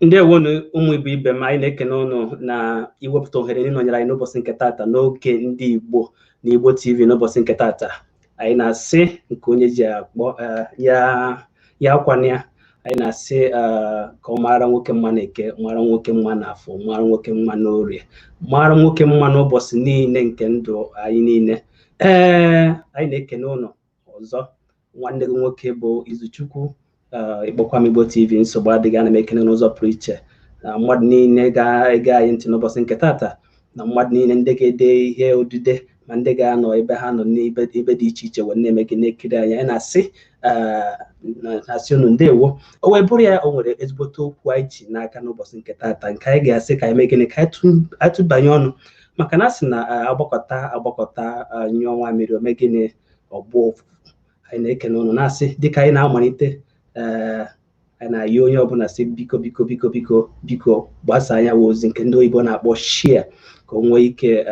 Ndewonu ụmụ Igbo ibe m, anyị na-ekene ụnụ na iwepụta ohere ịnọnyere anyị n'ụbọchị nke tata n'oge ndị Igbo na Igbo TV. N'ụbọchị nke tata, anyị na-asị nke onye ji akpọ ya ya akwana ya. Anyị na-asị ka ọ mara nwoke mma na Eke, mara nwoke mma na Afọ, mara nwoke mma na Orie, mara nwoke mma n'ụbọchị niile nke ndụ anyị niile. Ee, anyị na-ekene ụnụ ọzọ. Nwanne gị nwoke bụ Izuchukwu Ịkpọkwa m Igbo TV. Nsogbu adịghị. Ana m ekene n'ụzọ pụrụ iche na mmadụ niile ga-ege anyị ntị n'ụbọchị nke tata, na mmadụ niile ndị ga-ede ihe odide, ma ndị ga-anọ ebe ha nọ n'ebe ebe dị iche iche wee na-eme gị na-ekiri anyị. Anyị na-asị unu ndewo. O wee bụrụ ya, o nwere ezigbote okwu anyị ji n'aka n'ụbọchị nke tata nke anyị ga-asị ka anyị mee gịnị, ka anyị tụbanye ọnụ, maka na a sị na agbakọta agbakọta nyụọ nwa mmiri, ome gịnị, ọgbọ ụfụfụ. Anyị na-ekene unu, na-asị dịka anyị na-amalite, ee, anyị na-ayọ onye ọbụla sị biko, biko, biko, biko, biko, gbasaa anya ozi nke ndị oyibo na-akpọ share, ka o nwee ike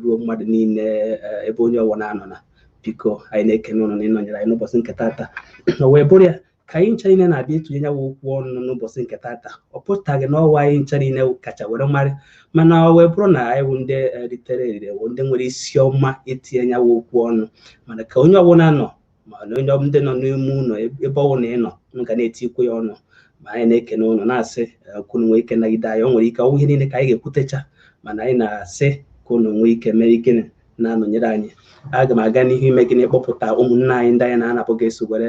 ruo mmadụ niile ebe onye ọbụla nọ na. Biko, anyị na-ekene unu na ịnọnyere anyị n'ụbọchị nke tata. O wee bụrụ ya, ka anyị ncha niile na-abịa ịtụnye ya okwu ọnụ n'ụbọchị nke tata, ọ pụtaghị na ọwa anyị ncha niile kacha were marị, mana ọ wee bụrụ na anyị wụ ndị ritere erire, wụ ndị nwere isi ọma itinye ya okwu ọnụ. Mana ka onye ọbụla nọ, ma na onye ndị nọ n'ime ụlọ, ebe ọbụla ị nọ, m ga na-etikwu ya ọnụ. Ma anyị na-ekene ụnụ, na-asị ka unu nwee ike nagide anyị. O nwere ike ọwụ ihe niile ka anyị ga-ekwutecha, mana anyị na-asị ka unu nwee ike mee gịnị, na-anọnyere anyị. Aga m aga n'ihu ime gịnị, kpọpụta ụmụnne anyị ndị anyị na-anapụ ga-eso were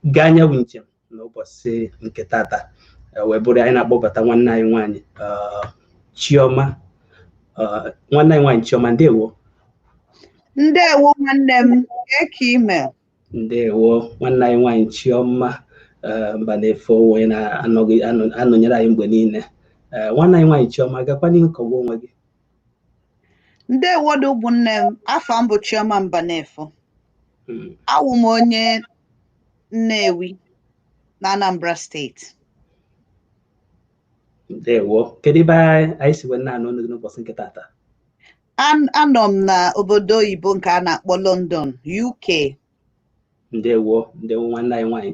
gaa nyanwụ njem n'ụbọchị nke tata. Wee bụrụ anyị na-akpọbata nwanne anyị nwaanyị Chioma. Nwanne anyị nwaanyị Chioma, ndewo. Ndewo nwanne m, eke ime. Ndewo, nwanne anyị nwaanyị Chioma Mbanefo, onye na-anọnyere anyị mgbe niile. Nwanne anyị nwaanyị Chioma, gakwa n'ihu kọgbuo onwe gị. Ndewo dị ụmụnne m, afọ m bụ Chioma Mbanefo. Awụ m onye Nnewi na Anambra Steeti. Ndewo. Kedu ebe anyị si wee na-anụ ọnụ gị n'ụbọchị nke tata? Anọ m na obodo oyibo nke a na-akpọ London, UK. Ndewo, ndewo nwanne anyị nwaanyị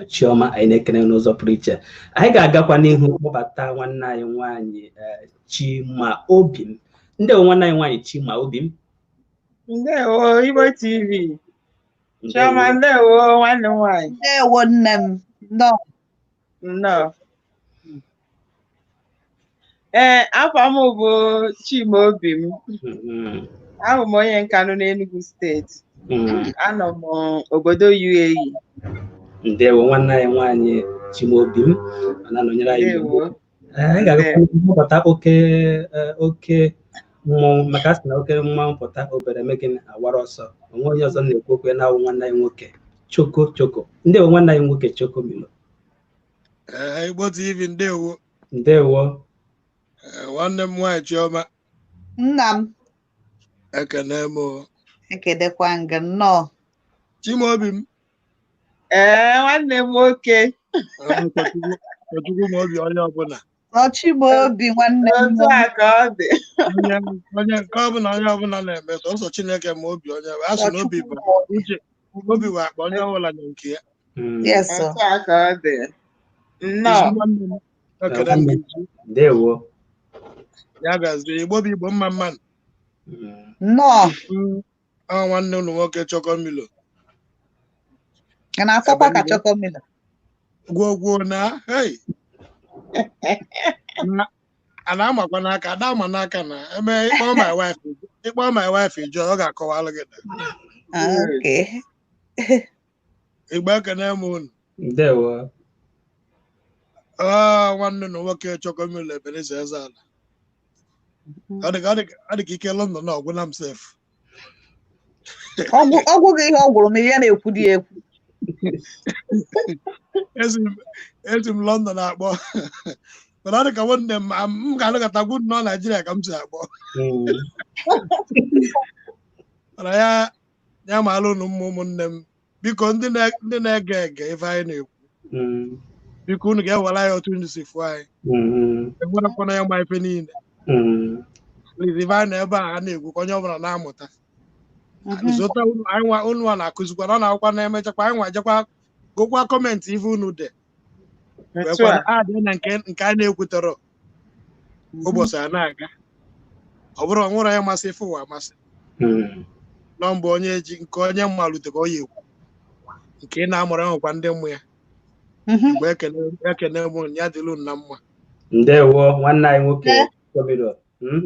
Chioma, anyị na-ekene n'ụzọ pụrụ iche. Anyị ga-agakwa n'ihu kpọbata nwanne anyị nwaanyị Chimaobim. Ndewo nwanne anyị nwaanyị Chimaobim. Ndewo Igbo TV. Chioma, ndewo nwanne m nwaanyị. Ndewo nne m, nnọọ. Nnọọ. Ee, afọ m bụ Chimaobim. Abụ m onye Nkanụ n'Enugu Steeti. Anọ m obodo UAE. Ndewo nwanne anyị nwaanyị Chimaobim na-anọnyere anyị. Anyị ga-agakwa kpọbata oke oke mmọnwụ, maka a sị na oke mmanwụ pụta, obere eme gịnị, awara ọsọ. Onwe onye ọzọ na-ekwu okwu na-awụ nwanne anyị nwoke Choko Choko. Ndewo nwanne anyị nwoke Choko Milo. Igbo TV, ndewo. Ndewo. Nwanne m nwaanyị Chioma. Nna m. Ekene m. Ekedekwa ngị, nnọọ. Chimaobim. Ee, nwanne m nwoke. Chukwu ma obi onye ọbụla. Chimaobi nwanne m. Otu a ka ọ dị. Onye nke ọbụla onye ọbụla na-eme, sọsọ Chineke ma obi onye a sị na obi bụ uche, obi bụ akpa onye ọbụla na nke ya. Yes. Otu a ka ọ dị. Nnọọ. Ekele m gị. Ndewo. Ya gazie. Igbo bụ Igbo, mma mma. Nnọọ. Ọ nwanne ụlọ nwoke Chokomilo. Ị na-afọkwa ka Chokomilo? Gwogwo na hey, a na-amakwa n'aka, ada ama n'aka na eme. Ịkpọ my wife jụọ, ọ ga-akọwalụ gị. Okay. Igbo, ekene m unu. Ndewo. Nwanne na nwoke Chokomilo Ebenezer Ezeala. Ọ dị ka ike London na ọgwụna m sef. Ọgwụ gị, ihe ọ gwụrụ m, ihe na-ekwu dị ekwu. Esi m London akpọ, mana ọ dị ka nwanne m m ga-anọkọta gwu nọ Naijiria ka m si akpọ. Mana ya ya maala unu mma, ụmụnne m. Biko, ndị na-ege ege ife anyị na-ekwu, biko, unu ga-ewere anyị otu unu si fụọ anyị. Enwerekwana ya ma ife niile. Ife anyị nọ ebe a ha na-ekwu ka onye ọbụla na-amụta. Zụta unu a na-akụzikwa na ọ na-akwụkwa na-emechakwa anyị nwa jekwa gụkwa comment ife unu de. Adị na nke a na-ekwutere ụbọchị a na-aga ọ bụrụ ọnwụrụ ya masị ife ụwa amasị nọ mgbe onye ji nke onye mmalite ka ọ ya ekwu nke ị na-amụrụ ahụkwa ndị mmụ ya mgbe ekene m ya dịlụ na mma. Ndewo nwanne anyị nwoke Chomilo.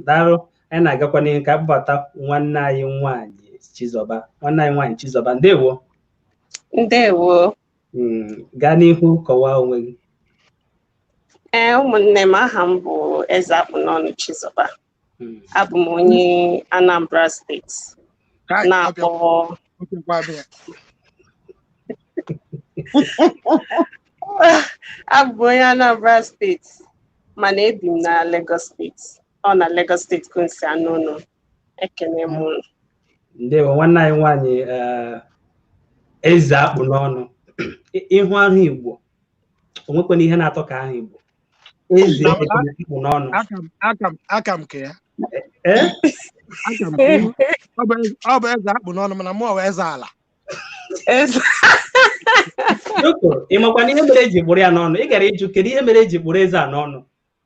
Daalụ. Anyị na-agakwa n'ihu ka akpọbata nwanne anyị nwaanyị Chizọba. Nwanne anyị nwaanyị Chizọba, ndewo. Ndewo. Gaa n'ihu kọwaa onwe gị. Ee, ụmụnne m, aha m bụ Eze Akpụnọnụ Chizọba. Abụ m onye Anambra steeti. Na-akpọ abụ m onye Anambra steeti mana ebi m na Lagos steeti. Ọ na Lagos steeti ka m si anụ ụnụ. Ekene m ụnụ. Ndewo nwanne anyị nwaanyị Eze Akpụnọnụ. Ịhụ ahụ Igbo o nwekwana ihe na-atọ ka ahụ Igbo. Eze Akpụnọnụ. Aka m ka ya. Ọ bụ Eze Akpụnọnụ mana mụ eze ala. Ị makwa na ihe mere eji kpụrụ ya n'ọnụ? Ị gara ịjụ kedu ihe mere eji kpụrụ eze a n'ọnụ?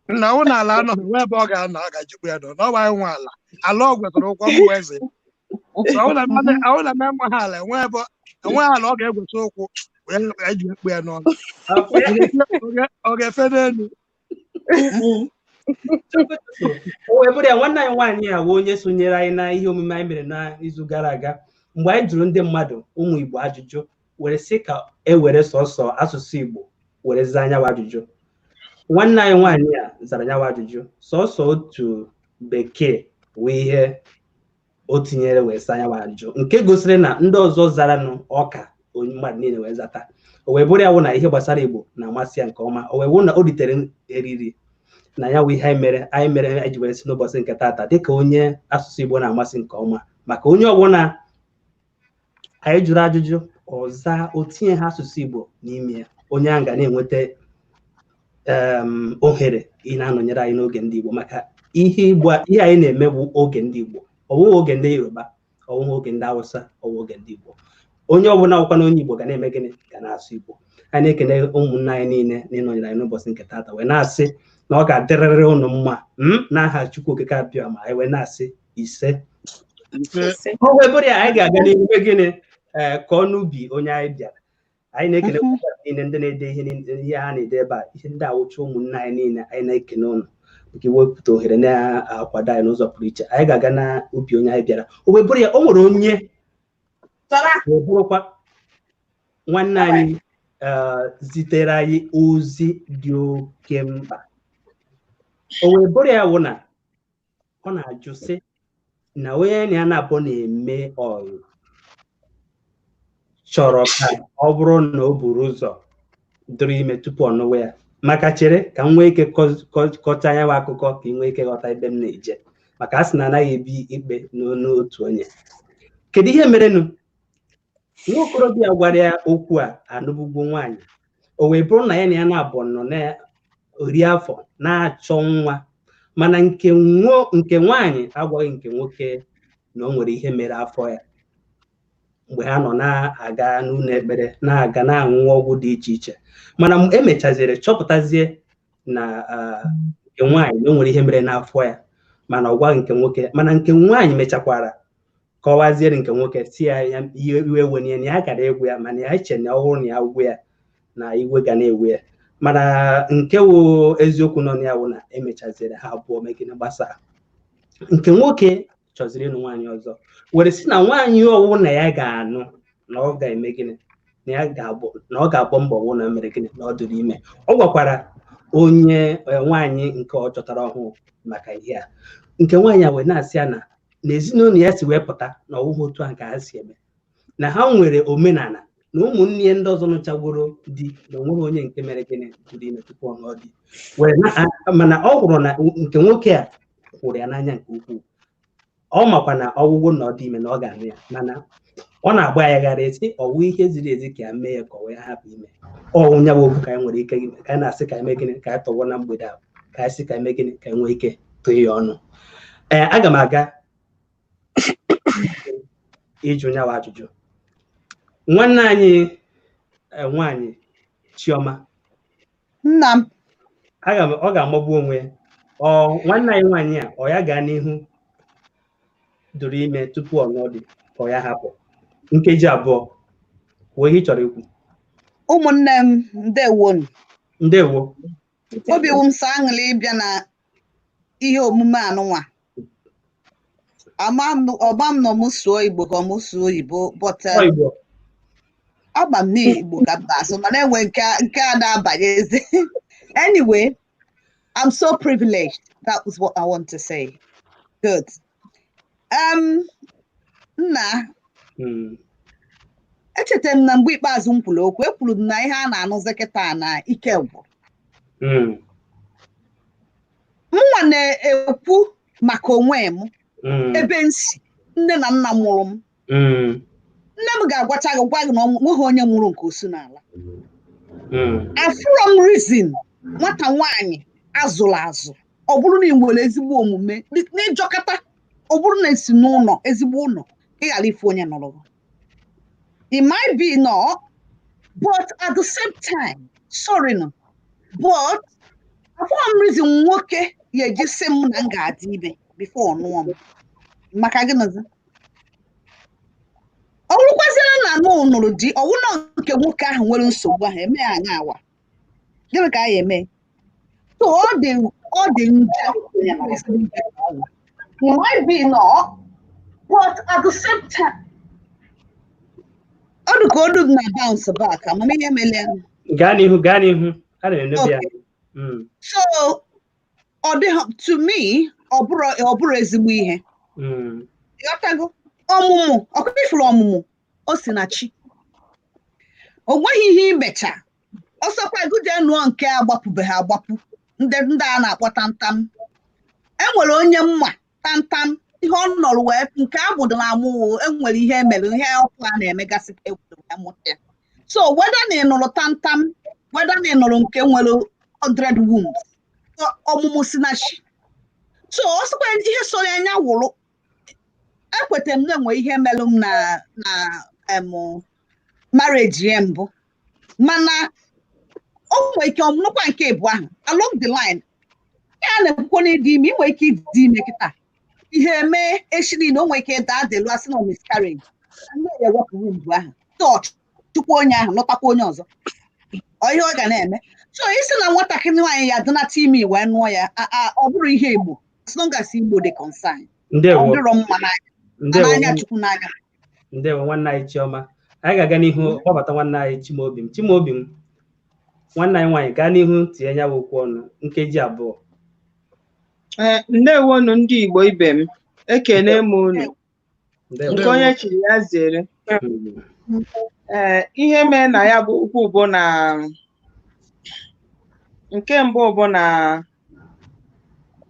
Nna ụnụ ala anọ nwe ebe ọ ga-anọ a ga-ejikwu ya nọ n'ọwa anyị nwe ala ala ọ gwetara ụkwụ mbụ eze ahụ na mme ha ala enwe ala ọ ga-egweta ụkwụ wee eji ekpu ya n'ọnụ ọ ga-efe n'elu. O wee bụrụ ya nwanne anyị nwaanyị a wụ onye sonyere anyị na ihe omume anyị mere n'izu gara aga mgbe anyị jụrụ ndị mmadụ ụmụ Igbo ajụjụ were sị ka e were sọsọ asụsụ Igbo were zaa nyawa ajụjụ. Nwanne anyị nwaanyị a zara nyawa ajụjụ sọsọ otu bekee wee ihe o tinyere wee saa nyawa ajụjụ nke gosiri na ndị ọzọ zaranụ ọka mmadụ niile wee zata. O wee bụrụ ya wụ na ihe gbasara Igbo na-amasị ya nke ọma. O wee wụ na o ritere eriri na ya wụ ihe anyị mere anyị ji were si n'ụbọchị nke taata dịka onye asụsụ Igbo na-amasị nke ọma maka onye ọbụla anyị jụrụ ajụjụ ọ zaa o tinye ha asụsụ Igbo n'ime ya onye ahụ ga na-enweta ohere ị na-anọnyere anyị n'oge ndị Igbo maka ihe anyị na-eme bụ oge ndị Igbo ọ bụghị oge ndị Yoruba ọ bụghị oge ndị Hausa ọ bụghị oge ndị Igbo. Onye ọbụla ọkwa na onye Igbo ga na-eme gịnị ga na-asụ Igbo. Anyị na-ekene ụmụnne anyị niile na ịnọnyere anyị n'ụbọchị nke taata wee na-asị na ọ ga-adịrịrị ụnụ mma n'aha Chukwu Okike abịa ma anyị wee na-asị ise. O wee bụrụ ya anyị ga-aga n'ihu gịnị kọọ n'ubi onye anyị bịara. Anyị na-ekele niile ndị na-ede ihe ha na-ede ebe a ihe ndị awụcha ụmụnne anyị niile anyị na-ekene ụnụ nke wepụta ohere na-akwado anyị n'ụzọ pụrụ iche. Anyị ga-aga n'ubi onye anyị bịara. O wee bụrụ ya o nwere onye wee bụrụkwa nwanne anyị zitere anyị ozi dị oke mkpa. O wee bụrụ ya wụ na ọ na-ajụ sị na onye na ya na-abụ na-eme ọyị chọrọ ka ọ bụrụ na o buru ụzọ dịrị ime tupu ọ nụwa ya maka chere ka m nwee ike kọcha ya akụkọ ka ị nwee ike ghọta ebe m na-eje maka a sị na anaghị ebi ikpe n'ọnụ otu onye. Kedu ihe merenụ? Nwa okorobịa gwara ya okwu a anụbugbo nwaanyị o wee bụrụ na ya na ya na-abụ nọ na ori afọ na-achọ nwa mana nke nwaanyị agwaghị nke nwoke na o nwere ihe mere afọ ya mgbe ha nọ na-aga n'ụlọ ekpere na-aga na-aṅụ ọgwụ dị iche iche mana emechaziri chọpụtazie na nke nwaanyị na o nwere ihe mere n'afọ ya mana ọ gwaghị nke nwoke mana nke nwaanyị mechakwara kọwaziere nke nwoke si ya iwe wenye na ya gara egwu ya mana ya eche na ọ bụrụ na ya gwụ ya na iwe ga na-ewe ya mana nke wụ eziokwu nọ ya wụ na emechaziri ha abụọ megide gbasaa. Nke nwoke chọziri ịnụ nwaanyị ọzọ were sị na nwaanyị ọwụ na ya ga-anụ na ọ ga-eme gịnị na ọ ga-agbọ mbọ wụ na mere gịnị na ọ dịrị ime. Ọ gwakwara onye nwaanyị nke ọ chọtara ọhụụ maka ihe a. Nke nwaanyị a wee na-asị ya na ezinụlọ ya si wee pụta na ọwụghị otu a ka ha si eme na ha nwere omenala na ụmụnne ya ndị ọzọ nụchagoro di na onweghị onye nke mere gịnị dịrị ime tupu ọ nụọ di mana ọ hụrụ na nke nwoke a hụrụ ya n'anya nke ukwuu. Ọ makwa na ọgwụgwụ na ọ dị ime na ọ ga-anụ ya mana ọ na-agba ya ghara esi ọwụ ihe ziri ezi ka ya mee ya ka ọ wee hapụ ime. Ọwụ nya bụ okwu ka anyị nwere ike ka anyị na-asị ka anyị mee gịnị ka anyị tọgbọ na mgbede ahụ ka anyị sị ka anyị mee gịnị ka anyị nwee ike tụọ ya ọnụ. Ee, aga m aga ịjụ nyawa ajụjụ. Nwanne anyị nwaanyị Chioma, Nna m. Ọ ga-amagbu onwe ya. Ọ nwanne anyị nwaanyị a ọ ya gaa n'ihu duru ime tupu ọ nụọ di ka ọ ya hapụ. Nkeji 2 kwuo ihe ị chọrọ ikwu. Ụmụnne m, ndewonu. Ndewo. Obi wụ m sọ aṅụrị ịbịa na ihe omume anụnwa. Ọma m nọ m sụọ Igbo ka m sụọ oyibo, but agba m n'Igbo ka m na-asụ, mana enwe nke a na-abanye eze. Anyway, I'm so privileged. That was what I want to say. Good. Nna, echetara m na mgbe ikpeazụ m kwuru okwu, ekwuru m na ihe a na-anụzi kịta na ike gwụrụ. Mụnwa na-ekwu maka onwe m, ebe m si, nne na nna mụrụ m. Nne m ga-agwacha gị gwa gị na nweghị onye mụrụ nke osu n'ala. Afụrọ m reason nwata nwaanyị azụrụ azụ, ọ bụrụ na ị nwere ezigbo omume n'ịjọkọta, ọ bụrụ na esi n'ụlọ ezigbo ụlọ, ị ghara ife onye nọrọ gị. It might be no, but at the same time, sorry no, but afọ m reason nwoke ya eji sị m na m ga-adị ime before ọ nụọ m. Maka gịnịzi? Ọ bụrụkwazịra na mụ nụrụ di, ọ wụ na nke nwoke ahụ nwere nsogbu ahụ eme ya anya awa, gịnị ka a ya eme? So ọ dị njọ. It might be no, but at the same time, ọ dị ka olu m na bounce back, amamihe mele. Gaa n'ihu, gaa n'ihu. A na-enebi ya. So ọ dịghị, to me, ọ bụrụ ezigbo ihe. Ịghọtago? Ọmụmụ, ọkụ ifuru ọmụmụ, o si na chi. O nweghị ihe imecha. Ọsọkwa gụje nụọ nke agbapụbeghị agbapụ, ndị a na-akpọ tamtam. E nwere onye mma tamtam, ihe ọ nọrọ wee nke agbụdo na amụ, enwere ihe emere, ihe ọkụ a na-emegasị ka ewere wee mụta ya. So whether na ị nụrụ tamtam, whether na ị nụrụ nke nwere 100 wombs, ọmụmụ si na chi. So ọ sịkwa ihe soro anya wụrụ, ekwetara m na enwe ihe melụ m na marriage ya mbụ, mana o nwere ike ọmụnụkwa nke ịbụ ahụ along the line ya na-ekwukwo na ịdị ime, ị nwere ike ịdị ime kịta ihe eme echi niile, o nwere ike ịda adịlu asị na miscarriage, ndị ya ewepụrụ mbụ ahụ tọọ chukwu onye ahụ lọtakwa onye ọzọ, ọ ihe ọ ga na-eme. So isi na nwatakịrị nwaanyị ya dịnata ime wee nụọ ya, ọ bụrụ ihe Igbo, as long as Igbo dị concern, ọ dịrọ mma n'anya Chukwu n'anya. Ndewo nwanne anyị Chioma. Anyị ga-aga n'ihu kpọbata nwanne anyị Chimaobim. Chimaobim, nwanne anyị nwaanyị, gaa n'ihu tinye ya okwu ọnụ nkeji 2. Ndewonu ndị Igbo ibe m, ekene m unu. Nke onye chiri ya zere. Ee, ihe mee na ya bụ ukwu bụ na nke mbụ bụ na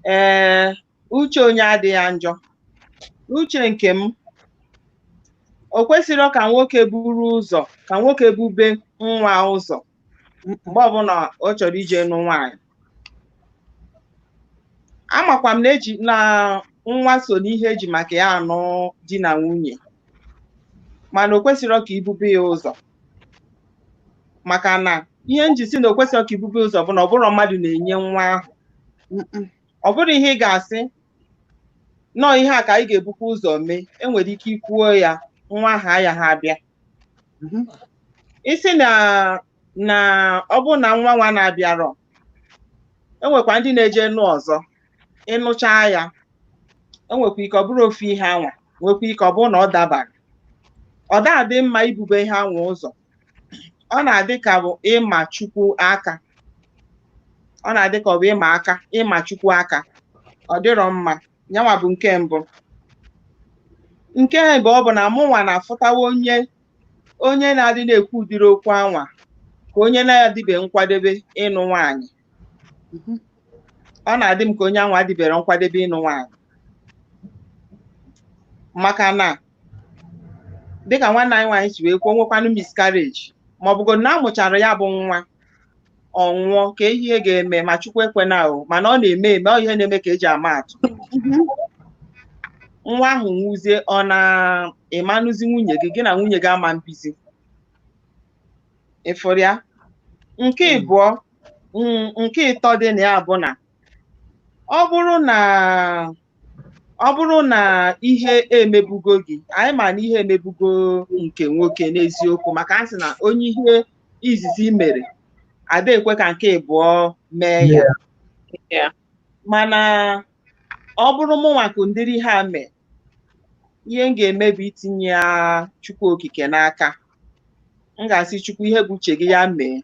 ee uche onye adịghị njọ. Uche nke m, o kwesịrị ka nwoke buru ụzọ, ka nwoke bube nwa ụzọ mgbe ọbụla ọ chọrọ ije nụ nwaanyị. Amakwa m na eji na nwa so n'ihe eji maka ya anụ di na nwunye, mana o kwesịrị ka ibube ya ụzọ, maka na ihe njisi na o kwesịrị ka ibube ụzọ bụ na ọ bụrụ mmadụ na-enye nwa ahụ, ọ bụrụ ihe ị ga-asị nọọ ihe a ka anyị ga-ebukwa ụzọ mee, enwere ike ikwuo ya nwa ahụ aya ha abịa. Isi na ọ bụ na nwa nwa na-abịarọ, enwekwa ndị na-eje nụ ọzọ, ịnụcha ya enwekwa ike ọ bụrụ ofu ihe anwa, nwekwa ike ọ bụrụ na ọ dabara. Ọ da-adị mma ibube ihe anwa ụzọ, ọ na-adị ka bụ ịma Chukwu aka, ọ na-adị ka ọ bụ ịma aka, ịma Chukwu aka, ọ dịrọ mma. Nyanwa bụ nke mbụ. Nke bụ ọ bụ na mụnwa na-afụtawa onye na-adị na-ekwu ụdịrị okwu anwa ka onye na-adịbe nkwadebe ịnụ nwaanyị. Ọ na-adị m ka onye anwa adịbere nkwadebe ịnụ nwaanyị, maka na dịka nwanne anyị nwaanyị si wee kwuo, nwekwanụ miscarriage, ma ọ bụgo na a mụchara ya bụ nwa ọ nwụọ, ka ihe ga-eme ma Chukwu ekwena o, mana ọ na-eme eme, ọ ihe na-eme ka eji ama atụ. Nwa ahụ nwụzie, ọ na-emanụzi nwunye gị, gị na nwunye gị ama mbizi ịfụrụ ya. Nke ịbụọ Nke ịtọ dị na ya bụ na ọ bụrụ na ihe emebugo gị, anyị ma na ihe emebugo nke nwoke n'eziokwu, maka a sị na onye ihe izizi mere ada ekwe ka nke ịbụọ mee ya. Mana ọ bụrụ mụnwa ka ndịrị ha mee, ihe m ga-eme bụ itinye ya Chukwu Okike n'aka. M ga-asị Chukwu ihe bụ uche gị ya mee,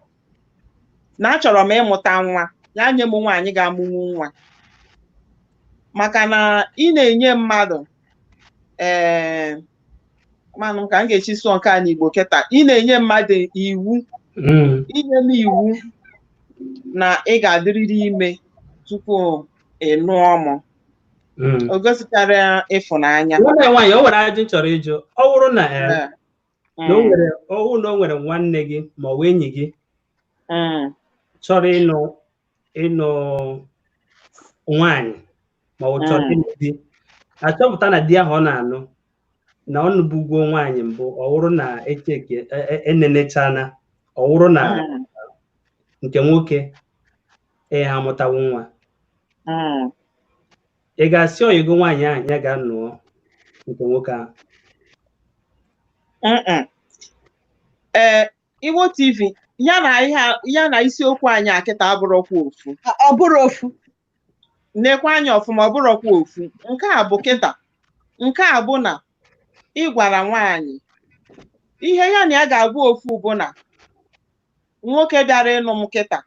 na achọrọ m ịmụta nwa, ya nye m nwaanyị ga-amụnwu nwa. Maka na ị na-enye mmadụ manụ ka m ga-echi sụọ nke a n'Igbo kịta, ị na-enye mmadụ iwu, inye m iwu na ị ga-adịrịrị ime tupu ị nụọ m. O gosikarịa ịfụnanya. Nwanne nwaanyị, o nwere ajụjụ chọrọ ịjụ. Ọ bụrụ na o nwere nwanne gị ma ọ bụ enyi gị chọrọ ịnụ nwaanyị ma ọ chọrọ ịnụ di, achọpụta na di ahụ ọ na-anụ na ọ nụbugwo nwaanyị mbụ, ọ wụrụ na echeke enenechana, ọ wụrụ na nke nwoke ha amụtawo nwa, ị ga-asị oyigo nwaanyị ahụ ya ga-anụọ nke nwoke ahụ? Ee, Igbo TV ya na isiokwu anyị akịta abụrụkwa ofu. Ọ bụrụ ofu. Nekwa anya ọfụma, ọ bụrụkwa ofu. Nke a bụ kịta. Nke a bụ na ị gwara nwaanyị ihe ya na ya ga-abụ ofu bụ na nwoke bịara ịnụ m kịta,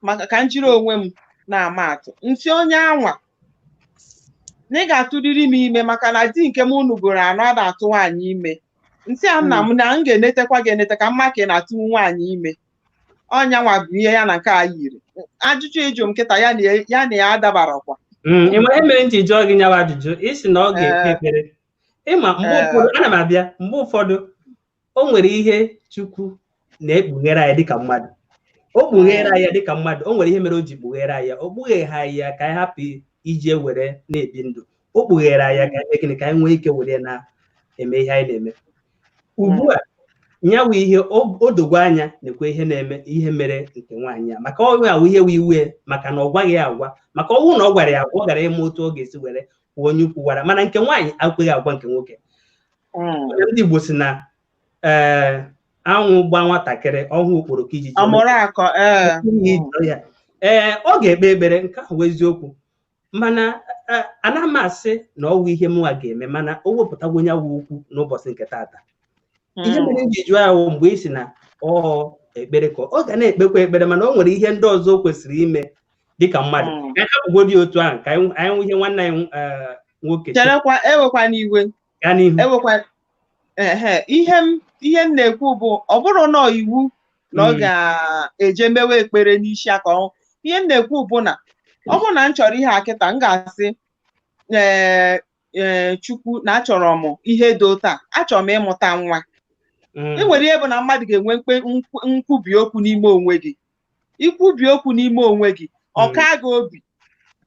maka ka m jiri onwe m na-ama atụ, ntị onye anwa na ị ga-atụrịrị m ime, maka na di nke m nugoro anụ a na-atụ nwaanyị ime. Ntị a nna m na m ga-enetekwa gị enete ka mma ka ị na-atụwu nwaanyị ime. Ọnya nwa bụ ihe ya na nke a yiri. Ajụjụ ịjụ m kịta ya na ya adabarakwa. Ị ma ihe mere m ji jụọ gị nyawa ajụjụ, ị sị na ọ ga-ekpe ekpere. Ịma mgbe ụfọdụ ana m abịa, mgbe ụfọdụ o nwere ihe Chukwu na-ekpughere anyị dịka mmadụ. O kpughere anyị dịka mmadụ, o nwere ihe mere o ji kpughere anyị. O kpugheghị anyị ya ka anyị hapụ iji ewere na-ebi ndụ. O kpughere anyị ka anyị gịnị, ka anyị nwee ike were na-eme ihe anyị na-eme ugbu a. Nyawu ihe o dogwa anya na-ekwe ihe na-eme ihe mere nke nwaanyị a, maka ọ awụ ihe iwe, maka na ọ gwaghị ya agwa, maka ọnwụ na ọ gwara ya agwa, ọ gara ịma otu ọ ga-esi were kwuo onye ukwu gwara. Mana nke nwaanyị akweghị agwa nke nwoke. Ndị Igbo si na anwụ gbaa nwatakịrị ọhụụ okporoko ijiji ya. Ee, ọ ga-ekpe ekpere, nke ahụ eziokwu, mana ana m asị na ọ wụ ihe mụnwa ga-eme, mana o wepụtagwo onye awụ ukwu n'ụbọchị nke taata. Ihe mere m ji jụọ ya wụ mgbe ị sị na ọ ekpere ka ọ ga na-ekpekwa ekpere, mana o nwere ihe ndị ọzọ o kwesịrị ime dịka mmadụ. Ka anyị hapụgodi otu ahụ ka anyị hụ ihe nwanne anyị nwoke. Cherekwa, ewekwana iwe. Gaa n'ihu. Ewekwa ihe m na-ekwu bụ ọ bụrụ na iwu na ọ ga-eje mewe ekpere n'isi aka ọnwụ. Ihe m na-ekwu bụ na ọ bụrụ na m chọrọ ihe a kịta, m ga-asị ee Chukwu na achọrọ m ihe dị otu a, achọrọ m ịmụta nwa. E nwere ihe bụ na mmadụ ga-enwe nkwubi okwu n'ime onwe gị. Ikwubi okwu n'ime onwe gị, ọ ka gị obi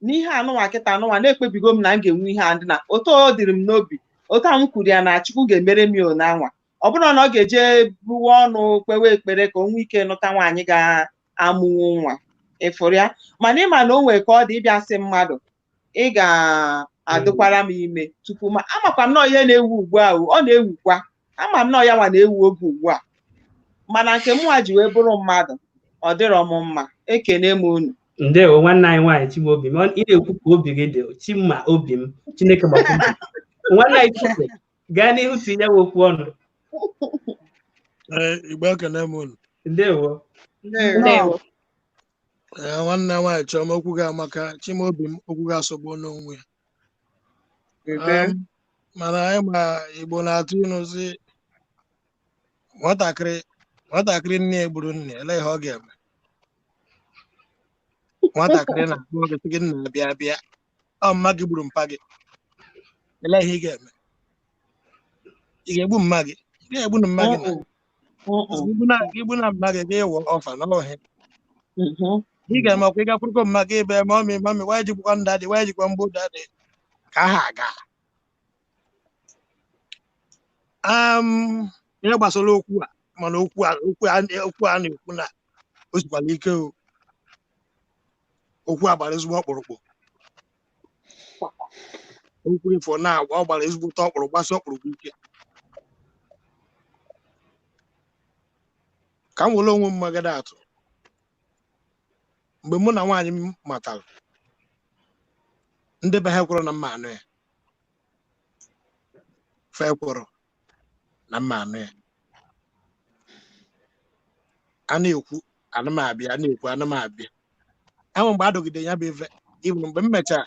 n'ihe anụnwa kịta anụnwa na-ekpebigo m na m ga-enwe ihe a ndị na otu ọ dịrị m n'obi, otu a m kwuru ya na Chukwu ga-emere m ya onanwa. Ọ bụrụ na ọ ga-eje buwe ọnụ kpewe ekpere ka o nwee ike nụta nwaanyị ga-amụnwu nwa, ịfụrụ ya. Mana ịma na o nwere ka ọ dị ịbịa sị mmadụ ị ga-adịkwara m ime tupu ma amakwa m nọọ ihe na-ewu ugbu a, ọ na-ewukwa, ama m nọọ ya nwa na-ewu oge ugbu a, mana nke mụnwa ji wee bụrụ mmadụ, ọ dịrọ m mma. Ekene m unu. Ndewo nwanne anyị nwaanyị Chimaobi, ị na-ekwu ka obi gị dị. Chima obi m, Chineke gbakwa nwanne anyị Chukwu, gaa n'ihu tinye m okwu ọnụ. Igbo ekene m unu. Ndewo. Ndewo. Ee, nwanne nwaanyị Chioma, okwu gị amaka. Chimaobi m, okwu gị asọgbuo n'onwe ya. Mana anyị ma Igbo na-atụ ịnụ sị nwatakịrị nne ya gburu nne, ele ihe ọ ga-eme? Nwatakịrị na-akpọ gị sị gị nna bịa bịa, ọ mma gị gburu mpa gị, ele ihe ị ga-eme? Ị ga-egbu mma gị? Ị ga-egbu na mma gị na igbu na mma gị ga-ewe ọfa n'ọhịa. Ị ga-emekwa ị gakwurukọ mma gị ebe mọmị mọmị wanyị jikwakwa ndadị wanyị jikwa mgbo dadị ka ha aga. Ihe gbasara okwu a, mana okwu a na-ekwu na o sikwara ike o. Okwu agbara ezigbo ọkpụrụkpụ. Okwu ifo na-agba ọ gbara ezigbo ọkpụrụ gbasi ọkpụrụkpụ ike. Ka m were onwe m magada atụ. Mgbe mụ na nwaanyị m matara, ndị be ha kwuru na mma anụ ya. Fe kwuru na mma anụ ya. A na-ekwu ana m abịa, a na-ekwu ana m abịa. Enwe mgbe adọgide ya bụ ife, ibu mgbe m mechara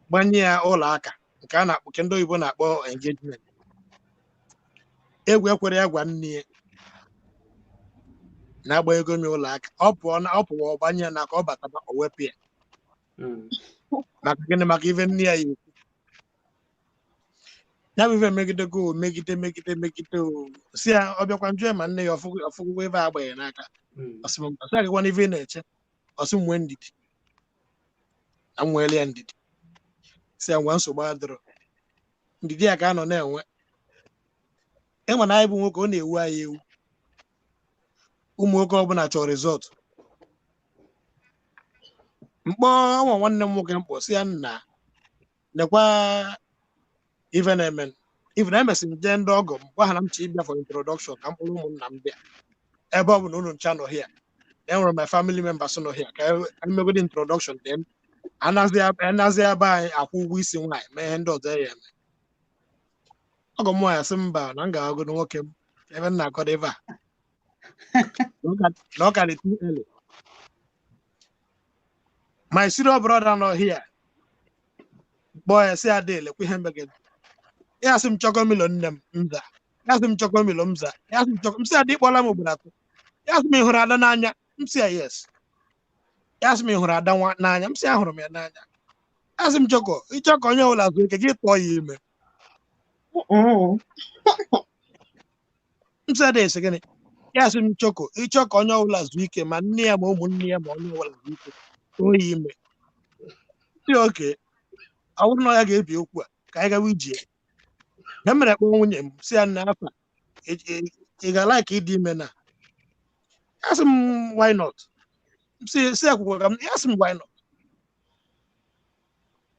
gbanye ya ụlọ aka nke a na-akpọ nke ndị oyibo na-akpọ engagement. Egwu ekwere ya gwa nne ya na-agba ego m ụlọ aka. Ọ pụọ na ọ pụọ gbanye ya n'aka, ọ bataba o wepụ ya. Maka gịnị? Maka ife nne ya ya ekwu. Ya bụ ife megidego megide megide megide o si ya ọ bịakwa njụ ya ma nne ya ọfụgụgwọ ebe agbaghị n'aka. Ọsị m ọsị agakwana ife ị na-eche. Ọsị m nwee ndidi. Na m nweele ya ndidi. Si ya ngwa nsogbu adịrọ. Ndidi ya ka a nọ na-enwe. Ịma na anyị bụ nwoke, ọ na-ewu anyị ewu. Ụmụ nwoke ọbụla chọrọ result. Mkpọ nwa nwanne m nwoke mkpọ si ya nna nekwa ife na-eme. Ife na emesị m jee ndị ọgọ m gwa ha na m chọ ịbịa for introduction ka m kpọrọ ụmụnna m bịa. Ebe ọ bụ na unu ncha nọ here. Enwere my family members nọ here ka emegodi introduction then anazi ebe anyị akwụ ụgwọ isi nwaanyị mee ihe ndị ọzọ ya eme. Ọgọ m nwaanyị sị mba na m ga-agụdo nwoke m ebe m na-akọdo ebe a. Na ọ ka dị too early. My senior brother nọ here. Kpọọ ya sị ya dị lekwa ihe megide. Ya sị m chọkọ milo nne m mza. Ya sị m chọkọ milo mza. Ya sị m chọkọ m sị ya dị kpọla m ugboro atọ. Ya sị m ị hụrụ ada n'anya. M sị ya yes. Ya sị m ị hụrụ ada n'anya. M sị ya hụrụ m ya n'anya. Ya sị m chọkọ ịchọkọ onye ọbụla zuo ike gị tụọ ya ime. M sị ya dị esi gịnị? Ya sị m chọkọ ịchọkọ onye ọbụla zuo ike ma nne ya ma ụmụnne ya ma onye ọbụla zuo ike tụọ ya ime. Dị oke ọ bụrụ na ya ga-ebi okwu a ka anyị gawa ije. Ya mere kpọọ nwunye m si ya nna afa ị ga-alaiki ịdị ime na? Ya sị m why not? M si akwụkwọ ka m ya sị m why not?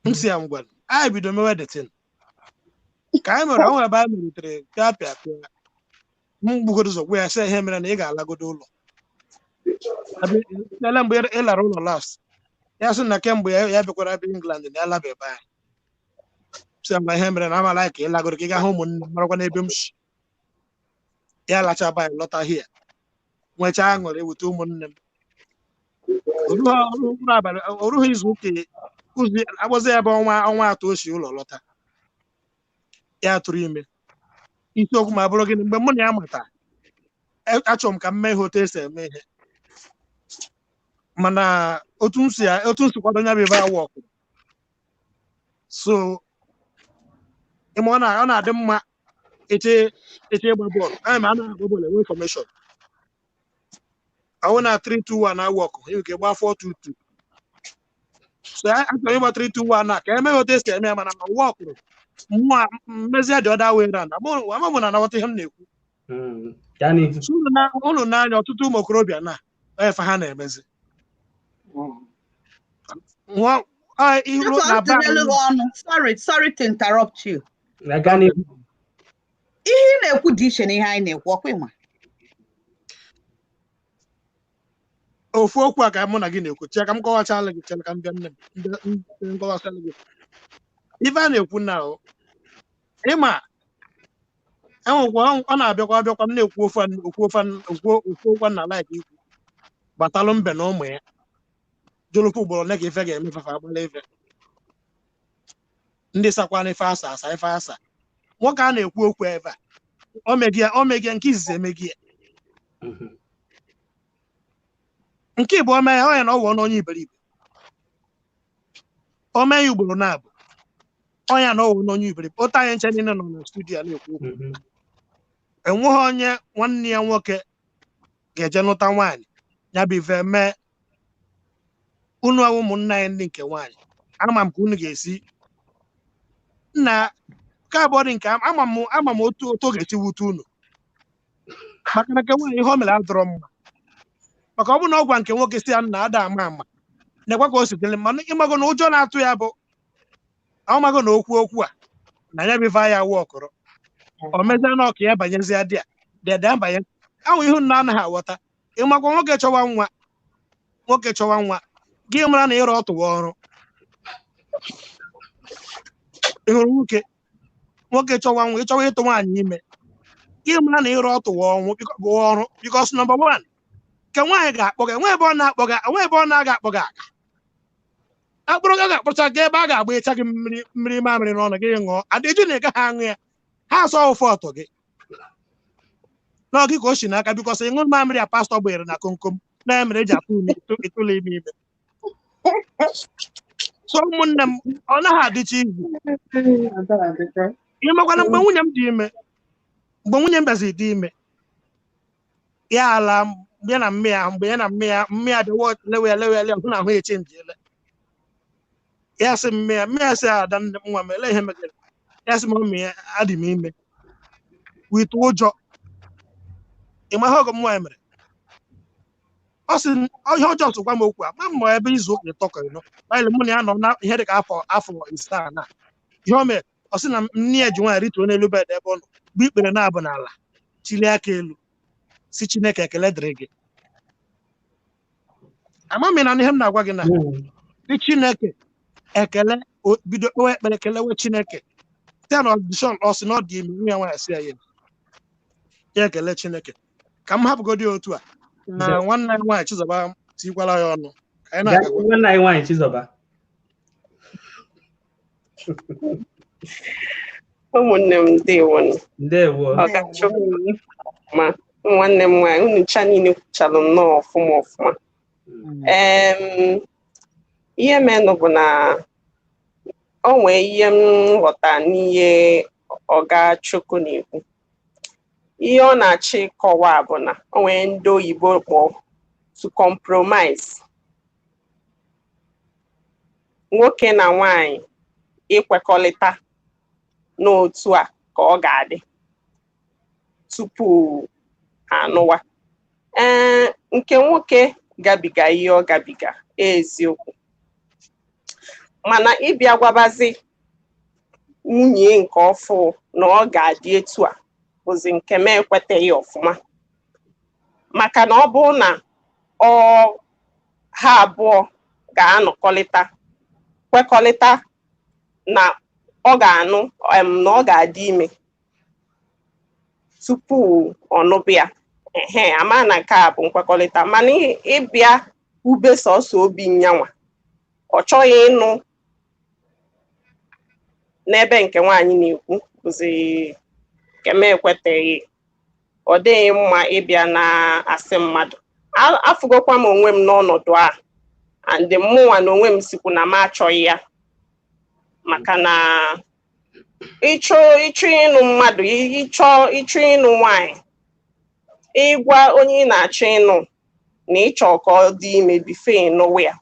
M si ya ngwa anyị bido mewe the thing. Ka anyị mere ọnwa ebe anyị meritere pịa pịa pịa. M gbugodo ụzọ gwa ya sị ihe mere na ị ga-alagodo ụlọ. Ele mgbe ị lara ụlọ last. Ya sị na kemgbe ya bịakwara abịa England na ya laba ebe anyị. Sị ma ihe mere na amala ka ị lagoro ka ị gaa hụ ụmụnne marakwa n'ebe m si. Ya lachaba anyị lọta hie. Nwechaa aṅụrị eweta ụmụnne m. Orughị izu ụka agbazi ebe ọnwa atọ o si ụlọ lọta. Ya tụrụ ime. Isiokwu ma bụrụ gịnị mgbe mụ na ya mata achọrọ m ka m mee ihe otu esi eme ihe. Mana otu m si kwado ya bụ ebe awụ ọkụ. So ịma ọ na-adị mma eche ịgba bọọlụ. Anyị ma a na-agba bọọlụ enwe information. Ọ na 3-2-1 awụ ọkụ, ị nwere ike gbaa 4-2-2. So achọrọ ịgba 3-2-1 a ka eme otu esi eme ya mana ma ụwa ọkụrụ mmụọ mmezie dị ọda wee rand. Ama m na anawata ihe m na-ekwu. Ụlọ n'anya ọtụtụ ụmụ okorobịa na efe ha na-emezi. Sorry to interrupt you. Ihe ị na-ekwu dị iche na ihe anyị na-ekwu ọkwa ịma. Ofu okwu a ka mụ na gị na-ekwu chee ka m kọwachala gị chere ka m bịa nne m kọwachala gị. Ife a na-ekwu na ịma enwekwa ọ na-abịakwa abịakwa m na-ekwu okwu na laik ikwu gbatalụ mbe na ụmụ ya jụrụkwa ugboro ole ka ife ga-eme fafa agbala ife ndị sakwana ife asa asa ife asa nwoke a na-ekwu okwu ebe a o megie nke izizi emegie nke ịbụ ome ya ọ ya na ọ wụọ n'onye iberibe o mee ya ugboro na-abụ ọnya na ọ wụọ n'onye iberibe otu anyị nche niile nọ na studio na-ekwu okwu enweghị onye nwanne ya nwoke ga-eje nụta nwaanyị ya bụ ife mee unu awụ ụmụnna anyị ndị nke nwaanyị ama m ka unu ga-esi nna nke abụọ dị nke ama m otu otu ọ ga-esi wute unu maka na nke nwaanyị ihe o mere adọrọ mma maka ọ bụ na ọ gwa nke nwoke si ya nna ada ama ama Nekwa ka o si dịrị, mana ịmago na ụjọ na-atụ ya bụ amago na okwu okwu a na ya bụ ife ya awụ ọkụrụ o mezie na ọka ya banyezie di ya dede banye ahụ ihu nna anaghị aghọta. Ịmakwa nwoke chọwa nwa, nwoke chọwa nwa gị mara na ịrụ ọtụwa ọrụ. Ị hụrụ nwoke, nwoke chọwa nwa, ịchọwa ịtụ nwaanyị ime, gị mara na ịrụ ọtụwa ọnwụ bụ ọrụ, because number one, nke nwaanyị ga-akpọ gị, enwe ebe ọ na-akpọ gị, enwe ebe ọ na-aga akpọ gị aga akpụrụ gị ga-akpụcha gị ebe a ga-agba ịcha gị mmiri mmiri mamịrị n'ọnụ gị ṅụọ adịjụ na ị gaghị aṅụ ya, ha asọ ụfụ ọtọ gị n'oge ka o si n'aka, because ịṅụ mamịrị a pastọ gbere na komkom na ya mere eji atụ ime ịtụla ime ime. So ụmụnne m, ọ naghị adịcha izu. Ịmakwana mgbe nwunye m dị ime, mgbe nwunye m bịazi dị ime ya ala ya na mme ya, mgbe ya na mme ya, mme ya bịawa lewe ya lewe ya lewe hụ na ahụ echenjiele ya, sị mme ya, mme ya sị ada nne m nwa m ele ihe megere ya, sị m ọmị ya adị m ime wit ụjọ. Ịma ihe ọgọ m nwaanyị mere, ọ sị ihe ọjọọ tụkwa m okwu a ma mma ebe izu ụka ịtọ ka ịnọ baịlị mụ na ya nọ na ihe dịka afọ afọ ise a na ihe o mere, ọ sị na nne ya ji nwaanyị rituo n'elu bed ebe ọ nọ bụ ikpere na-abụ n'ala chilie aka elu si Chineke ekele dịrị gị. Ama m na ihe m na-agwa gị na dị Chineke ekele, bido kpewe ekpere kelewe Chineke site na ọdishọn, ọ sị na ọ dị ime, nwunye nwaanyị sị ya ya ekele Chineke. Ka m hapụgodi otu a na nwanne anyị nwaanyị Chizọba tikwala ya ọnụ ka anyị na-agakwa. Nwanne anyị nwaanyị Chizọba. Ụmụnne m, ndewo. Ndewo. Ma nwanne m nwaanyị, unu ncha niile kwuchalụ nnọọ ọfụma ọfụma. Ihe menụ bụ na o nwee ihe m ghọta n'ihe Ọga Chukwu na-ekwu. Ihe ọ na-achọ ịkọwa bụ na o nwee ndị oyibo kpọọ to compromise. Nwoke na nwaanyị ịkwekọrịta n'otu a ka ọ ga-adị tupu ha anụwa. Ee, nke nwoke gabiga ihe ọ gabiga eziokwu, mana ịbịa gwabazi nwunye nke ọfụ na ọ ga-adị etu a bụzi nke m ekweteghị ọfụma, maka na ọ bụrụ na ọ ha abụọ ga-anọkọlịta kwekọlịta na ọ ga-anụ na ọ ga-adị ime tupu ọ nụbịa, ehe ama na nke a bụ nkwekọrịta. Mana ịbịa ube sọsọ obi nyanwa, ọ chọghị ịnụ n'ebe nke nwaanyị na-ekwu bụzi nke m ekweteghị. Ọ dịghị mma ịbịa na-asị mmadụ. Afụgokwa m onwe m n'ọnọdụ a, and mụnwa na onwe m sikwu na m achọghị ya, maka na ịchọ ịnụ mmadụ, ịchọ ịnụ nwaanyị, ịgwa onye ị na-achọ ịnụ na ịchọ ka ọ dị ime bife ịnụwa ya,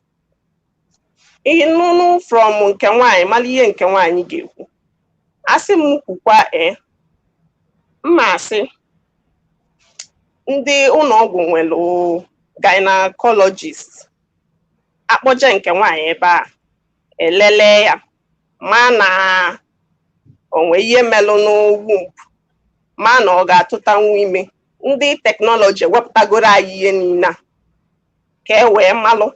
ịnụnụ from nke nwaanyị mara ihe nke nwaanyị ga-ekwu. Asị m kwukwa mma asị ndị ụlọọgwụ nwere gynecologist, akpọje nke nwaanyị ebe a elele ya ma na onwe ihe melụ n'womb, ma na ọ ga-atụtanwu ime. Ndị teknọlọji ewepụtagoro anyị ihe niile a ka e wee malụ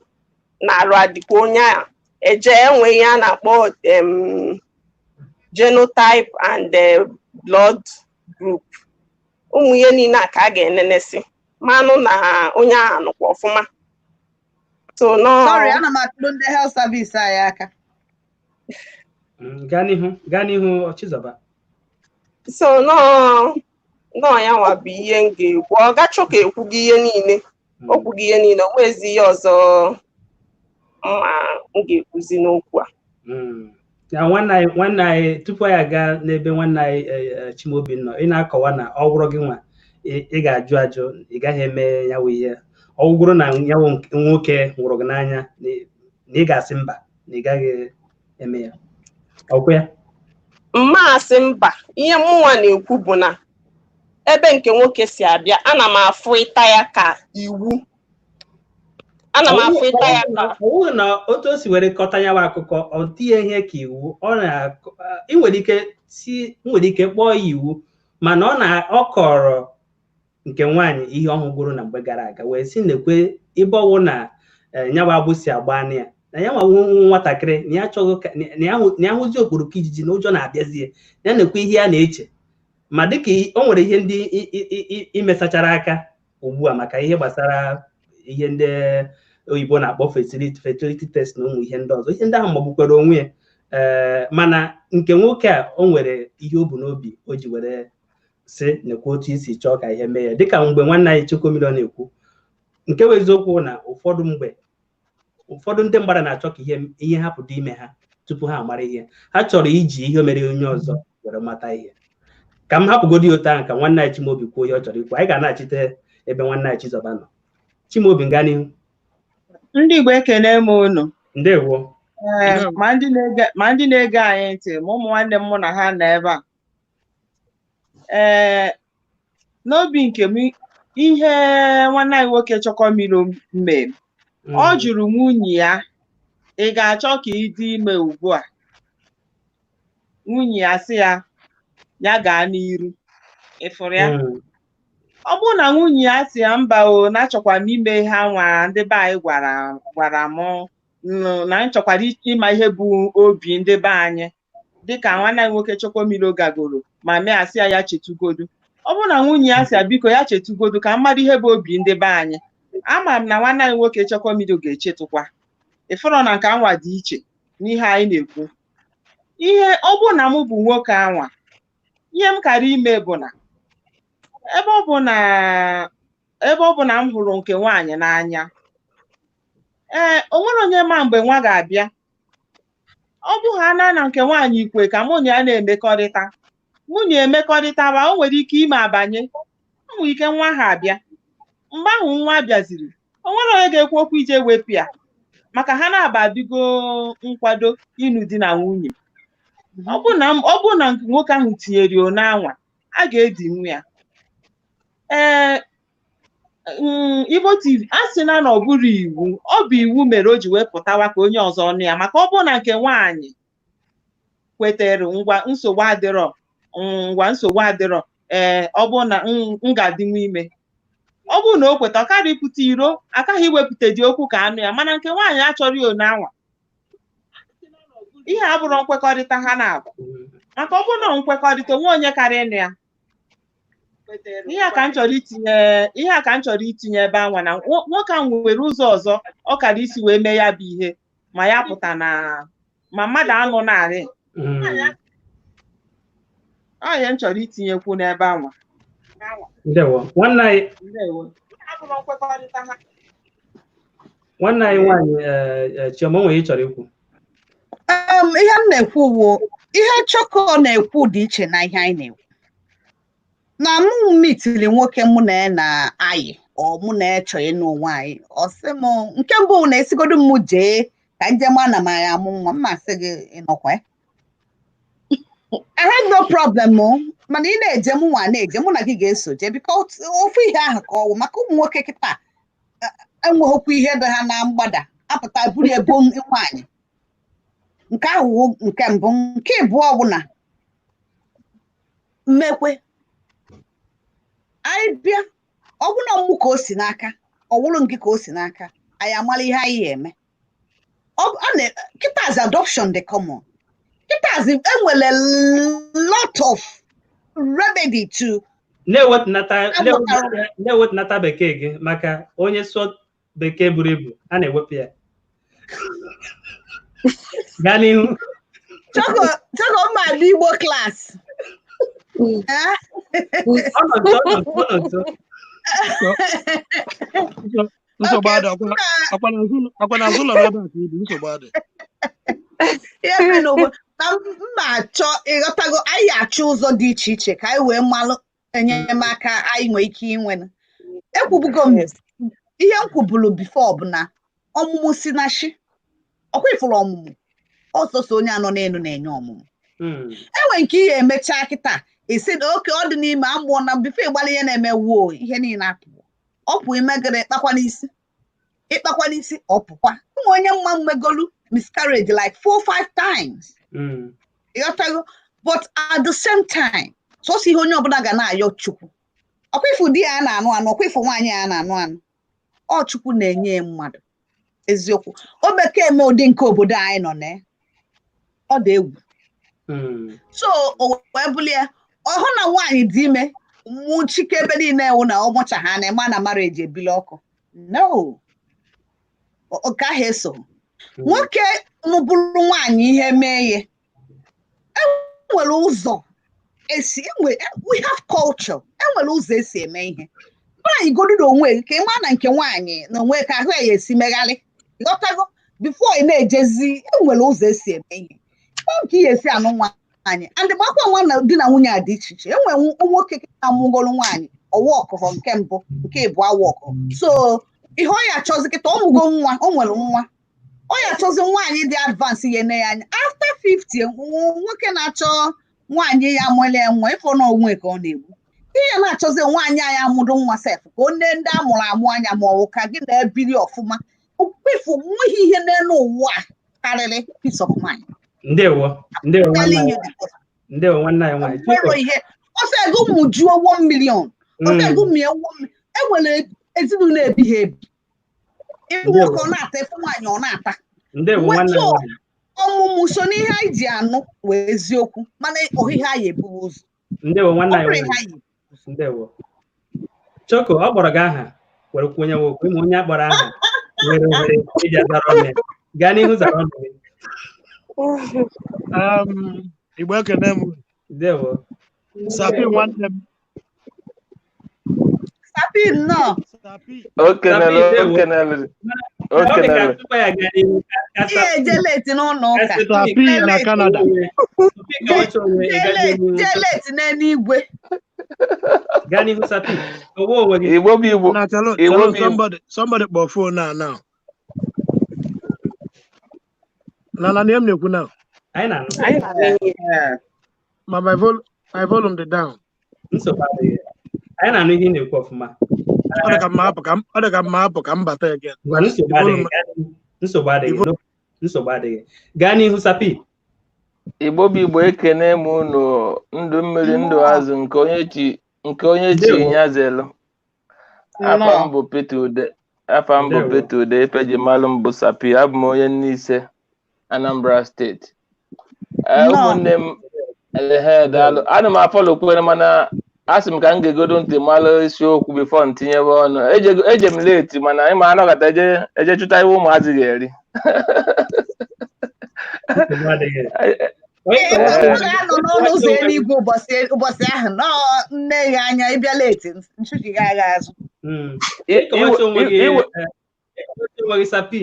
na arụ adịkwa onye a eje enwe ihe a na-akpọ genotype and blood group. Ụmụ ihe niile a ka a ga-enenesi manụ na onye ahụ nọkwa ọfụma. So no, sorry, ana m atụrụ ndị health service anyị aka. Gaa n'ihu Chizọba. So nọọ ya nwa bụ ihe m ga-ekwu. Ọ gachọ ka ekwu gị ihe niile, o kwughị ihe niile, o nwezi ihe ọzọ mma m ga-ekwuzi n'okwu a. Na nwanne anyị, tupu anyị aga n'ebe nwanne anyị Chimaobi nọ, ị na-akọwa na ọ gwụrụ gị nwa ị ga-ajụ ajụ, ị gaghị eme ya wụ ihe ọ gwụrụ na ya wụ nwoke nwụrụ gị n'anya na ị ga-asị mba, na ị gaghị eme ya. Ọkwa ya? Mma asị mba. Ihe mụnwa na-ekwu bụ na ebe nke nwoke si abịa, ana m afụ ịta ya ka iwu. Ana m afụ ịta ya ka Ọ bụghị na otu o si were kọta ya bụ akụkọ, ọ tinye ihe ka iwu ọ na ị nwere ike si nwere ike kpọọ ya iwu, mana ọ na ọ kọrọ nke nwaanyị ihe ọ hụgoro na mgbe gara aga, wee sị na-ekwe ebe ọwụ na nyawa agbụsị agba ya na ya nwa nwatakịrị na ya achọghị na ya hụzi okporoko ijiji na ụjọ na-abịazi ya, ya na-ekwe ihe ya na-eche. Ma dịka o nwere ihe ndị imesachara aka ugbu a maka ihe gbasara ihe ndị oyibo na-akpọ fertility test na ụmụ ihe ndị ọzọ, ihe ndị ahụ magbukwara onwe ya. Ee, mana nke nwoke a, o nwere ihe o bu n'obi o ji were sị nekwa otu isi chọọ ka ihe mee ya. Dịka mgbe nwanne anyị Chukwumilo na-ekwu, nke bụ eziokwu na ụfọdụ mgbe ụfọdụ ndị mgbada na-achọ ka ihe hapụ dị ime ha tupu ha amara ihe ha chọrọ, iji ihe mere onye ọzọ were mata ihe. Ka m hapụgodi otu ahụ ka nwanne anyị Chimaobi kwuo ihe ọ chọrọ ikwu. Anyị ga-anachite ebe nwanne anyị Chizọba nọ. Chimaobi, gaa n'ihu. Ndị Igbo, ekene m unu. Ndewo. Ee, ma ndị na-ege anyị ntị, ma ụmụ nwanne m mụ na ha nọ ebe a. Ee, n'obi nke m, ihe nwanne anyị nwoke Chọkọmilo mee, ọ jụrụ nwunye ya, "Ị ga-achọ ka ị dị ime ugbu a?" Nwunye ya sị ya, ya gaa n'iru. Ịfụrụ ya? Ọ bụrụ na nwunye ya si ya mba, o na achọkwa m ime ha nwa ndị be anyị gwara m na m chọkwara ịma ihe bụ obi ndị be anyị, dịka nwanne anyị nwoke Chukwumilo gagoro ma mee, asị ya, ya chetugodu. Ọ bụrụ na nwunye ya si ya biko, ya chetugodu ka mmadụ ihe bụ obi ndị be anyị, ama m na nwanne anyị nwoke Chukwumilo ga-echetụkwa. Ịfụrọ na nke anwa dị iche n'ihe anyị na-ekwu. Ihe ọ bụrụ na m bụ nwoke anwa, ihe m kara ime bụ na ebe ọ bụ na m hụrụ nke nwaanyị n'anya, ee, o nwere onye ma mgbe nwa ga-abịa. Ọ bụ ha na nke nwaanyị ikwe ka mụ na ya na-emekọrịta, mụ na emekọrịtawa, o nwere ike ime abanye, o nwere ike nwa ha abịa. Mgbe ahụ nwa bịaziri, o nwere onye ga-ekwu okwu ije wepụ ya, maka ha na-aba adịgo nkwado ịnụ di na nwunye. Ọ bụ na nwoke ahụ tinyere ya n'anwa, a ga-edinwu ya. Ee, Igbo TV a sị na ọ bụrụ iwu, ọ bụ iwu mere o ji wee pụtawa ka onye ọzọ ọnụ ya, maka ọ bụrụ na nke nwaanyị kwetere, ngwa, nsogbu adịrọ, ngwa, nsogbu adịrọ. Ee, ọ bụrụ na m ga-adịnwu ime, ọ bụrụ na o kweta, ọ karịa ịpụta iro, akaghị iwepụta dị okwu ka anụ ya. Mana nke nwaanyị achọrọ ya one anwa, ihe abụrụ nkwekọrịta ha na-abụ, maka ọ bụrụ na nkwekọrịta onwe onye karịa ịnụ ya. Ihe a ka m chọrọ itinye ebe anwa, na nwoke ahụ nwere ụzọ ọzọ ọ kara isi wee mee ya bụ ihe, ma ya pụta na ma mmadụ anụ narị ọ ihe m chọrọ itinyekwu n'ebe anwa. Ndewo, nwanne anyị. Ndewo. Nwanne anyị nwaanyị Chioma, nwere ị chọrọ ikwu? Ihe m na-ekwu bụ ihe Choko na-ekwu dị iche na ihe anyị na-ekwu. Na mụ mitiri nwoke mụ na ya na-ayị, ọ mụ na ya chọrọ ịnụ onwe anyị, ọ sị m nke mbụ na esigodo m jee ka njem ana m ya amụ nwa, m masị gị ịnọkwa ya. I have no problem o, mana ị na-eje, mụ nwa na-eje, mụ na gị ga-eso jee, biko. Ofu ihe ahụ ka ọwụ maka ụmụ nwoke kịta enweghịkwa ihe dị ha na mgbada apụta buru ebo nwaanyị. Nke ahụ wụ nke mbụ. Nke ịbụọ bụ na mmekwe anyị bịa, ọ bụ na mụ ka o si n'aka, ọ wụrụ nke ka o si n'aka anyị, amala ihe anyị ga-eme. Kịtazi adoption dị common. Kịtazi enwere lot of remedy to Na-ewetunata bekee gị, maka onye sụọ bekee buru ibu, a na-ewepụ ya. Gaa n'ihu. Choko, Choko, mma abịa Igbo class. Eh? Ọ nọ nso, ọ nọ nso, ọ nọ nso. Nsogbu adị akwa n'azụ ụlọ ebe a ka ibi nsogbu adị. Ihe mere n'obodo na mma achọ ịghọtago, anyị achọ ụzọ dị iche iche ka anyị wee malụ enyemaka anyị nwee ike inwe. Ekwubugo m ihe m kwuburu before bụ na ọmụmụ si na shi ọkwa ifuru ọmụmụ ọsọsọ onye anọ n'elu na-enye ọmụmụ. Enwe nke ihe emecha kịta, isi na oke ọ dị n'ime amụọ na before ịgbala ihe na-eme wuo, ihe niile apụọ, ọ pụ imegịrị kpakwa n'isi. Ịkpakwa n'isi ọpụkwa. Ụmụ onye mma mmegolu miscarriage like 4-5 times. Ịghọtago? But at the same time, sọsọ ihe onye ọbụla ga na-ayọ Chukwu. Ọkwa ifu di ya a na-anụ anụ, ọkwa ifu nwaanyị a na-anụ anụ. Ọ Chukwu na-enye mmadụ. Eziokwu. O bekee eme ụdị nke obodo anyị nọ na ya. Ọ dị egwu. So o wee bulie ọ hụ na nwaanyị dị ime nwụchike ebe niile wụ na ọ mụcha ha na ịma na marriage ebili ọkụ. No. Nke ahụ eso. Nwoke mụbụrụ nwaanyị ihe mee ya. Enwere ụzọ esi enwe, we have culture. Enwere ụzọ esi eme ihe. Nwaanyị godu n'onwe gị ka ị maa na nke nwaanyị na onwe ka ahụ ya esi megharị. Ghọtago? Before ị na-ejezi, enwere ụzọ esi eme ihe. Ọ nke ị esi anụ nwaanyị and gbakwa nwa na di na nwunye a dị iche iche. Enwere nwoke na-amụgolu nwaanyị ọwa ọkụkọ nke mbụ, nke ịbụọ awa ọkụkọ. So ihe ọ ya achọzi kịta, ọ mụgo nwa, o nwere nwa, ọ ya achọzi nwaanyị dị advance ya ene ya anya after 50. Nwoke na-achọ nwaanyị ya amụla ya nwa, ịfọ na onwe ka ọ na-egbu ihe ya na-achọzi nwaanyị anyị amụrụ nwa sef ka o nee ndị amụrụ amụ anya, ma ọ bụ ka gị na-ebiri ọfụma. Okpefu nweghị ihe n'elu ụwa a karịrị peace of mind. Ndewo, ndewo nwanne Telling anyị. you the truth. Ndewo nwanne anyị nwaanyị. Nwere ihe ọsọ ego mụjuo 1 million, ọsọ ego mie 1 million. Enwere ezinụlọ ebighị ebi. Ịfụ nwoke ọ na-ata, ịfụ nwaanyị ọ na-ata. Ndewo nwanne anyị nwaanyị. Ọmụmụ so n'ihe anyị ji anụ wee eziokwu, mana ọhịha anyị ebughị ụzọ. Ndewo nwanne Ọ anyị bụrụ ihe nwaanyị. anyị. Ndewo. Choko, ọ kpọrọ gị aha were kwuo onye nwe okwu. Ịma onye akpọrọ aha nwere ohere iji azara ọnụ ya. Gaa n'ihu zara ọnụ gị. Igbo, ekene m. Ndewo. Sapi nwanne m. Sapi, nnọọ. Sapi. Okenele. Sapi, ndewo. Okenele. Ọ dị ka Okenele. tupu ya gaa n'ihu ka Ihe eje late n'ụlọ ụka. Sapi na Canada. Sapi kọwacha onwe ị gaa n'ihu. Jee late n'eluigwe. Gaa n'ihu, Sapi, kọwaa onwe gị. Igbo bụ Igbo. Na chalo. Igbo Chalo. bụ Igbo. Somebody kpọ phone na now. Na ihe m na-ekwu now. Anyị na-anụ. Anyị na-anụ ihe. Ee. Ma my volume dị down. Nsogbu adịghị, anyị na-anụ ihe ị na-ekwu ọfụma. Ọ dị ka mma apụ ka m, ọ dị ka mma apụ ka m bata again. Ngwa, nsogbu adịghị, gaa n'ihu. Nsogbu adịghị. Nsogbu adịghị, gaa n'ihu, Sapi. Igbo bụ Igbo, ekene m unu. Ndụ mmiri, ndụ azụ, nke onye chi, nke onye chi Ndewo. ya zelu. Afa m Nnọọ. bụ Peter Ude. Afa m bụ Ndewo. Peter Ude. Ife ji malụ m bụ Sapi. Abụ m onye Nise, Anambra Steeti. Ee, Nnọọ. ụmụnne m, ehe, daalụ. Ana m a-follow kwere, mana asị m ka m ga-egodo ntị malụ isiokwu before m tinyebe ọnụ. Eje m late, mana ịma anọkọta eje eje chụta ihe ụmụazị ga-eri. Nsogbu adịghị. Onye Ee, kọwaa ọ onwe gị. ga-anọ n'ọnụ ụzọ eluigwe ụbọchị ahụ nọọ nne gị anya ịbịa late, nchuchi gị agha azụ. Ịkọwacha onwe gị. Ịkọwacha onwe gị, Sapi,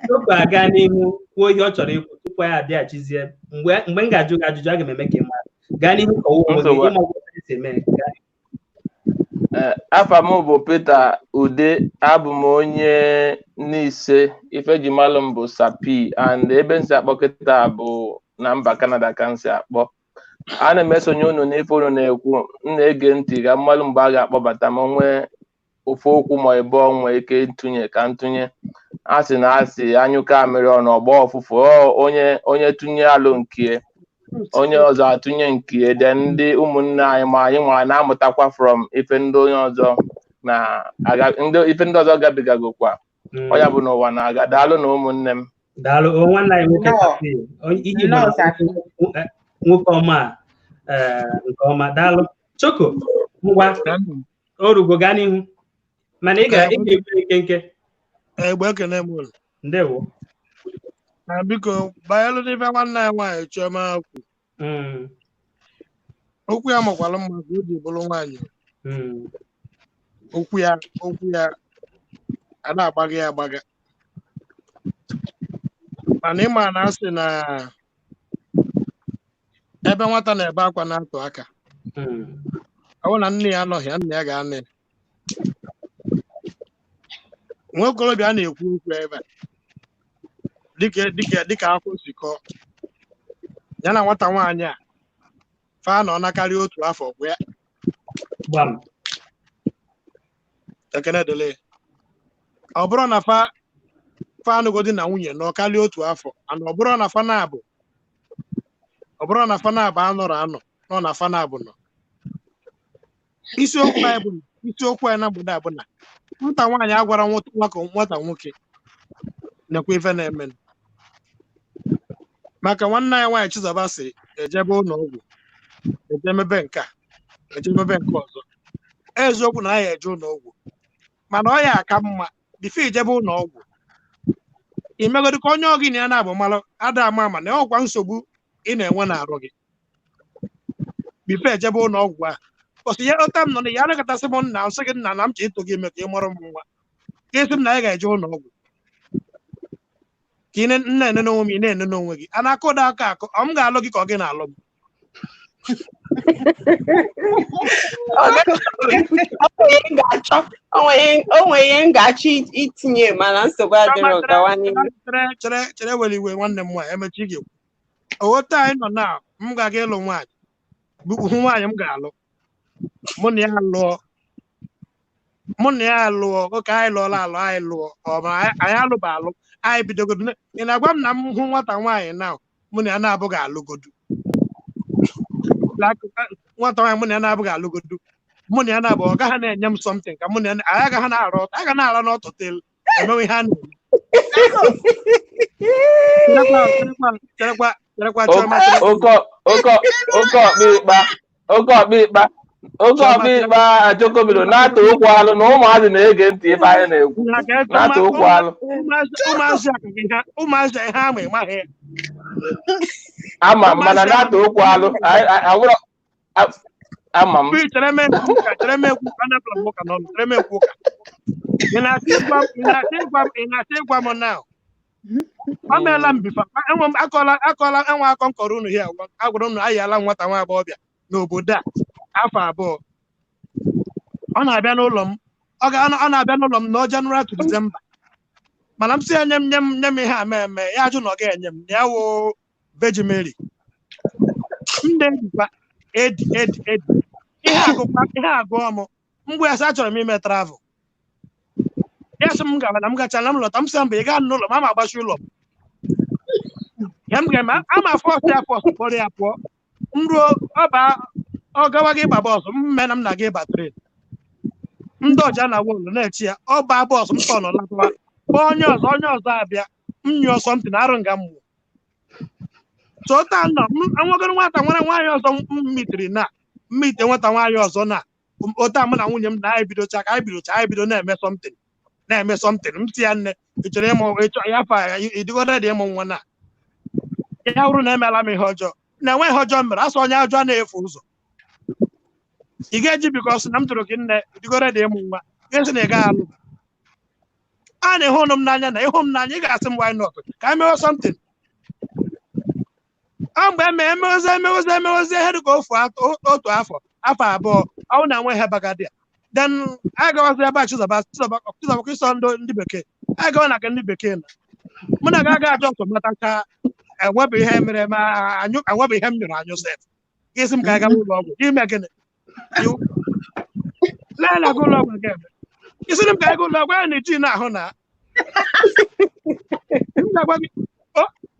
tupu aga n'ihu kwuo ihe ọ chọrọ ikwu, tupu ya abịaghachizie mgbe m ga-ajụ gị ajụjụ, aga m eme ka ị mara. Gaa n'ihu kọwa onwe gị. Nsogbu. Ịma otu esi eme. Gaa. Ee, afa m bụ Peter Ude, abụ m onye Nise. Ife ji malụ m bụ Sapi, and ebe m si akpọ kịta bụ na mba Canada ka m si akpọ. Ana m esonye unu n'ife unu na-ekwu. M na-ege ntị ka mmalụ mgbe a ga-akpọbata m nwee ofu okwu ma ebe ọ nwee ike ntụnye ka ntụnye. A sị na asị anyụkọ amịrị ọnụ ọgbọ ọfụfụ. Ọ onye tụnye alụ nke onye ọzọ atụnye nke de ndị ụmụnne anyị, ma anyị nwa na-amụtakwa from ife ndị onye ọzọ na aga, ndị ife ndị ọzọ gabigagokwa. Ọ ya bụ n'ụwa na-aga. Daalụ na ụmụnne m. Daalụ o, nwanne anyị nwoke. Nnọọ. Sapi, ihe Igbo Nnọọ, na Sapi. nwoke ọma a, nke ọma, daalụ. Choko, ngwa, orugo, gaa n'ihu, mana ị ga-ekwe nkenke. Egbe, ekene m unu. Ndewo. Na biko, banyelu n'ife nwanne anyị nwaanyị Chioma kwu. Okwu ya makwara mma ka o ji bụrụ nwaanyị. Okwu ya a na-agbaga ya agbaga, mana ịma na asị na ebe nwata na-ebe akwa na-atụ aka, ọ bụrụ na nne ya anọghị ya, nna ya ga-anọ ya. Nwa okorobịa a na-ekwu okwu ebe a, dịka akwụkwọ si kọọ ya na nwata nwaanyị a fa nọ na karịa otu afọ gwụ ya. Gbam. Ekene dịrị ya. Ọ bụrụ na fa fa anụgo di na nwunye na ọ karịa otu afọ, and ọ bụrụ na fa na-abụ, ọ bụrụ na fa na-abụ anọrọ anọ nọ na fa na-abụ nọ. Isiokwu anyị bụ, isiokwu anyị na mgbede a bụ na nwata nwaanyị agwara nwata nwoke nekwa ife na-eme, maka nwanne anyị nwaanyị Chizọba si ejebe ụlọ ọgwụ, eje mebe nke a, eje mebe nke ọzọ. Eziokwu na anyị eje ụlọ ọgwụ, mana ọ ya aka mma before ijebe ụlọ ọgwụ, imegodu ka onye ọgị na ya na-abụ malụ ada ama ama na ọkwa nsogbu ị na-enwe n'arụ gị before ejebe ụlọ ọgwụ a. Ọsị ya ọta m nọ na ya anakọtasị m nna nsị gị nna na m chọ ịtụ gị ime ka ị mụrụ m nwa, ka esi m na anyị ga-eje ụlọ ọgwụ, ka ị na-enene onwe m, ị na-enene onwe gị, a na-akụ ụda aka akụ, ọ m ga-alụ gị ka ọ gị na-alụ m. O nwere ihe m ga-achọ itinye, mana nsogbu adịrọ, gawa n'ihu. Chere chere, were iwe nwanne m nwaanyị, emechi ị ga-ekwu. Oghọta anyị nọ na m ga-aga ịlụ nwaanyị bụ hụ nwaanyị m ga-alụ, mụ na ya lụọ, mụ na ya lụọ oke, anyị lụọla alụ, anyị lụọ, ọ ma anyị alụba alụ, anyị bidogodo. Ị na-agwa m na m hụ nwata nwaanyị na mụ na ya na-abụghị alụgodu, nwata nwaanyị mụ na ya na-abụghị alụgodu, mụ na ya na-abụ, ọ gaghị na-enye m something ka mụ na ya anyị agaghị na-arụ ọtọ, anyị ga na-ara n'ọtọ tel emewe ihe a na-eme. Cherekwa, cherekwa, cherekwa, Chioma, cherekwa. Oke oke oke ọkpịkpa, oke ọkpịkpa, oke ọkpịkpa achọkobilo na-ata okwu alụ na ụmụazị na-ege ntị ife anyị na-ekwu, na-ata okwu alụ. Ụmụazị akaghị ha, ụmụazị ihe ama ịmaghị ya. Ama m, mana na-ata okwu alụ ama m. Chere m ekwu ụka, chere m ekwu ụka, anapụla m ụka n'ọnụ, chere m ekwu ụka. Ị na-achọ ịgwa m, ị na-achọ ịgwa m, ị na-achọ ịgwa m now? O meela m before, enwe m akọla akọla enwe akọ nkọrọ unu hia, agwara unu ayala nwata nwa agbọghọbịa n'obodo a afọ 2. Ọ na-abịa n'ụlọ m, ọ na-abịa n'ụlọ m na January to December. Mana m sị ya nye m nye m nye m ihe a mee eme, ya ajụ na ọ ga-enye m, na ya wụ Virgin Mary. M na-ejikwa edi edi edi ihe agụkwa ihe agụọ m mgbe ya sị achọrọ m ime travel, ya sị m gara na m gachara na m lọta, m sị mba, ị gaa n'ụlọ m, ama agbachi ụlọ m, ya m ga-eme ama force ya, force kpọrọ ya pụọ, m ruo ọba ọ gawa gị ịba bus, m mee na m na-aga ịba train, ndị ọja na wọlụ na-echi ya, ọ baa bus, m tọnụ latawa, kpọọ onye ọzọ, onye ọzọ abịa, m nyụọ something arụ nga mmụọ. So taa nọ nwegoro nwata nwere nwaanyị ọzọ m mitiri na mmite nwata nwaanyị ọzọ na ota mụ na nwunye m na anyị bidocha ka anyị bidocha anyị bido na-eme something, na-eme something, m si ya nne ị chọrọ ịmụ, ịchọ ya fa ịdịgodo dị ịmụ nwa na ya bụrụ na emeela m ihe ọjọọ na enwe ihe ọjọọ mere, asọ onye ọjọọ na-efu ụzọ, ị ga-eji because na m tụrụ gị nne ịdịgodo dị ịmụ nwa, ga-esi na ị gaghị alụ. A na-ehụ m n'anya na ịhụ m n'anya, ị ga-asị m why not ka anyị mewe something. A mgbe eme emewezi emewezi emewezi ihe dịka ofu otu afọ, afọ 2, ọ na enwe ihe bagadi a, then agawazi ebe a Chizọba Chizọba Chizọba ịsọ ndị bekee, agawa na nke ndị bekee na mụ na ga-aga ajọ ọsọ mata ka enwebe ihe mere eme anyụ, enwebe ihe m nyụrụ anyụ sef, isi m ka aga ụlọ ọgwụ ime gịnị, lee na aga ụlọ ọgwụ ga-eme, isi m ka aga ụlọ ọgwụ ya na-eji na-ahụ na m ga-agwa gị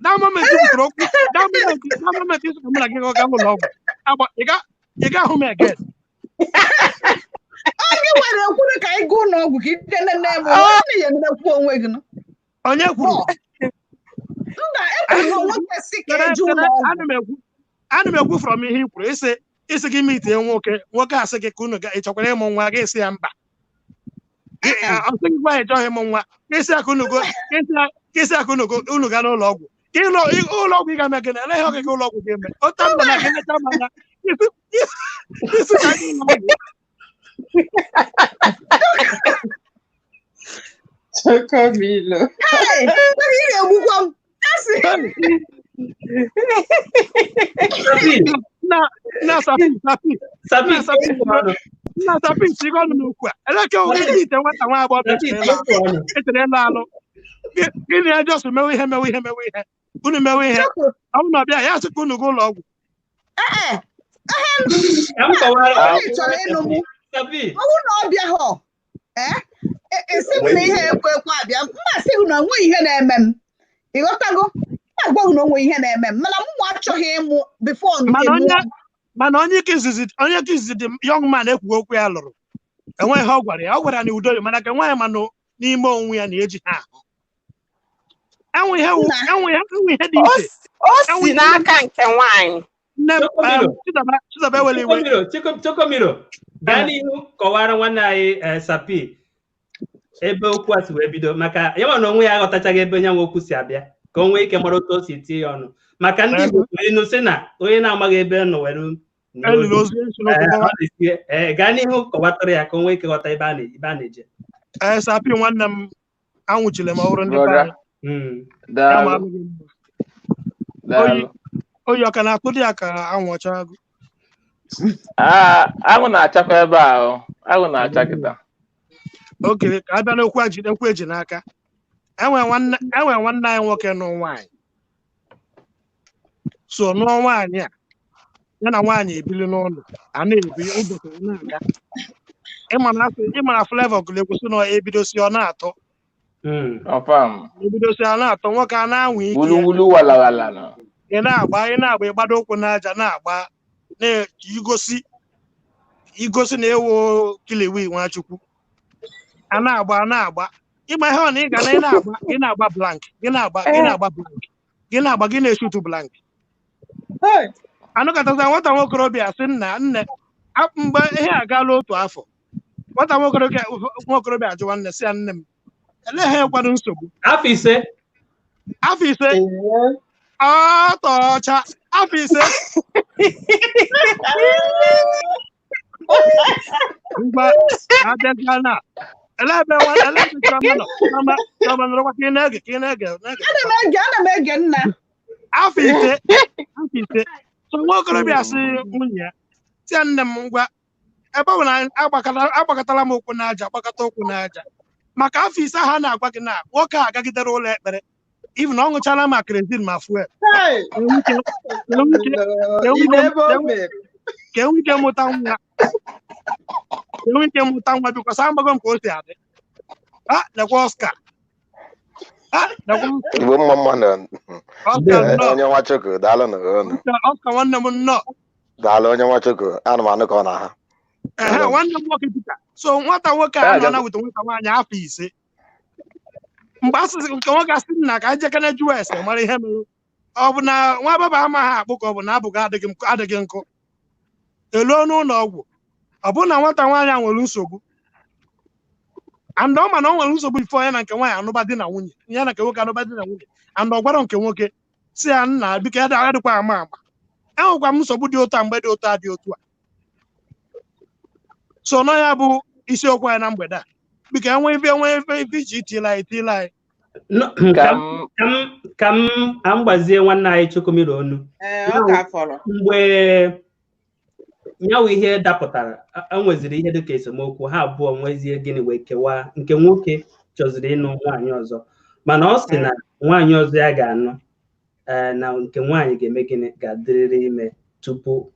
that moment you kwuru okwu, that moment, that moment isi ka mụ na gị gaa ụlọ ọgwụ, ị ga-ahụ m again. Onye nwere ekwuru ka anyị gaa ụlọ ọgwụ ka ị jee nene m, onye ya emekwu onwe gị nọ? Onye kwuru? Mba, ekwuru na nwoke si ka eje ụlọ ọgwụ. Ana m ekwu from ihe i kwuru, isi gị mitie nwoke, nwoke asị gị ka unu ị chọkwara ịmụ nwa, gị sị ya mba. Ọ sị gị gwa ya ịchọghị ịmụ nwa, gị sị ya ka unu unu gaa n'ụlọ ọgwụ. Ụlọ ọgwụ ị ga-eme gịnị? Ele ihe ọgịga ụlọ ọgwụ ga-eme? Ota mba na gị leta mana isi ka gị ụlọ ọgwụ. Chocomilo. Hey, ị ga-egbukwa m. Na sapi sapi na sapi sigo ọnụ n'okwu a. Eleke oge ite nwata nwa agbọghọ echere ịlụ alụ. Gịnị ya just mewe ihe mewe ihe mewe ihe. Unu mewe ihe. Ọ bụrụ na ọ bịa ya sị ka unu gaa ụlọ ọgwụ. Ọ bụrụ na ọ bịa hụ, Esi m na ihe ekwe ekwe abịa, mma sị gị na onwe ihe na-eme m. Ịghọtago? M agwa gị na onwe ihe na-eme m, mana mụ achọghị ịmụ before. Mana onye ka izizi, onye ka izizi dị, young man ekwughị okwu ya lụrụ, enweghị ihe ọ gwara ya. Ọ gwara na udo dị, mana ka nwaanyị manụ n'ime onwe ya na-eji ha ahụ enwe ihe enwe ihe dị O iche. O si n'aka nke nwaanyị. Nne m, Chokomilo. Chidaba, ewela iwe. Chokomilo, Chokomilo, gaa n'ihu kọwara nwanne anyị Sapi ebe okwu a si wee bido, maka ya nwa na onwe ya aghọtachaghị ebe onye nwe okwu si abịa, ka o nwee ike mara otu o si tie ya ọnụ, maka ndị Igbo tụrụ ilu sị na onye na-amaghị ebe nọ were eliri ozu esi n'okwu gbawa. Ọ na-esi. Gaa n'ihu kọwatara ya ka o nwee ike ghọta ebe a na-eje. Ee, Sapi nwanne m, anwụchile m ọhụrụ ndị be Brother, anyị. Ya ma daalụ. alụghị mma. Daalụ. Oyi ọ ka na-atụ dị ya ka anwụ ọchago? Ah, anwụ na-achakwa ebe a o. Anwụ na-acha kịta. Oke, ka a bịa n'okwu eji okwu eji n'aka. Enwe nwanne anyị nwoke nụ nwaanyị, so nụọ nwaanyị a, ya na nwaanyị ebili n'ụlọ, a na-ebi, ụbọchị na-aga. Ịma na ịma na Flavour gụrụ egwu sị na ebidosi ọ na-atọ. Confirm. Ebidosi ọ na-atọ, nwoke a na-anwa ike ya. Wuluwulu walawala nọ. Ị na-agba, ịgbado ụkwụ n'aja, na-agba na-igosi igosi na ewo kiliwi Nwachukwu a na-agba, a na-agba ịgba ihe ọ na ị ga na ị na-agba, ị na-agba blank, gị na-agba, gị na-agba blank, gị na-agba, gị na-eshutu blank. Anụkọtaza nwata nwokorobịa sị nna nne mgbe ihe agaala otu afọ, nwata nwokorobịa ajụwa nne, sị ya, "Nne m, elee ha ekwado nsogbu?" Afọ 5. Afọ 5 ọtọọcha, afọ 5. Ngwa, abịazịa na elee ebe Chiọma nọ? Chiọma, Chiọma, nọrọkwa ka ị na-ege, ka ị na-ege na-ege. Ana m ege, ana m ege, nna. Afọ 5, afọ 5. So nwa okorobịa sị nwunye ya, sị ya, "Nne m, ngwa, ebe ọ bụ na agbakọtala m ụkwụ n'aja, agbakọta ụkwụ n'aja maka afọ 5 ahụ a na-agwa gị na nwoke a agagidere ụlọ ekpere, even na ọ ṅụchala ma kerosene ma fuel ka enwe ike mụta nwa, ka enwe ike mụta nwa, because amago m ka o si adị." A lekwa Oscar, a lekwa Oscar. Igbo mma mma na Oscar, nnọọ. Onye Nwachukwu, daalụ na unu. Oscar nwanne m, nnọọ. Daalụ, onye Nwachukwu, ana m anụ ka ọ na ha. Ehe, nwanne m nwoke Peter. So nwata nwoke a nọ na weta nwata nwaanyị afọ 5, mgbe asịsị nke nwoke asị nna ka anyị jekene jụọ ese mara ihe mere, ọ bụ na nwa baba amaghị akpụ, ka ọ bụ na abụghị adịghị nkụ eluo n'ụlọ ọgwụ, ọ bụ na nwata nwaanyị a nwere nsogbu, and ọ ma na ọ nwere nsogbu before ya na nke nwaanyị anụba di na nwunye, ya na nke nwoke anụba di na nwunye, and ọ gwara nke nwoke si ya, "Nna, biko, ya adịkwa ama ama, enwekwa m nsogbu dị otu a, mgbe dị otu a dị otu a." So nọ ya bụ isiokwu anyị na mgbede a. Biko, enwe ife iji itila anyị, itila anyị. Ka m Ka m gbazie nwanne anyị Chukwumiri onu. Ee, ọ ka fọrọ. Mgbe nyawu ihe dapụtara, a nweziri ihe dịka esemokwu, ha abụọ nwezie gịnị wee kewaa. Nke nwoke chọziri ịnụ nwaanyị ọzọ, mana ọ sị na nwaanyị ọzọ ya ga-anụ, ee, na nke nwaanyị ga-eme gịnị, ga-adịrịrị ime tupu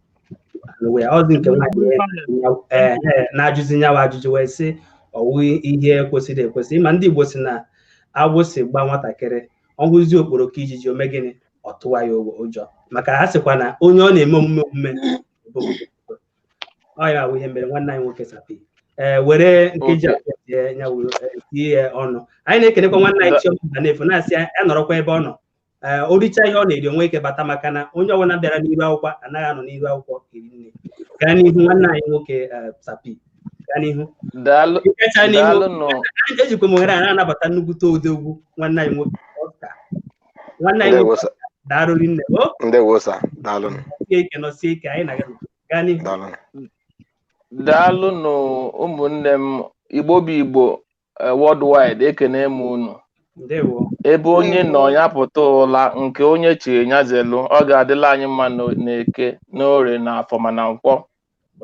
anụwe ya. Ọzi nke nwaanyị ee na-ajụzi nyawa ajụjụ, wee sị ọwụ ihe kwesịrị ekwesị. Ma ndị Igbo si na agbụsị gba nwatakịrị, ọ hụzie okporoko ijiji, ome gịnị, ọ tụwa ya ụjọ, maka ha sịkwa na onye ọ na-eme omume omume ọ ya wụ ihe mere nwanne anyị nwoke Sapi ee were nkeji 2 tie ya tie ya ọnụ. Anyị na-ekenekwa nwanne anyị Chioma Mbanefo, na-asị ya nọrọkwa ebe ọ nọ, ee, o richaa ihe ọ na-eri, onwe ike bata, maka na onye ọbụla bịara n'iru akwụkwọ anaghị anọ n'iru akwụkwọ eri nne. Gaa n'ihu, nwanne anyị nwoke Sapi, gaa n'ihu. Daalụ. Ịgacha n'ihu. Daalụ nụ. Ejikwa m ohere a na-anabata nnukwute odogwu, nwanne anyị nwoke Oscar, nwanne anyị Ndewo nwoke. sir. Daalụ rinne o. Ndewo sir, daalụ. Sie ike, nọsie ike, anyị na-aga. Gaa n'ihu. Daalụ. Daalụ nụ, ụmụnne m. Igbo bụ Igbo, worldwide, ekene m unu. Ndewo. Ebe onye nọ ya pụta ụla, nke onye chiri ya zelu. Ọ ga-adịla anyị mma n'eke, n'orie, na afọ, ma na nkwọ.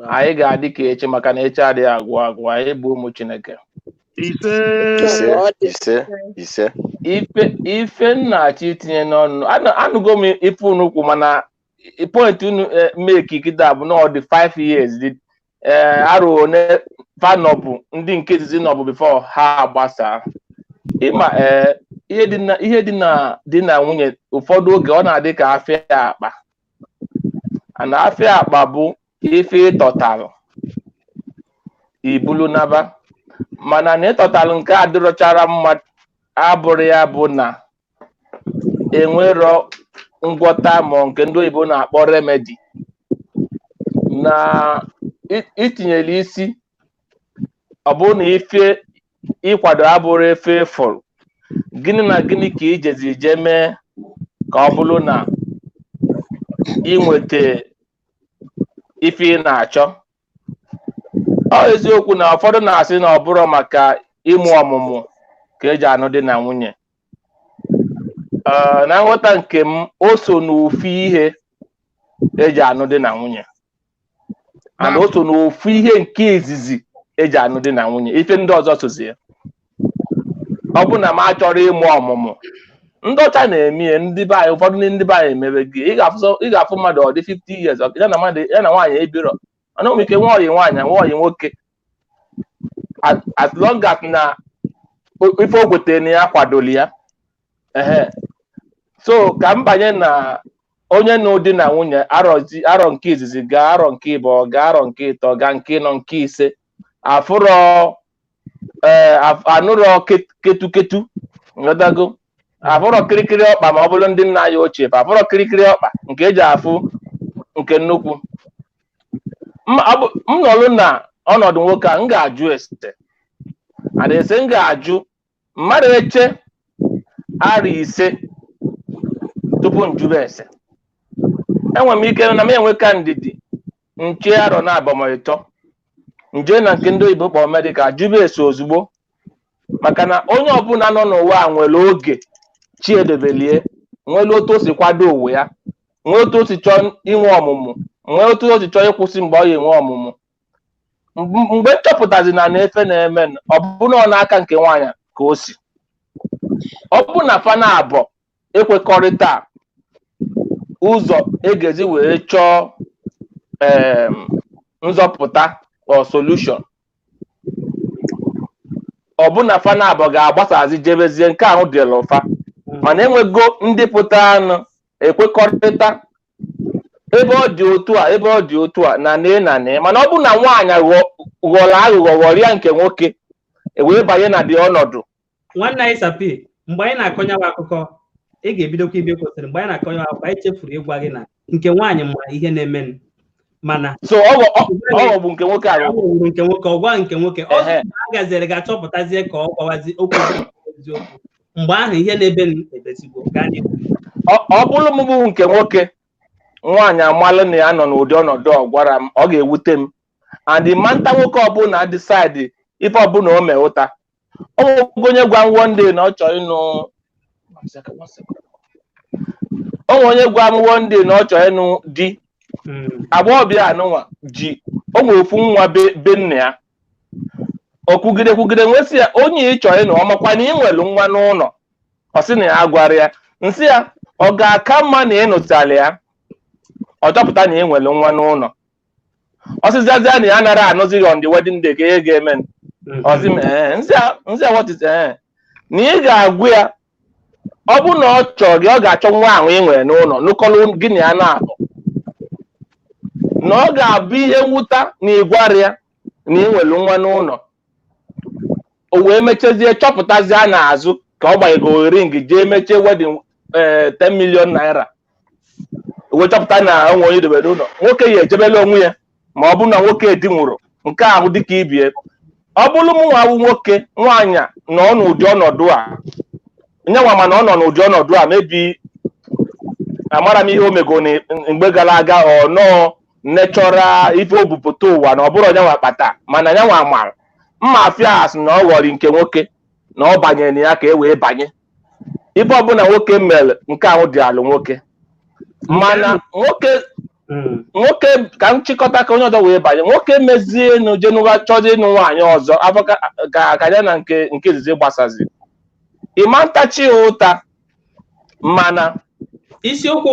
Anyị ga-adị ka echi, maka na echi adịghị agwụ agwụ. Anyị bụ ụmụ Chineke. Ise. Ise, ise, ise. Ife m na-achọ itinye n'ọnụ, anụgo m ife unu kwu, mana point unu make kịta bụ na ọ dị 5 years. Ee, arọ one fa nọbụ, ndị nke izizi nọbụ before ha agbasaa. Ịma, ee, ihe dị na di na nwunye, ụfọdụ oge ọ na-adị ka afịa akpa, ana afịa akpa bụ ife ịtọtalụ ibulu naba, mana na ịtọtalụ nke adịrọchara mma abụrụ ya bụ na enwero ngwọta, ma nke ndị oyibo na-akpọ remedy, na itinyere isi. Ọ bụrụ na ife ịkwado abụrụ efe ịfụrụ, gịnị na gịnị ka ijezi je mee ka ọ bụrụ na inweta ife ị na-achọ? Ọ eziokwu na ụfọdụ na-asị na ọ bụrụ maka ịmụ ọmụmụ ka eji anụ di na nwunye. Ee, na nghọta nke m, o so n'ofu ihe eji anụ di na nwunye, and o so n'ofu ihe nke izizi eji anụ di na nwunye. Ife ndị ọzọ sozi ya. Ọ bụ na m achọrọ ịmụ ọmụmụ, ndị ọcha na-eme ihe, ndị be anyị, ụfọdụ ndị be anyị emebe gị. Ị ga-afụ mmadụ, ọ dị 50 years, ya na mmadụ, ya na nwaanyị ebiro, mana o nwere ike nwa ọyị nwaanyị, nwa ọyị nwoke, as long as na ife o kwetere na ya kwadoli ya. Ehe, so ka m banye na onye nụ di na nwunye, arọzi arọ nke izizi gaa, arọ nke ịbụọ gaa, arọ nke ịtọ gaa, nke ịnọ, nke ise, afụrọ, ee, anụrọ ketu ketu, nghọtago, afụrọ kirikiri ọkpa, ma ọ bụrụ ndị nna anyị ochie fa afụrọ kirikiri ọkpa nke eji afụ nke nnukwu. M nọlụ na ọnọdụ nwoke a, m ga-ajụ ese ana ese, m ga-ajụ mmadụ eche arọ 5 tupu m jụba ese. Enwere m ike na m enweka ndidi nche arọ na abọmịtọ nje na nke ndị oyibo kpọrọ medical, jụba ese ozugbo, maka na onye ọbụla nọ n'ụwa a nwere oge chi edebelie, nwere otu o si kwado ụwa ya, nwee otu o si chọọ inwe ọmụmụ, nwee otu o si chọọ ịkwụsị mgbe ọ ya enwe ọmụmụ. Mgbe nchọpụtazi na na-efe na-eme, ọ bụ na ọ n'aka nke nwaanyị ka o si, ọ bụ na fana abụọ ekwekọrịta ụzọ e ga-ezi wee chọọ nzọpụta or solution, ọ bụ na fana abụọ ga-agbasazi jebezie nke ahụ dịla ụfa. Mana enwego ndị pụta anụ ekwekọrịta ebe ọ dị otu a, ebe ọ dị otu a, na nee na nee. Mana ọ bụ na nwaanyị ghọrọ aghụghọ, ghọrịa nke nwoke, ewee banye na dị ọnọdụ. Nwanne anyị Sapi, mgbe anyị na-akọnyewa akụkọ, ị ga-ebidokwa ibe kwụsịrị. Mgbe anyị na-akọnyewa akụkọ, anyị chefuru ịgwa gị na nke nwaanyị ma ihe na-emenụ, mana So ọ ghọgbu nke nwoke ọ aghọgbu. ghọgburu nke nwoke, ọ gwa nke nwoke ọ a gaziri ga-achọpụtazie ka ọ gwawazi okwu eziokwu. Mgbe ahụ ihe na-ebe ebezigbo. Gaa n'ihu. Ọ bụrụ m bụ nke nwoke, nwaanyị amalụ na ya nọ n'ụdị ọnọdụ ọ gwara m, ọ ga-ewute m. And manta nwoke ọbụla decide ife ọbụla o mee ụta, ọ nwego onye gwa m one day na ọ chọrọ ịnụ, o nwere onye gwa m one day na ọ chọrọ ịnụ di. Agbọghọbịa anụnwa ji o nwere ofu nwa be nna ya. O kwugide kwugide, nwesị ya, onye ị chọrọ ịnụ, ọmakwa na ị nwere nwa n'ụlọ? Ọ sị na ya gwara ya. Nsị ya, ọ ga-aka mma na ị nụtara ya, ọ chọpụta na ị nwere nwa n'ụlọ, ọ sịzịazịa na ya nara anụzi ya on the wedding day, ka ihe ga-eme? Ọ sị m ee. Nsị ya, what is, ee, na ị ga-agwụ ya, ọ bụ na ọ chọrọ gị, ọ ga-achọ nwa ahụ ị nwere n'ụlọ nụkọrọ gị na ya na-abụ, na ọ ga-abụ ihe mwụta na ịgwara ya na ị nwere nwa n'ụlọ, o wee mechezie chọpụtazie n'azụ ka ọ gbanyego ring, jee mechie wedding, ee, 10 million naira, wee chọpụta na onwe onye debere n'ụlọ. Nwoke ya ejebela onwe ya, ma ọ bụ na nwoke di nwụrụ nke ahụ dịka ibie. Ọ bụrụ m nwa nwoke, nwaanyị a nọ n'ụdị ọnọdụ a nyenwa, mana ọ nọ n'ụdị ọnọdụ a, mebi amara m ihe o mego mgbe gara aga, ọ nọọ nechọra ife obupụta ụwa na ọ bụrụ nyanwa kpata, mana nyanwa mara mma afịa asị na ọ ghọrọ nke nwoke na ọ banyere na ya ka e wee banye. Ife ọbụla nwoke mere, nke ahụ dị alụ nwoke, mana nwoke nwoke ka nchịkọta ka onye ọzọ wee banye. Nwoke mezie enu jenụwa chọzie ịnụ nwaanyị ọzọ afọ ka ya na nke izizi gbasazi, ịma ntachi ya ụta, mana Isiokwu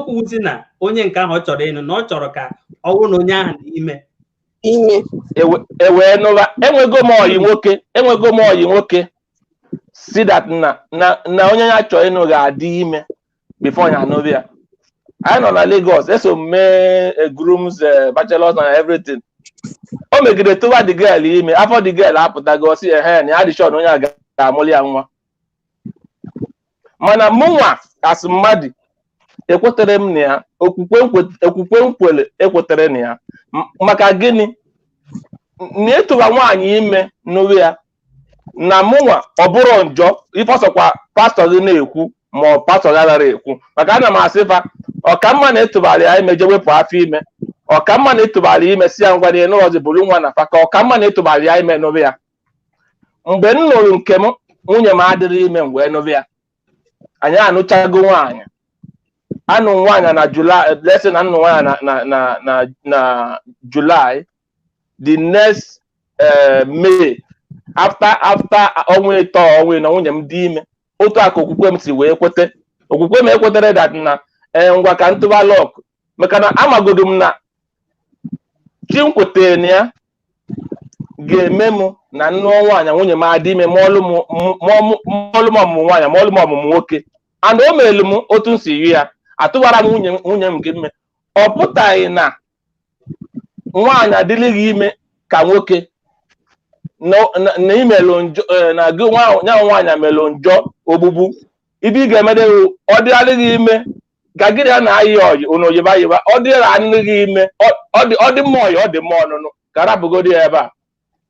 wuzi na onye nke ahụ ọ chọrọ ịnụ na ọ chọrọ ka ọ bụrụ na onye ahụ dị ime ewee nụba. Enwego m ọyị nwoke si that na onye ya chọrọ ịnụ ga-adị ime before ya anụrụ ya. Anyị nọ na Lagos, eso m mee grooms, bachelors and everything. O megide tụwa the girl ime, afọ the girl apụtago, si ehe na ya dị sure na onye a ga-amụli ya nwa. Mana mụnwa as mmadụ ekwetere m na ya, okwukwe nkwele ekwetere na ya. Maka gịnị na ịtụwa nwaanyị ime n'ụwa ya na mụnwa ọ bụrụ njọ, ife ọsọkwa pastọ gị na-ekwu ma ọ pastọ gị anaghị ekwu, maka ana m asị fa ọkamma na ịtụbara ya ime je wepụ afọ ime, ọkamma na ịtụbara ime si ya ngwa na ịnụrọzi bụrụ nwa na fa, ka ọkamma na ịtụbara ya ime n'ụwa ya. Mgbe m nụrụ nke m, nwunye m adịrị ime mgbe nụrụ ya, anyị anụchago nwaanyị, anụ nwaanyị na July, let's say na nnụ nwaanyị na July, the next May, after ọnwa ịtọ ọnwa ịnọ nwunye m dị ime. Otu aka okwukwe m si wee kwete, okwukwe m ekwetere that na ngwa ka ntụba lọk, maka na amagodo m na chi m kwetere na ya ga-eme m na nnụọ nwaanyị nwunye m adị ime mụọlụ m ọmụmụ nwaanyị mụọlụ m ọmụmụ nwoke. And o meelu m otu m si yi ya, atụwara m nwunye m nke ime. Ọ pụtaghị na nwaanyị adịlịghị ime ka nwoke na imelụ njọ, na gị nya nwaanyị melụ njọ ogbugbu. Ibe ị ga-emede ọ dịgharịghị ime ka gị ya na-ayị ọyị unu yiba yiba, ọ dịghị adịghị ime, ọ dị mma ọyị, ọ dị mma ọnụnụ, ka arabụgodi ya ebe a.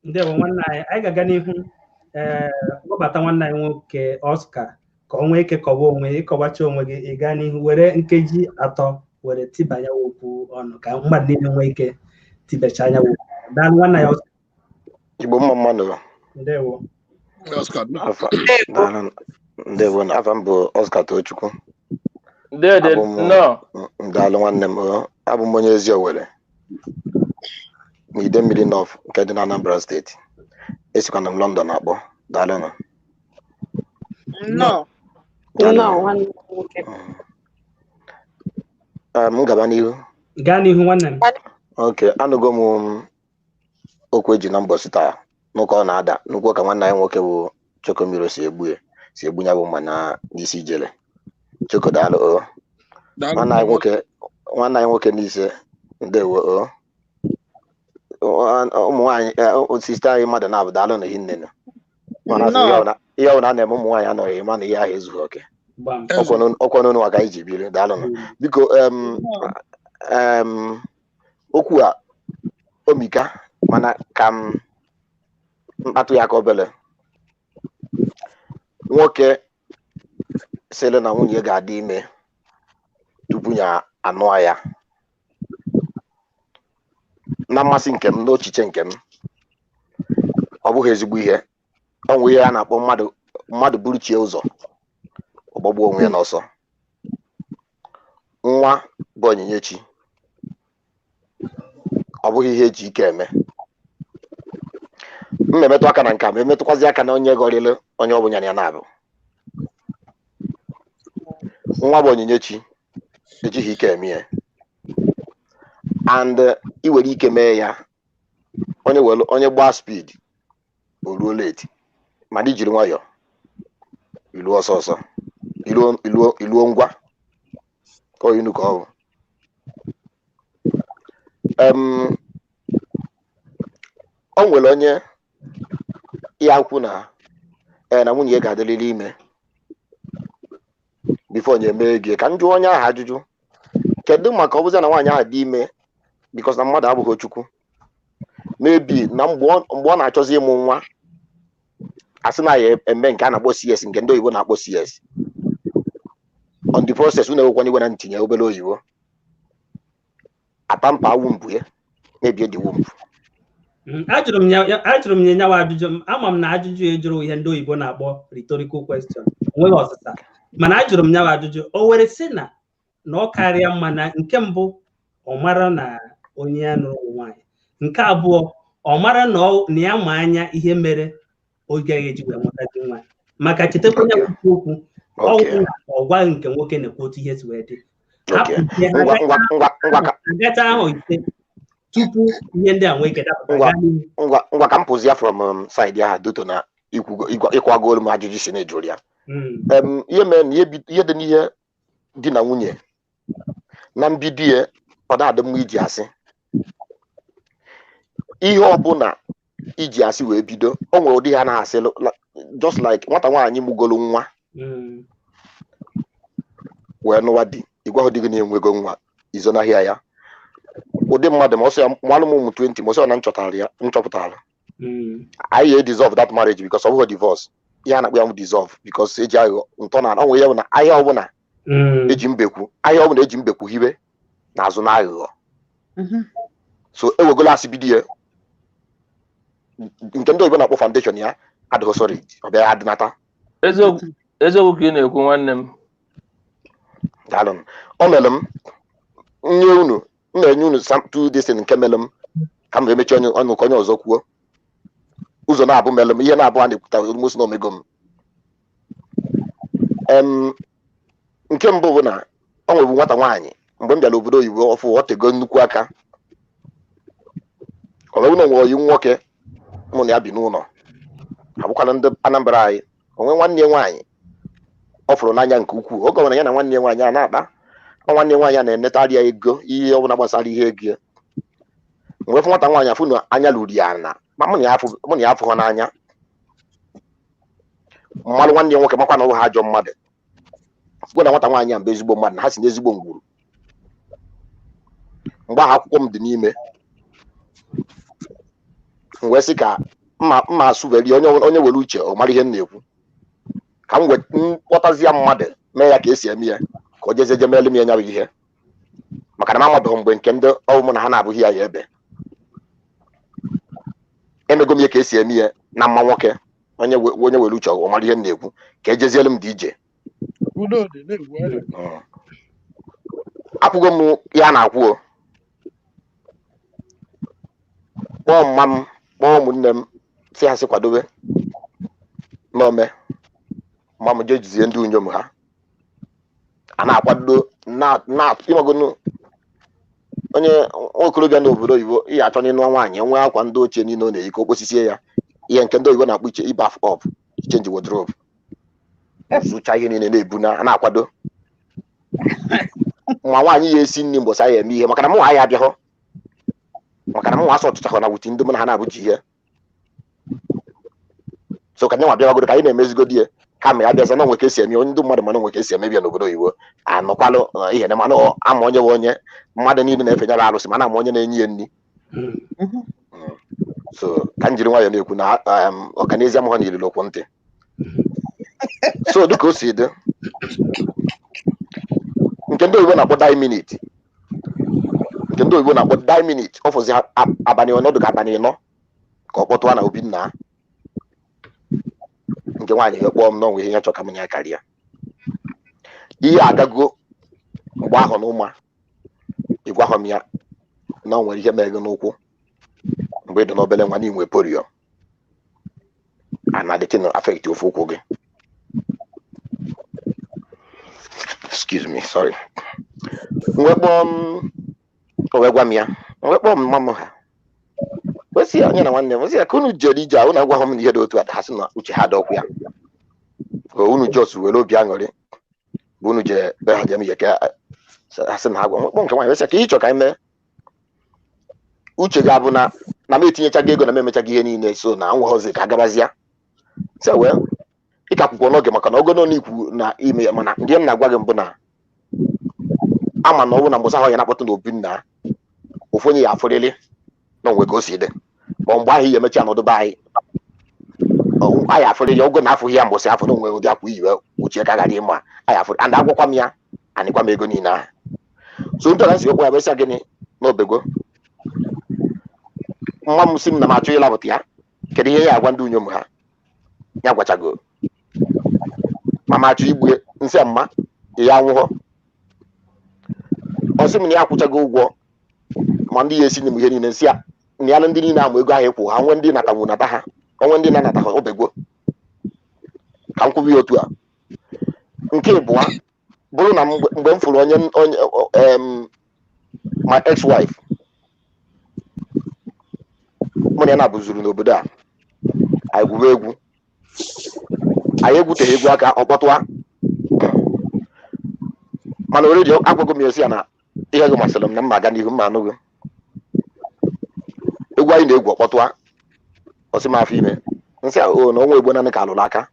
Ndewo nwanne anyị, anyị ga-aga n'ihu kpọbata nwanne anyị nwoke Oscar ka ọ nwee ike kọwa onwe, ịkọwacha onwe gị, ị gaa n'ihu were nkeji 3 were tibanye okwu ọnụ ka mmadụ niile nwee ike tibecha anya okwu. Daalụ nwanne anyị Oscar. Igbo mma mmadụ. Ndewo. Ndewo, afa m bụ Oscar Tochukwu. Daalụ nwanne m, abụ m onye ezi Owerri n'Idemmiri North nke dị na Anambra steeti. Esikwana m London akpọ. Daalụnụ. M gaba n'ihu. Gaa n'ihu nwanne m. Ok, anụgo m okwu eji na mbọsị taa n'ụka ọ na-ada nnukwu ka nwanne anyị nwoke bụ Chokomiro si egbu ya bụ mma na n'isi ijele. Choko daalụ o. Nwanne anyị nwoke n'ise, ndewo o. Ụmụ nwaanyị sista anyị mmadụ na-abụ daalụ na hinne. Mana ihe ọbụla a na-eme ụmụ nwaanyị anọghị mana ihe ahụ ezughị oke. Ọkwa n'ụnụ maka anyị ji biri. Daalụ. Biko okwu a omika mana ka m mkpatụ ya ka obele. Nwoke sịrị na nwunye ga-adị ime tupu ya anụọ ya, na mmasị nke m, n'ochiche nke m, ọ bụghị ezigbo ihe. Ọ nwe ihe a na-akpọ mmadụ buru chie ụzọ ọgbọgbuo onwe ya n'ọsọ. Nwa bụ onyinye chi, ọ bụghị ihe eji ike eme. M emetụ aka na nke a, ma emetụkwazi aka na onye gọrịrị onye ọ bụla ya na-abụ. Nwa bụ onyinye chi, ejighị ike eme ya. And ị nwere ike mee ya, onye gbaa speed o ruo late, mana ijiri nwayọọ iluo ọsọ ọsọ, iluo ngwa ka ọ inu ka ọ bụ. O nwere onye ya kwu na na nwunye ya ga-adịrịrị ime bifo onye mee gị. Ka m jụọ onye ahụ ajụjụ, kedu maka ọ bụzi na nwaanyị ahụ dị ime bikos na mmadụ abụghị Chukwu, mebi na mgbe ọ na-achọzi ịmụ nwa, asị na ya eme nke a na-akpọ CS, nke ndị oyibo na-akpọ CS. On the process, unu ewekwana iwe na ntinye obere oyibo, atampa wumbu ya mebie the womb. Ajụrụ m ya nyawa ajụjụ, ama m na ajụjụ ya jụrụ ihe ndị oyibo na-akpọ rhetorical question, onweghị ọsịsa, mana ajụrụ m nyawa ajụjụ, o were sị na ọ karịa mma na nke mbụ ọ mara na onye ya nụrụ nwaanyị, nke abụọ ọ mara na ya ma anya ihe mere oge ya eji wee mụtazi nwa, maka chetakwa onye okwu Ọ gwaghị nke nwoke na-ekwu otu ihe si wee dị. Agacha ahụ 5 tupu ihe ndị a nwee ike dapụta. Ngwa ka m pụzi ya from side ahụ duto na ịkwagolu m ajụjụ si na ejụrụ ya. Ihe mere na ihe dị n'ihe di na nwunye na mbido ya ọ na-adị mma iji asị ihe ọbụla iji asị wee bido. O nwere ụdị ha na-asị just like nwata nwaanyị mugolu nwa wee nụwa di, ịgwa di gị na-enwego nwa izonahịa ya. Ụdị mmadụ ma ọsọ ya nwanụ m ụmụ 20 ma ọsọ na nchọpụtara anyị dissolve that marriage because ọ bụghị divorce. Ihe a na-akpọ ya m dissolve because eji aghụghọ ntọala. Ọ nwere ya bụ na ahịa ọbụla eji mbekwu, ahịa ọbụla eji mbekwu hibe n'azụ na aghụghọ. So ewegola asị bido ya nke ndị oyibo na-akpọ foundation ya adịghị solid, ọ bịa adịnata. Eziokwu ka ị na-ekwu nwanne m. Daalụ. O mere m nye unu, m na-enye unu two days nke mere m ka m emechi ọnụ ka onye ọzọ kwuo. Ụzọ na-abụ mere m ihe na-abụ a na-ekwuta almost na omego m. Nke mbụ bụ na ọ nwebu nwata nwaanyị mgbe m bịara obodo oyibo ọfụ, ọ tego nnukwu aka. Ọ bụ na onwe oyi nwoke mụ na ya bi n'ụlọ, abụkwana ndị Anambra anyị. Onwe nwanne ya nwaanyị ọ fụrụ n'anya nke ukwuu. Oge ọbụla ya na nwanne ya nwaanyị a na-akpa, ọ nwanne ya nwaanyị a na-enetarị ya ego ihe ọbụla gbasara ihe ego ya. Mgbe fụ nwata nwaanyị afụ na anya lụrụ ya na ma mụ na ya afụghọ n'anya. Mmalụ nwanne ya nwoke makwa na ọ ha ajọ mmadụ, fụkwa na nwata nwaanyị a mbụ ezigbo mmadụ na ha si n'ezigbo ngwuru. Mgbe ahụ akwụkwọ m dị n'ime, m wee sị ka mma asụberi onye were uche ọ mara ihe m na-ekwu, ka m kpọtazie mmadụ mee ya ka esi eme ya, ka o jezie je meelu m ya nyarụ ihe, maka na m amabeghị mgbe nke ndị ọwụ mụ na ha na-abụghị ya ya ebe emego m ya ka esi eme ya na mma nwoke. Onye were uche ọ mara ihe m na-ekwu, ka ejezielu m dị ije. Akwụgo m ya na-akwụ o, kpọọ mma m, kpọọ ụmụnne m, si ha sị kwadobe n'ome mma m jee jizie ndị inyom ha a na-akwado ịmagonu onye nwokorobịa n'obodo oyibo ihe achọ n'ịnụ nwaanyị nwee akwa ndị ochie niile ọ na-eyi ka o kposisie ya ihe nke ndị oyibo na-akpọ iche ibaf up change wardrobe, zụcha ihe niile na-ebu na na-akwado nwa nwaanyị ya esi nri mbọsị anyị eme ihe, maka na mụ anyị abịahụ, maka na mụ asọ ọtụchahụ na wuti ndị mụ na ha na-abụji ihe. So ka nyanwa bịawagoro ka anyị na-emezigodi ya kama ya bịaza na onwe ka esi eme onye ndị mmadụ, mana onwe ka esi emebi ya n'obodo oyibo anọkwalụ ihe na mana ama onye bụ onye mmadụ niile na-efenyere arụsị, mana ama onye na-enye ya nri. So ka m jiri nwayọọ na-ekwu na ọkanezi amụghọ na iriri okwu ntị. So dịka o si dị, nke ndị oyibo na-akpọ die minute, nke ndị oyibo na-akpọ die minute, ọ fọzi abalị ọnọdụ ka abalị 4 ka ọ kpọtụwa na obi nna nke nwaanyị ya kpọọ m n'ọnwa ihe ya chọ ka m nye karịa ihe agago mgbe ahụ na ụma ịgwahọ m ya na o nwere ihe mere gị n'ụkwụ mgbe ị dị n'obele nwa n'inwe polio ana the thing affect ofu ụkwụ gị. Excuse me, sorry. Mgbe kpọọ m, o wee gwa m ya, mgbe kpọọ m mma m ha wesị ya onye na nwanne m wesị ya ka unu jere ije a unu agwaghị m na ihe dị otu a, ha sị na uche ha dọkwu ya ka unu jos were obi aṅụrị bụ unu jee be ha jem ihe ka ha sị na ha gwa m. Kpọọ nke nwaanyị wesị ya ka ihe ịchọ ka anyị mee uche ga-abụ na m etinyechago ego na m emechago ihe niile, so na nweghọzi ka agabazịa sị wee ịka akwụkwọ n'oge maka na ogo nọ n'ikwu na ime ya, mana ndị m na-agwa gị mbụ na ama na ọ bụ na mbụsa ahụ ya na-akpọtụ na obi nna ofu onye ya afụrịrị na onwe ka o si dị, ma mgbe ahụ ihe emecha nọdụ be anyị anyị afụrịrị ogo na afụghị ya mbụsị afọ na onwe ụdị akwa iyi uche ka gara ịma anyị afụrị and agwakwa m ya anịkwa m ego niile ahụ. So ndị ọga nsi okwu ya besịa gịnị na obego nwa m si m na m achọ ịlapụta ya, kedu ihe ya agwa ndị inyom ha ya gwachago ma m achọ igbu nsị mma ya anwụghọ ọ sị m na ya akwụchago ụgwọ ma ndị ya esi m ihe niile nsị ya na ya na ndị niile ama ego ahụ ịkwụ ha nwe ndị natanwu nata ha onwe ndị na-anata ha obegwo ka m kwụbụ ya otu a. Nke ịbụa bụrụ na mgbe m fụrụ onye onye my ex-wife, mụ na ya na-abụzuru n'obodo a, anyị gwuwe egwu, anyị egwuteghị egwu aka ọ kpọtụa. Mana already agwago m ya, osi ya na ihe gị masịrị m na mma aga n'ihu mma anụghị egwu anyị na-egwu, ọkpọtụa, ọsị m afọ ime. Nsị a o na ọnwa egbo naanị ka alụrụ aka.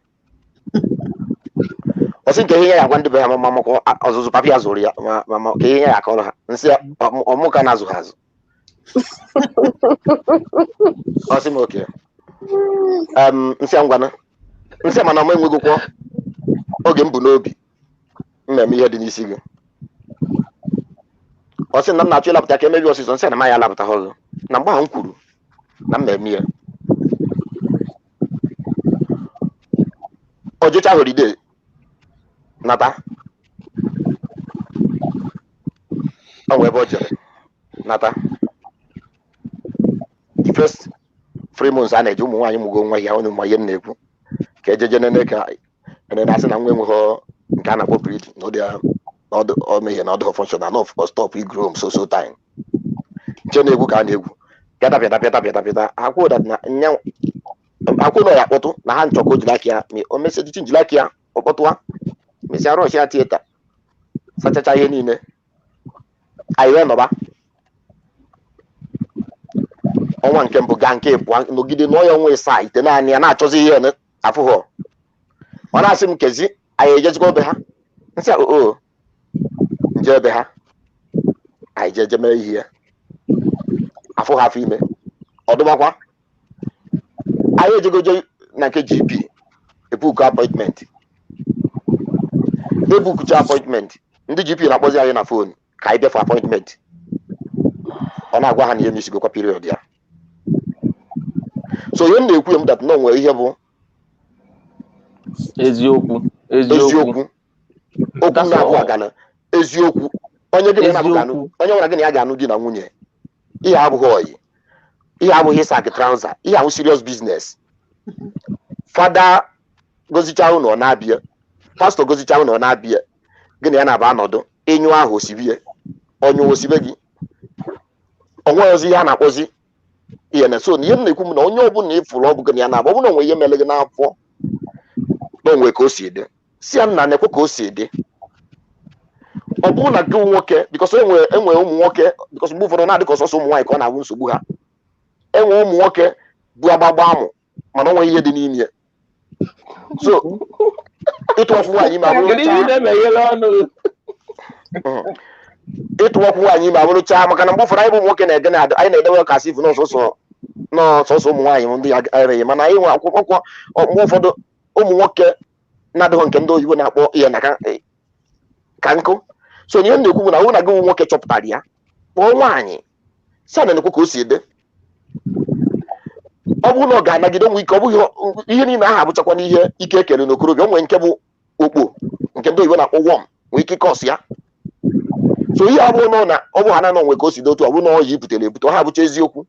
Ọsị nke ihe ya agwa ndị be ha, ma maka ọzụzụ papa ya zụrụ ya, ma ka ihe ya akọrọ ha. Nsị ọmụ ka na-azụ ha azụ. Ọsị m oke nsị a ngwana, nsị a mana ọma enwegokwa oge m bụ n'obi mmemme ihe dị n'isi gị. Ọ sị na m na-achọ ịlapụta ka emebi ọsịsọ. Nsị na m ya alapụta ha ọzọ na mgbe ahụ m kwuru na mmemme ya ojecha holiday nata, ọ nwee ebe o jere nata. The first 3 months a na-eji ụmụ nwaanyị mụgo nwa ya, onye ma ihe m na-ekwu, ka ejeje nene ka ene na-asị na nwa enweghị nke a na-akpọ breed na ọ dị na ọ dị ọ mehie na ọ dịghị functional na ọ stop grow so so time nche na-egwu ka a na-egwu pịata pịata pịata pịata pịata akwụ that na nya akwụ na ya akpọtụ na ha nchọ ka o jiri aka ya o mesejichi njiri aka ya ọ kpọtụa, mesịa rush ya theatre, sachacha ihe niile, anyị wee nọba ọnwa nke mbụ gaa nke ịbụọ, nọgide nụọ ya ọnwa ịsaa ite naanị ya na-achọzi ihe afụghọ. Ọ na-asị m kezi anyị ejezikwa obe ha. Nsị o nje ebe ha anyị jeje mee ihe ya afụ ha afọ ime ọdụmakwa. Anyị ejegoje na nke GP ebuku appointment, ebukucha appointment, ndị GP na-akpọzi anyị na phone ka anyị bịa for appointment. Ọ na-agwa ha na ihe mesigokwa period ya. So ihe m na-ekwu m that na o nwere ihe bụ eziokwu, eziokwu, eziokwu okwu m na-abụ agana eziokwu. Onye gị na ya ga-anụ, onye nwere gị na ya ga-anụ di na nwunye, ihe abụghị oyi, ihe abụghị sag trouser, ihe ahụ serious business. Fada gozicha unu ọ na-abịa, pastọ gozicha unu ọ na-abịa, gị na ya na-aba anọdụ ịnyụ ahụ osibie ọnyụ osibe gị onwe ozi ihe a na-akpọzi ihe na. So na ihe m na-ekwu m na onye ọbụla ịfụrụ ọ bụ gị na ya na-agba, ọ bụrụ na onwe ihe mere gị n'afọ na onwe ka o si dị, si ya nna na-ekwe ka o si dị. Ọ bụrụ na gị nwoke, because enwe ụmụ nwoke, because mgbe ụfọdụ na-adị ka ọsọsọ ụmụ nwaanyị ka ọ na-abụ nsogbu ha, enwe ụmụ nwoke bụ agbagba amụ mana onwe ihe dị n'ime ya. So ịtụ ọkwụ nwaanyị ime abụrụ Kedu ihe ị na-emeghele ọnụ? Ịtụ ọkwụ nwaanyị ime abụrụchaa, maka na mgbe ụfọdụ anyị bụ ụmụ nwoke na-ege na anyị na-edewe ka asị n'ọsọsọ n'ọsọsọ ụmụ nwaanyị ndị ereghị, mana anyị nwe akwụkwọ. Mgbe ụfọdụ ụmụ nwoke na-adịghị nke ndị oyibo na-akpọ ihe na ka nkụ. So ihe m na-ekwu bụ na ọ na gị nwoke chọpụtara ya, kpọọ nwaanyị si na na-ekwu ka o si dị. Ọ bụrụ na ọ ga-anagide onwe ike, ọ bụghị ihe niile ahụ abụchakwa n'ihe ike ekere n'okorobịa. O nwere nke bụ okpo nke ndị oyibo na-akpọ worm nwee ike cause ya. So ihe ọ bụrụ na ọ bụ ha na onwe ka o si dị otu, ọ bụrụ na ọ yi butere ebute ha abụcha eziokwu.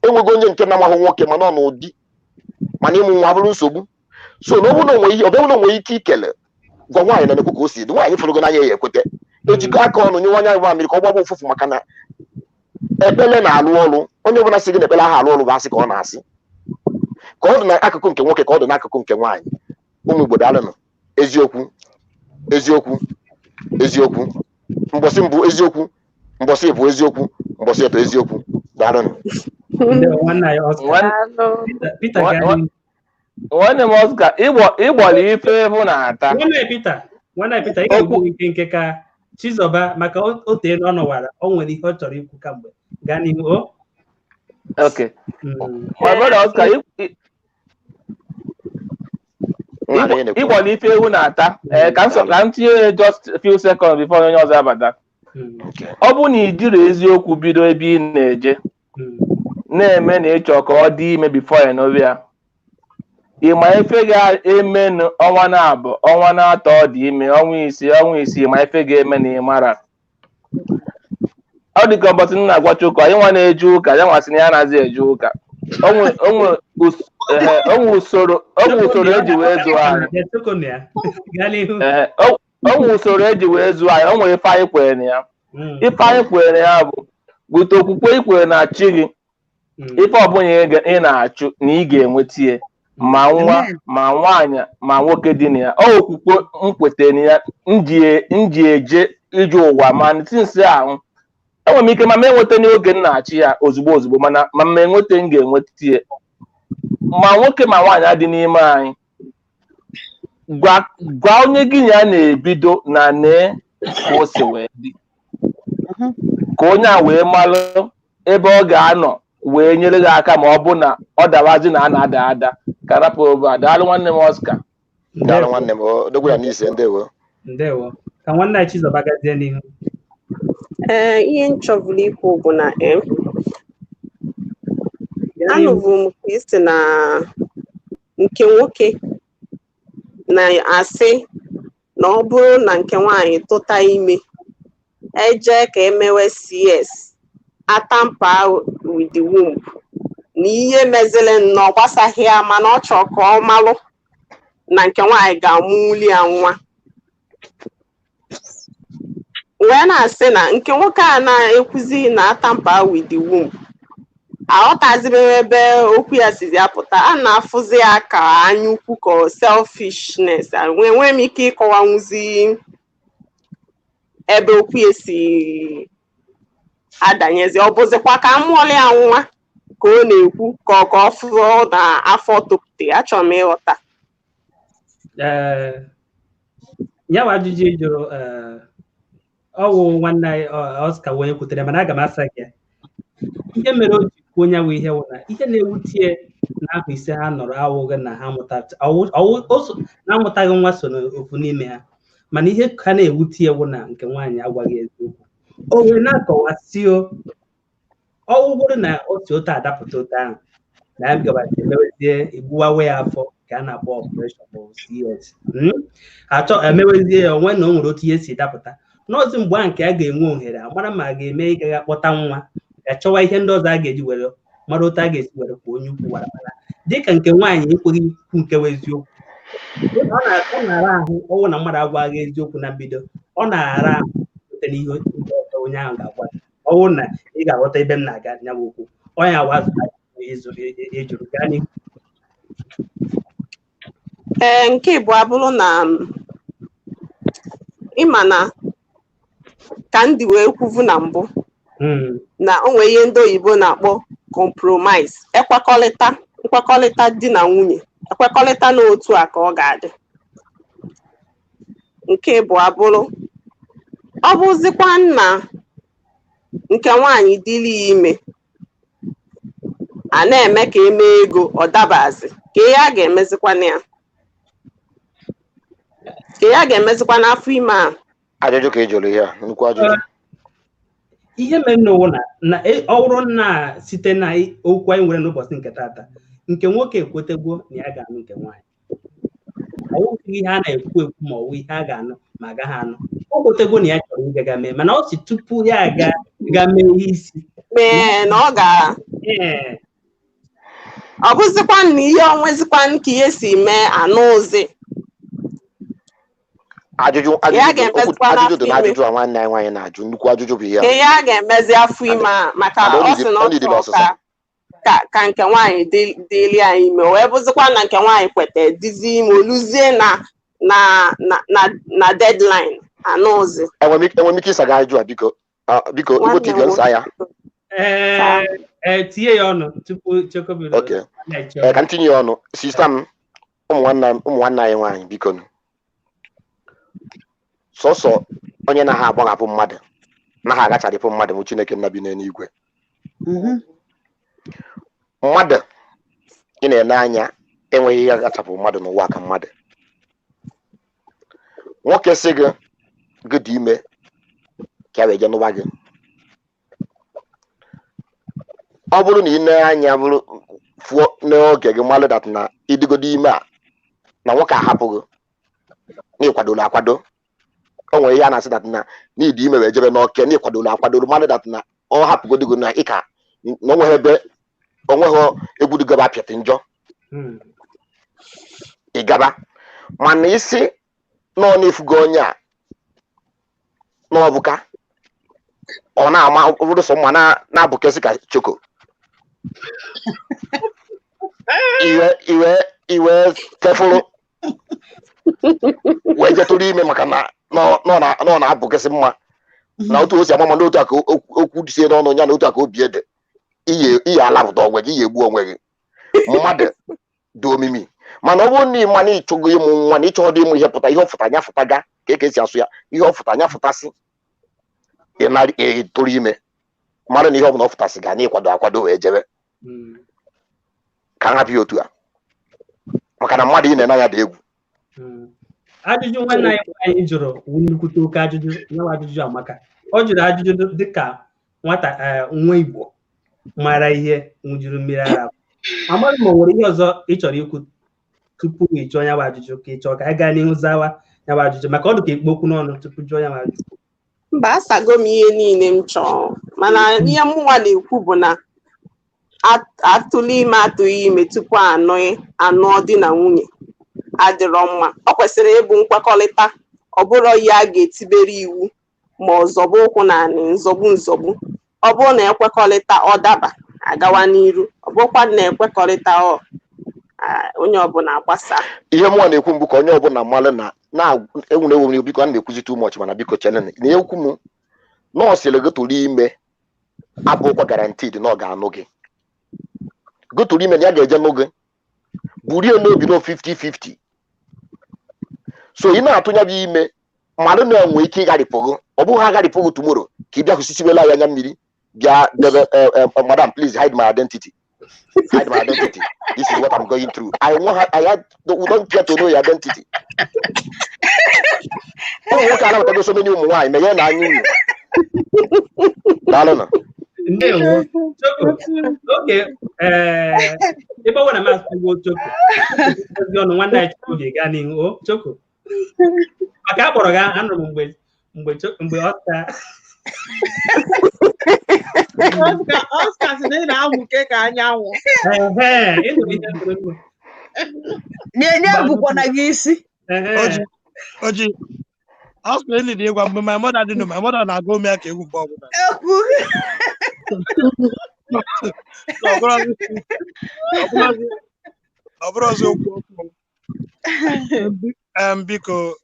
Enwego onye nke na-amahụ nwoke mana ọ n'ụdị mana ịmụ nwa bụrụ nsogbu. So na ọ bụrụ na onwe ihe ọ bụrụ na onwe ike ikele gwa nwaanyị na na-ekwu ka o si dị, nwaanyị fụrụ gị n'anya ya ekwete, ejikọ aka ọnụ nye nwaanyị mamịrị ka ọ gbagba ụfụfụ, maka na ekpele na-alụ ọrụ. Onye ọbụla sị gị na ekpele ahụ alụ ọrụ bụ asị ka ọ na-asị. Ka ọ dị n'akụkụ nke nwoke, ka ọ dị n'akụkụ nke nwaanyị. Ụmụ Igbo, daalụnụ. Eziokwu, eziokwu, eziokwu. Mbọsị mbụ eziokwu, mbọsị bụ eziokwu, mbọsị eto eziokwu. Daalụnụ. Ndewo, nwanne anyị Oscar. Peter, gaa n'ihu. Nwanne m Oscar, ịgbọrọ ife ịhụ na-ata. Nwanne anyị Peter, nwanne anyị Peter, ị ga-ekwu nke nke ka Chizoba, maka o tee na ọ nọwara, o nwere ihe ọ chọrọ ikwu kamgbe. Gaa n'ihu o. Okay. My brother Oscar, Nna anyị na-ekwu. Ịgbọrọ ife ewu na-ata. Ee, ka m tinye just a few seconds before onye ọzọ abata. Okay. Ọ bụ na i jiri eziokwu bido ebe ị na-eje na-eme na ịchọ ka ọ dị ime before ya n'obe ya, ị ma ife ga-eme ọnwa na-abụ, ọnwa na-atọ ọ dị ime, ọnwa 6, ọnwa 6, ma ife ga-eme na ị mara. Ọ dị ka ụbọchị m na-agwa Chukwu anyị nwa na-eje ụka, ya nwasị na ya anaghị eje ụka. Onwe Ehe, o nwe usoro eji wee zụọ anyị. Detụkọnụ ya. Gaa n'ihu. Ehe, o nwe usoro eji wee zụọ anyị. O nwere ife anyị kwere na ya. Ife anyị kwere na ya bụ wete okwukwe i kwere na chi gị, ife ọbụla ị na-achụ na ị ga-enweta ya, ma nwa Amen. ma nwaanyị ma nwoke dị na ya. Ọ okwukwe m kwetara na ya m ji eje ije ụwa, ma sinsi ahụ enwere m ike ma m enweta n'oge m na-achị ya ozugbo ozugbo, mana ma m enweta, m ga-enweta ya, ma nwoke ma nwaanyị adị n'ime anyị. Gwa onye gị na ya na-ebido na nee ka o si wee dị, ka onye a wee malụ ebe ọ ga-anọ wee nyere gị aka, ma ọ bụ na ọ dawazi na a na-ada ada ka rapụ obe a. Daalụ, nwanne m Oscar. Daalụ, nwanne m. Odogwu ya n'ise, ndewo. Ndewo. Ka nwanne anyị Chizoba gazie n'ihu. Ee, ihe m chọburu ikwu bụ na Gaa n'ihu. Anụbu m ka esi na nke nwoke na-asị na ọ bụrụ na nke nwaanyị tụta ime, eje ka emewe CS, atamper with the womb, na ihe meziri nnọọ gbasaghị ya, mana ọ chọrọ ka ọ malụ na nke nwaanyị ga-amụli ya nwa. Wee na-asị na nke nwoke a na-ekwuzi na atamper with the womb, aghọtazibe m ebe okwu ya sizi apụta. A na-afụzi ya ka anya ukwu, ka ọ selfishness. Enwee m ike ịkọwanwuzi ebe okwu ya si adanyezi. Ọ bụzikwa ka a mụọla ya nwa ka ọ na-ekwu, ka ọ fụọ na afọ topute? Achọrọ m ịghọta. Ee, ya bụ ajụjụ ị jụrụ, ee, ọ wụ nwanne anyị Oscar wee kwutere, mana aga m asa gị ya. Ihe mere o ji kwuo onye bụ ihe wụ na ihe na-ewute n'afọ 5 ha nọrọ awụghị na ha na-amụtaghị nwa so n'ofu n'ime ha, mana ihe ka na-ewute ya wụ na nke nwaanyị agwaghị eziokwu. O wee na-akọwasị o ọwụgwụrụ na otu otu adapụta otu ahụ na ya gabazi emewezie egbuwawe ya afọ ka a na-akpọ operation bụ CS, achọ emewezie ya onwe na o nwere otu ihe si dapụta n'ọzi mgbe a nke a ga-enwe ohere amara ma a ga-eme ịgaghị akpọta nwa, ga-achọwa ihe ndị ọzọ a ga-eji were mara otu a ga-esi were kwa onye ukwu wara. Mana dịka nke nwaanyị ekweghị ikwu nke bụ eziokwu, ọ na-ara ahụ ọnwụ na mmadụ agwaghị eziokwu na mbido. Ọ na-ara ahụ site n'ihe ndị ọzọ onye ahụ ga-agwa gị. Ọ bụrụ na ị ga-aghọta ebe m na-aga, ya bụ okwu onye awa ịzụ ịjụrụ. Gaa n'ihu. Ee, nke ịbụọ abụrụ na ịma na ka ndị wee kwuvu na mbụ na o nwere ihe ndị oyibo na-akpọ compromise, ekwekọrịta, nkwekọrịta di na nwunye, ekwekọrịta n'otu a ka ọ ga-adị. Nke ịbụọ abụrụ, ọ bụzikwa nna nke nwaanyị dịrị ya ime, a na-eme ka eme ego, ọ dabazi ka ihe a ga-emezikwana ya, ka ihe a ga-emezikwa n'afọ ime a. Ajụjụ ka ị jụrụ ihe a, nnukwu ajụjụ. Ihe mere n'ụwa na ọ bụrụ na site na okwu anyị nwere n'ụbọchị nke taata, nke nwoke ekwetegwo na ya ga-anụ nke nwaanyị, ọ wụghị ihe a na-ekwu ekwu ma ọ wụ ihe a ga-anụ ma agaghị anụ. O kwetegwo na ya chọrọ ịga ga mee, mana ọ si tupu ya aga ga mee ihe isi mee na ọ ga ee. Ọ bụzikwa na ihe onwezikwa ka ihe si mee anụ ụzi Ajụjụ ya ajụjụ dị okwu ga-emezikwa ajụjụ dị n'afọ ime. N'ajụjụ a nwanne anyị nwaanyị na-ajụ, nnukwu ajụjụ bụ ihe ka a. ihe a ga-emezi afọ ime a, maka And ọ sị na ọ ọ nidiri chọrọ ọsịsa. ka nke nwaanyị dịrị ya ime, o wee bụzikwa na nke nwaanyị kweta dizi ime, oluzie na deadline anụ ụzi. Enwere m ike ịsa gị ajụjụ a, biko? Ah, biko, Igbo Nwanne TV m nsa ya. Ee, tinye ya ọnụ tupu chekobido. Okay. Ee, ka m tinye ya ọnụ. Sister m, ụmụ nwanne anyị nwaanyị, biko nụ. Sọsọ onye na-ha agbahapụ mmadụ, naghị agacharịpụ mmadụ bụ Chineke nna bi n'eluigwe. Mmadụ ị na-ene anya enweghị ihe agachapụ mmadụ n'ụwa ka mmadụ. Nwoke sị gị gị dị ime ka ya wee jee nụwa gị, ọ bụrụ na ị nee anya bụrụ fụọ n'oge gị, malụ that na ịdịgodo ime a na nwoke ahapụghị na ịkwadoro akwado, o nwere ihe a na-asị that na n'ịdị ime wee jebe n'oke na ịkwadoro akwado, malụ that na ọ hapụgodo gị na ịka na onweghị ebe onweghị egwu dịgobe apịatị njọ. Ị gaba mana isi na ọ na-efugo onye a n'ọbụka ọ na-ama obodo sọ mma na-abụkesị ka choko iwe iwe tefụrụ wee jetụrụ ime maka na ọ na-abụkesị mma na otu o si ama ma n'otu aka okwu sie n'ọnụ ya na otu aka obi ede iye alapụta onwe gị, iye egbu onwe gị. Mmadụ dị omimi, mana ọ bụrụ na ịma na ịchọgo ịmụ nwa na ịchọghọdụ ịmụ ihe pụta ihe ọfụta anya fụta ga ka eke esi asụ ya ihe ọfụta anya fụtasị ị tụrụ ime mara na ihe ọbụla ọ fụtasị ga na ịkwado akwado wee jebe ka nhapụ ya otu a maka na mmadụ ị na-ene anya dị egwu. Ajụjụ nwanne anyị nwaanyị jụrụ wụ nnukwute oke ajụjụ, nyewa ajụjụ amaka. Ọ jụrụ ajụjụ dịka nwata nwa Igbo mara ihe ṅụjuru mmiri ara. Amaghị ma o nwere ihe ọzọ ị chọrọ ikwu tupu ị jụọ ya bụ ajụjụ, ka ị chọọ ka anyị gaa n'ihu zawa ya bụ ajụjụ maka ọ dị ka ikpo okwu n'ọnụ tupu jụọ ya bụ ajụjụ. Mba, asago m ihe niile m chọọ, mana ihe mụnwa na-ekwu bụ na atụla ime atụghị ime tupu anụọ di na nwunye adịrọ mma. Ọ kwesịrị ịbụ nkwekọrịta, ọ bụrụ ya a ga-etibere iwu ma ọ zọgbu ụkwụ na anị nzọgbu nzọgbu. Ọ bụrụ na ekwekọrịta ọ daba agawa n'iru, ọ bụrụkwa na ekwekọrịta ọ onye ọbụla agbasa. Ihe mụnwa na-ekwu mbụ ka onye ọbụla mmalụ na enwere ewu biko a na-ekwuzi too much, mana biko chene na ekwu m nọọsịrị gị tụrụ ime abụkwa guaranteed na ọ ga-anụ gị. Gị tụrụ ime na ya ga-eje nụ gị, burie n'obi no 50-50. So ị na-atụnya bụ ime mmadụ na-enwe ike ịgharịpụ gị, ọ bụghị agharịpụ gị tomorrow ka ị bịa hụsisiwela ya anya mmiri bịa debe madam please hide my identity, hide my identity, this is what I'm going through. I we don't care to know your identity. Ụmụ nwoke anabatago so many ụmụ nwaanyị meghe na anya unu. Daalụ na. Ndewo. Choko. Oge ebe ọ na masị gị Choko. Ozi ọnụ nwanne anyị Choko ga-aga n'ihu. O Choko. Maka a kpọrọ gị anụrụ m mgbe mgbe Oscar Oscar sị na ị na-amụke ka anyanwụ. Nye bụkwa na gị isi. Oji Oscar eli dị ịgwa mgbe my mother dị nụ, my mother na-agụ ome ya ka egwu mgbe ọbụla. Ọ bụrụ ọzọ okwu okwu. Biko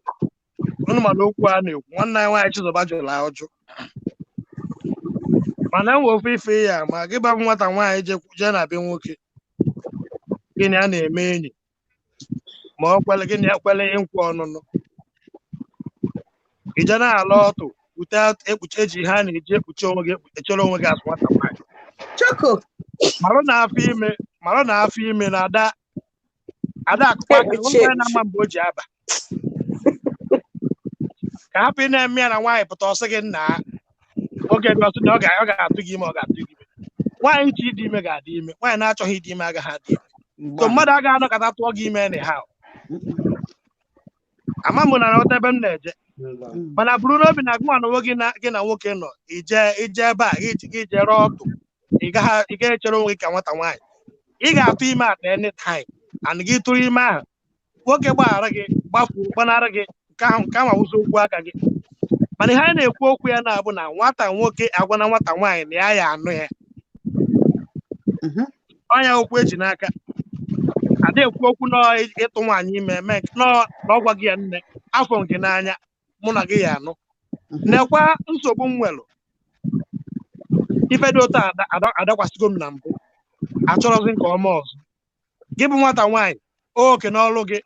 unu mana okwu a na-ekwu nwanne anyị nwaanyị Chizoba jụrụ ajụ, mana enwe ofe ife ya ma gị babụ nwata nwaanyị jee na be nwoke gịnị a na-eme enyi ma ọ kwele gịnị ekwele nkwa ọnụnụ ije na-ala ọtụ ute ekpuchi eji ihe a na-eji ekpuchi onwe gị echere onwe gị azụ nwata nwaanyị. Choko mara na afọ ime, mara na afọ ime na ada ada akụkọ aka na ama mgbe o ji aba ka hapụ ị na-eme ya na nwaanyị pụta ọsị gị nna oge dị ọsị na ọ ga-atụ gị ime, ọ ga-atụ gị ime. Nwaanyị nche ịdị ime ga-adị ime, nwaanyị na-achọghị ịdị ime agaghị adị ime. So mmadụ agaghị anọkọta tụọ gị ime anyhow. Ama m na aghọta ebe m na-eje, mana bụrụ n'obi na gị nwa gị na nwoke nọ ije ije ebe a gị jere ọtụ ị gaghị echere onwe gị ka nwata nwaanyị. Ị ga-atụ ime at any time and gị tụrụ ime ahụ nwoke gbaghara gị gbafuo gbanara gị nke ahụ nke ahụ awụzi okwu aka gị. Mana ihe anyị na-ekwu okwu ya na-abụ na nwata nwoke agwa na nwata nwaanyị na ya ya anụ ya ọnya okwu eji n'aka ada ekwu okwu n'ịtụ nwaanyị ime eme na ọgwa gị ya nne afọ nke n'anya mụ na gị ya anụ nekwa nsogbu m nwere ife dị otu adakwasịgo m na mbụ achọrọzi nke ọma ọzọ. Gị bụ nwata nwaanyị oke n'ọlụ gị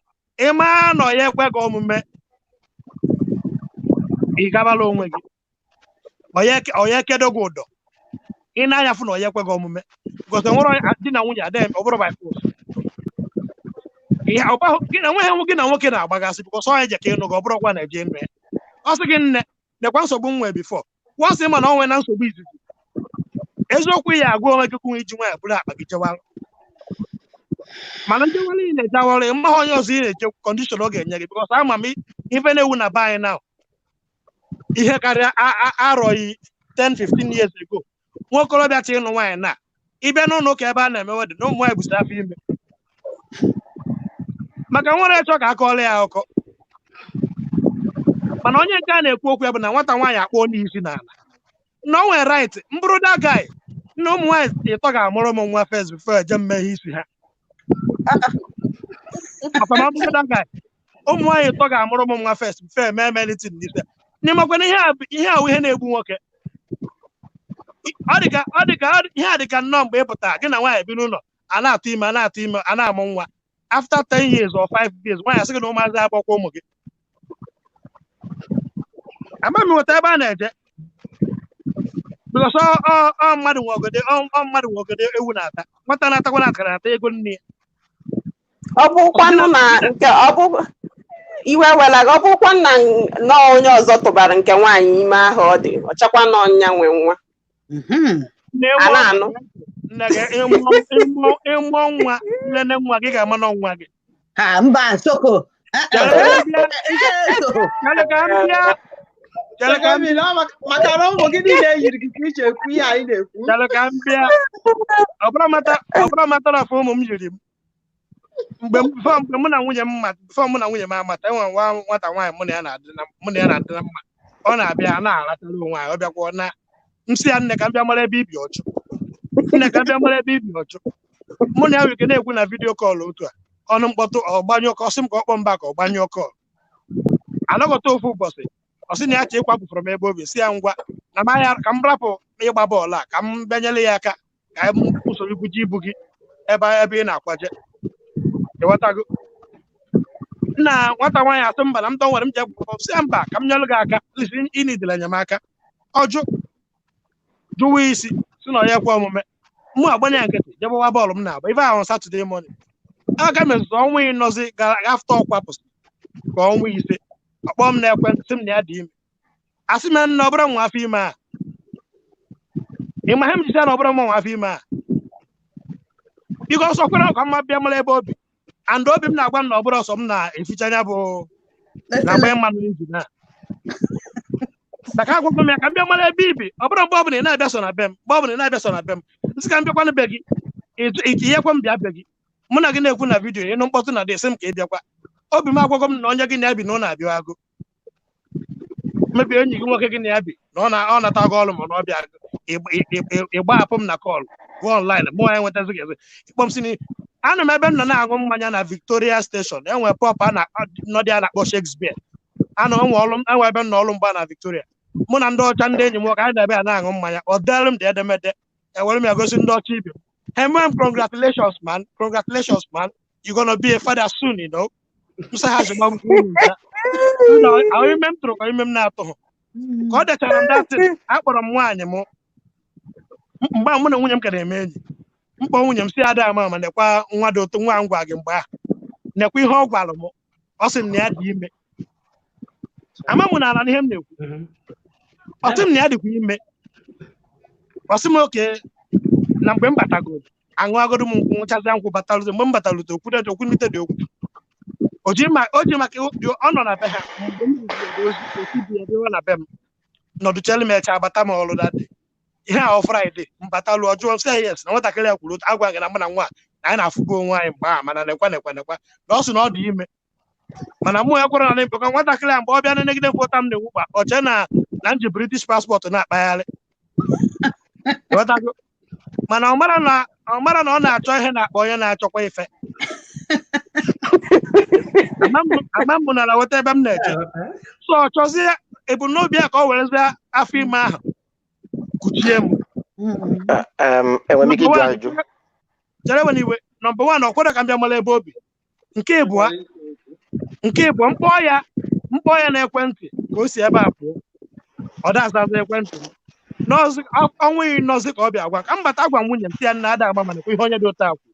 ịma nọ ya ekwe gị omume ị gabala onwe gị onye kedo gị ụdọ ị na-anya fụ na onye ekwe gị omume gosi nwere di na nwunye adịghị ọ bụrụ by force gị na nweghị gị na nwoke na-agbagasị bikọs onye je ka ịnụ gị ọ bụrụkwa na eje ịnụ ya. Ọ sị gị nne nekwa nsogbu m nwee bifọ wọsị ma na ọ nwee na nsogbu izizi eziokwu ya agwa onwe gị kwụ iji nwaanyị bụrụ akpa gị jewara, mana ndị nwere ị na-ejewara ịmaghị onye ọzọ ị na-eche kọndishọn ọ ga-enye gị bikọs ama m ife na-ewu na be anyị na ihe karịa arọghị 10-15 years ago nwa okorobịa chọ ịnụ nwaanyị na ịbịa n'ụlọ ụka ebe a na-eme wedị na ụmụ nwaanyị busi afọ ime Maka nwere chọ ka akọọla ya akụkọ. Mana onye nke a na-ekwu okwu ya bụ na nwata nwaanyị akpọọ n'isi n'ala na o nwere right mbụrụ that guy na ụmụ nwaanyị ịtọ ga-amụrụ m nwa first before eje mmeghe isi ha. Ọkwa na ọ bụrụ that guy, ụmụ nwaanyị ịtọ ga-amụrụ m nwa first before eme eme anything n'isi ha. N'ịmakwa na ihe a ihe a wụ ihe na-egbu nwoke. Ọ dị ka ihe a dị ka nnọọ mgbe ị pụtara, gị na nwaanyị bi n'ụlọ, a na-atụ ime, a na-atụ ime, a na-amụ nwa. After 10 years or 5 years, nwaanyị asị gị na ụmụazị agbakwa ụmụ gị. Ama m nweta ebe a na-eje, because ọ mmadụ nwe ogode, ọ mmadụ nwe ogode ewu na-ata, nwata na-atakwa na akara na-ata ego nne ya. Ọ bụkwanụ na nke ọ bụ iwe wela, ọ bụkwa na nọọ onye ọzọ tụbara nke nwaanyị ime ahụ, ọ dị ọchakwa nọ nya nwe nwa. A na-anụ. Nne gị, ịmụọ nwa, nlele nwa gị ga-ama na nwa gị. Ha, mba, soko. Chere ka m bịa. Chere ka m bịa. Chere ka m Mmiri, ọ maka na ụmụ gị niile yiri gị ka iji ekwu ihe anyị na-ekwu. Chere ka m bịa. Ọ bụrụ matara afọ ụmụ m yiri m mgbe mgbe mụ na nwunye m ma before mụ na nwunye m amata, enwere nwa nwata nwaanyị mụ na ya na-adị na mma. Ọ na-abịa na-alatara onwe anyị. Ọ bịakwa na m sị ya, "Nne, ka m bịa mara ebe ibi ọchụ. Nne, ka m bịa mara ebe ibi ọchụ." Mụ na ya nwere ike na-ekwu na video call otu a, ọnụ mkpọtụ, ọ gbanyụọ ka ọ sị m ka ọ kpọọ mba, ka ọ gbanyụọ call. Anọgọta ofu ụbọchị, ọ sị na ya chọ ịkwapụ from ebe obi, si ya ngwa na m ahịa, ka m rapụ ịgba bọọlụ a, ka m bịanyere ya aka, ka m usoro ibuje ibu gị ebe ị na-akwaje. Ịghọtago nna? Nwata nwaanyị asị mba, na m dọ nwere m ji egwu, si ya mba, ka m nyelụ gị aka lisi ịnidere enyemaka. Ọjụ jụwa isi, si na ọ ya ekwe omume. Mụ agbanye ya nkịtị, jegbawa bọọlụ m na-agba ife ahụ. Saturday morning aka mezụta ọnwa ịnọzi gara after ọkwa pụsị ka ọnwa 5, ọkpọ m n'ekwentị, sị m na ya dị ime. Asị m nna, ọ bụrụ nwa afọ ime a, ịma ihe m ji sị na ọ bụrụ nwa afọ ime a, biko ọsọ kwere ka mma bịa mara ebe obi and obi m na-agwa m na ọ bụrụ ọsọ m na-eficha anya bụ na-agba mmanụ n'injin a. Maka agwagwa m ya ka m bịa mara ebe ibi, ọ bụrụ mgbe ọ bụla ị na-abịa so na be m, mgbe ọ bụla ị na-abịa so na be m, nsị ka m bịakwanụ be gị, itinyekwa m bịa be gị, mụ na gị na-ekwu na video, ịnụ mkpọtụ na dị, sị m ka ị bịakwa. Obi m agwago m na onye gị na-ebi na ọ na-abịa agụ mebi enyi gị nwoke gị na ya bi na ọ natago ọrụ, ma na ọ bịa ịgbahapụ m na call gụọ online, mụ ya enwetazi gị ịkpọ m si na anọ m ebe m nọ na-aṅụ mmanya na Victoria Station, enwe pub a nọdị a na-akpọ Shakespeare. Anọ enwe ọrụ, enwe ebe m nọ ọrụ mgba na Victoria, mụ na ndị ọcha, ndị enyi m nwoke, anyị na-ebe a na-aṅụ mmanya. Ọ dịrị m dị edemede, ewere m ya gosi ndị ọcha ibe m. Hey man, congratulations man, congratulations man, you're gonna be a father soon. M sị ha zụgba m ahụ ime m tụrụ ka ime m na-atụghị ka ọ dechara m datin. Akpọrọ m nwaanyị m mgbe mụ na nwunye m ka na-eme enyi. Mkpọ nwunye m si ada ama ama, nekwa nwa dị ụtọ nwa m gwa gị mgbe ahụ, nekwa ihe ọ gwara m. Ọ sị m na ya dị ime. Ama m na ala n'ihe m na-ekwu. Ọ sị m na ya dịkwa ime. Ọ sị m oke na mgbe m batagoro, aṅụ agodo m nkwụ, nwụchazịa nkwụ, batalute. Mgbe m batalute, okwu dị okwu nlite dị okwu o ji maka ọ nọ na be ha mgbe m rụziri ozi osi bi ya bịawa na be m nọdụchere m eche abata m ọrụ that day. Ihe a ọ Friday mbata lụọ, jụọ m sị yes na nwatakịrị ya kwuru otu agwa gị na mụ na nwa na anyị na-afụgo onwe anyị mgbe ahụ, mana nekwa nekwa nekwa na ọ sị na ọ dị ime. Mana mụ ya kwere na mpekọ nwatakịrị a, mgbe ọ bịa na-enegide foto m na-enwukpa, ọ chee na m ji British passport na-akpagharị. Ghọtago? Mana ọ mara na ọ na-achọ ihe na-akpa onye na-achọkwa ife. Ama m nara weta ebe m na-eje, so ọ chọzie ebumnobi ya ka ọ werezie afọ ime ahụ kuchie m. Enwere m ike ịjụ ajụjụ? Chere, wena iwe. Number one, ọ kwere ka m bịa mara ebe obi. Nke ịbụọ, mkpọọ ya n'ekwentị ka o si ebe a pụọ, ọ dazaza ekwentị m. Ọnwa ịnọzi ka ọ bịa gwa ka m bata gwa nwunye m, sị ya nna, ada agba, mana ihe onye dị ụtọ akwụ